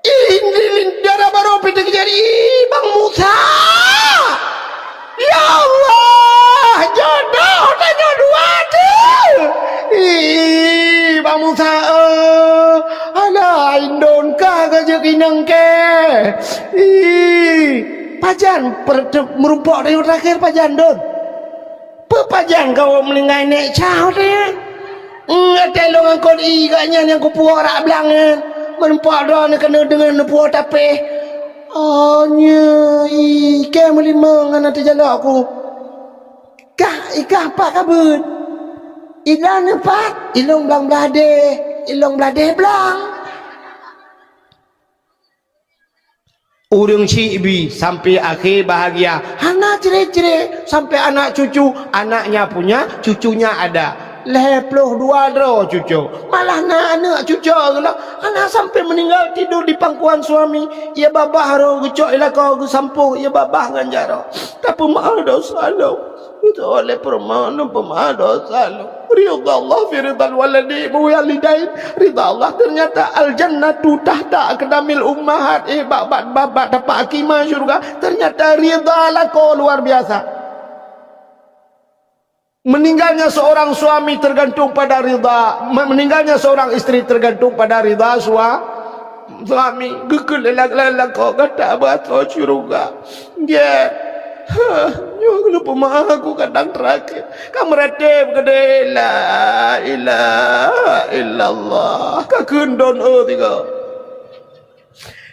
Ih, indri lin-, dara barô pih teukeujadi, "Ih, Bang Musa! Ya Allah, jodoh tanyoe dua teuh! Ih, Bang Musa, eh, alah, indon ka ka jeuet inong kée! Ih, pajan per-, te-, meurumpok tanyoe terakhir pajan, Don?" "Peue pajan kawoe meuninggai nèk cah watée nyan? Ngatée lôn ngon kon ié geuh nyan nyang kupuwoe rak blang nyan, meurumpok droeneuh keuneuk deungon neupuwoe tapéh." "Oh, nyoe, i kée meulimong hana teujalok ku." "Kah, i kah pat ka beuet?" "I droeneuh pat?" "I lôn blang bladeh, i lôn bladeh blang." Ureuëng syiek bi sampai akhé bahagia, hana cre-cre sampai anak cucu, anaknya punya, cucunya ada. Lhée ploh dua droe cucu, malah na aneuëk cucu geuh lom, hana sampai meuninggai tidur di pangkuan suami. Ia babah roh geucok i lakoe geusampôh, ia babah ngon jaroe. Tapeumaah dosa lom. Beutôi lé peurumoh nyoe peumaah dosa lom. Ridha Allah fi ridhal waladi-, walidain. Ridha Allah ternyata al-jannatu tahta aqdamil ummahat. Eh, bak, bak, bak, bak tapak kaki ma syurga. Ternyata ridha lakoe luar biasa. Meninggalnya seorang suami tergantung pada ridha, me-, meninggalnya seorang istri tergantung pada ridha sua-, suami. Geukheun lé lak-, lak-, lakoe gata beuasoe syeuruga. Nggeh. Hah, nyoe keuneuk peumaah aku kadang terakhir. Ka meuratéb keudéh, la ilaha illallah. Ka kheun don, oh, tiga.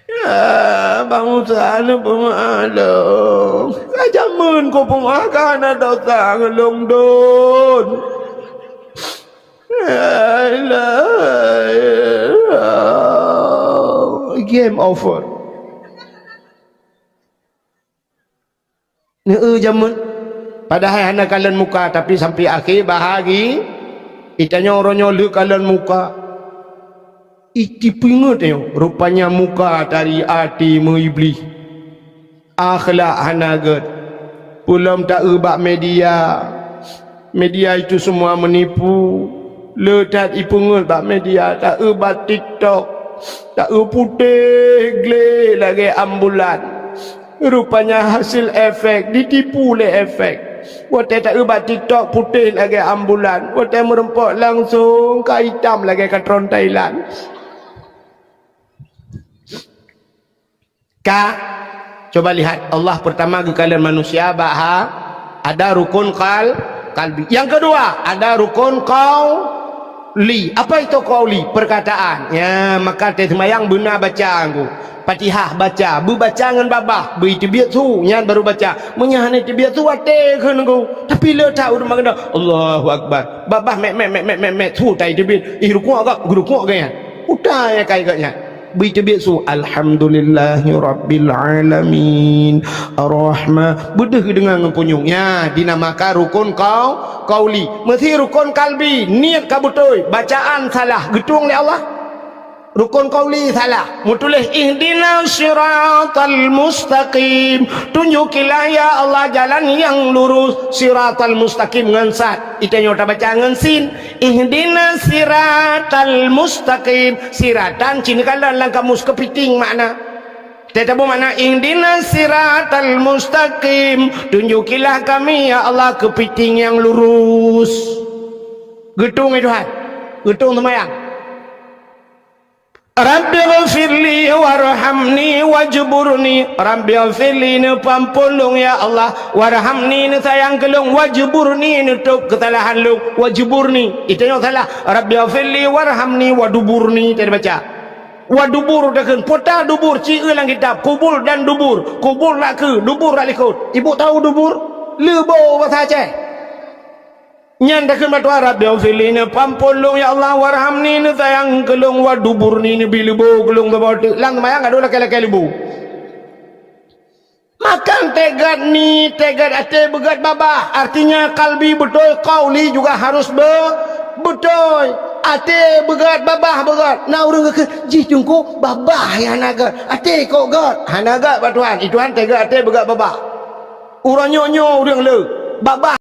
Ya, Bang Musa, hana peumaah lôn. Ka jameun ku peumaah, ka hana dosa ngon lôn don. La ilaha illallah. Game over. Neu jameun. Padahai hana kalon muka, tapi sampai akhé bahagi, itanyoe uroe nyoe le kalon muka. Itipeungeut nyoe, rupanya muka dari até meuiblih. Akhlak hana gét. Peulom taeu bak media. Media itu semua menipu. Le that ipeungeut bak media, taeu bak TikTok. Taeu putéh glé lagée ambulan. Rupanya hasil efek, ditipu lé efek. Watée taeu bak TikTok putéh lagée ambulan. Watée meureumpok langsung ka itam lagée katron Thailand. Ka, coba lihat, Allah pertama geukalon manusia bak ha, ada rukun kal-, kalbi. Yang kedua, ada rukun qauli. Apa itu qauli? Perkataan. Ya, maka teuh seumayang beuna baca ngku. Fatihah baca, beubaca ngon babah, beuiteubiet su, nyan baru baca. Meunyo hana iteubiet su, até kheun ngku. Tapi le that ureuëng meukeuna, Allahu Akbar. Babah mek, mek, mek, mek, mek, mek, su tai teubiet. Ih, rukuk agak, geurukuk agak nyan. Utai akai geuh nyan. Beuiteubiet su, "Alhamdulillahirabbil alamin. Arrahma." Beudeuh geudeungoe ngon punyueng. Nyan, dinamakan rukun qau-, qauli. Meusi rukun kalbi, niet ka beutôi, bacaan salah, geutueng lé Allah. Rukun qauli salah. Meutuléh, "Ihdinas siratal mustaqim." Tunjukilah, ya Allah, jalan yang lurus, siratal mustaqim ngon sad. Itanyoe tabaca ngon sin. Ihdinas siratal mustaqim. Siratan cit neukalon lam kamus keupiting makna. Teutabeueng makna ihdinas siratal mustaqim. Tunjukilah kami, ya Allah, keupiting nyang lurus. Geutueng, ya Tuhan. Geutueng seumayang. Rabbighfirli warhamni wajburni. Rabbighfirli, neupeuampôn lôn, ya Allah. Warhamni, neusayang keu lôn. Wajburni, neutôb keusalahan lôn. Wajburni. Itanyoe salah. Rabbighfirli warhamni waduburni. Teubaca. Wadubur takheun. Peue ta dubur, ci eu lam kitab. Kubul dan dubur. Kubul rak keu, dubur rak likot. Ibu tahu dubur? Leubo basa Aceh. Nyan takheun bak Tuhan, "Rabbighfirli," neupeuampôn lôn, ya Allah, "warhamni," neusayang keu lôn, "waduburni," neubi leubo keu lôn saboh teuk. Lam seumayang ka dua lakée-lakée leubo. Makan teugat ni, teugat até beugét babah. Artinya kalbi beutôi, qauli juga harus be-, beutôi. Até beugét, babah beugét. Na ureuëng geukheun, "Jih teungku, babah nyang hana gét. Até kok gét?" Hana gét bak Tuhan. I Tuhan teugat até beugét babah. Uroe nyoe-nyoe ureuëng le. Babah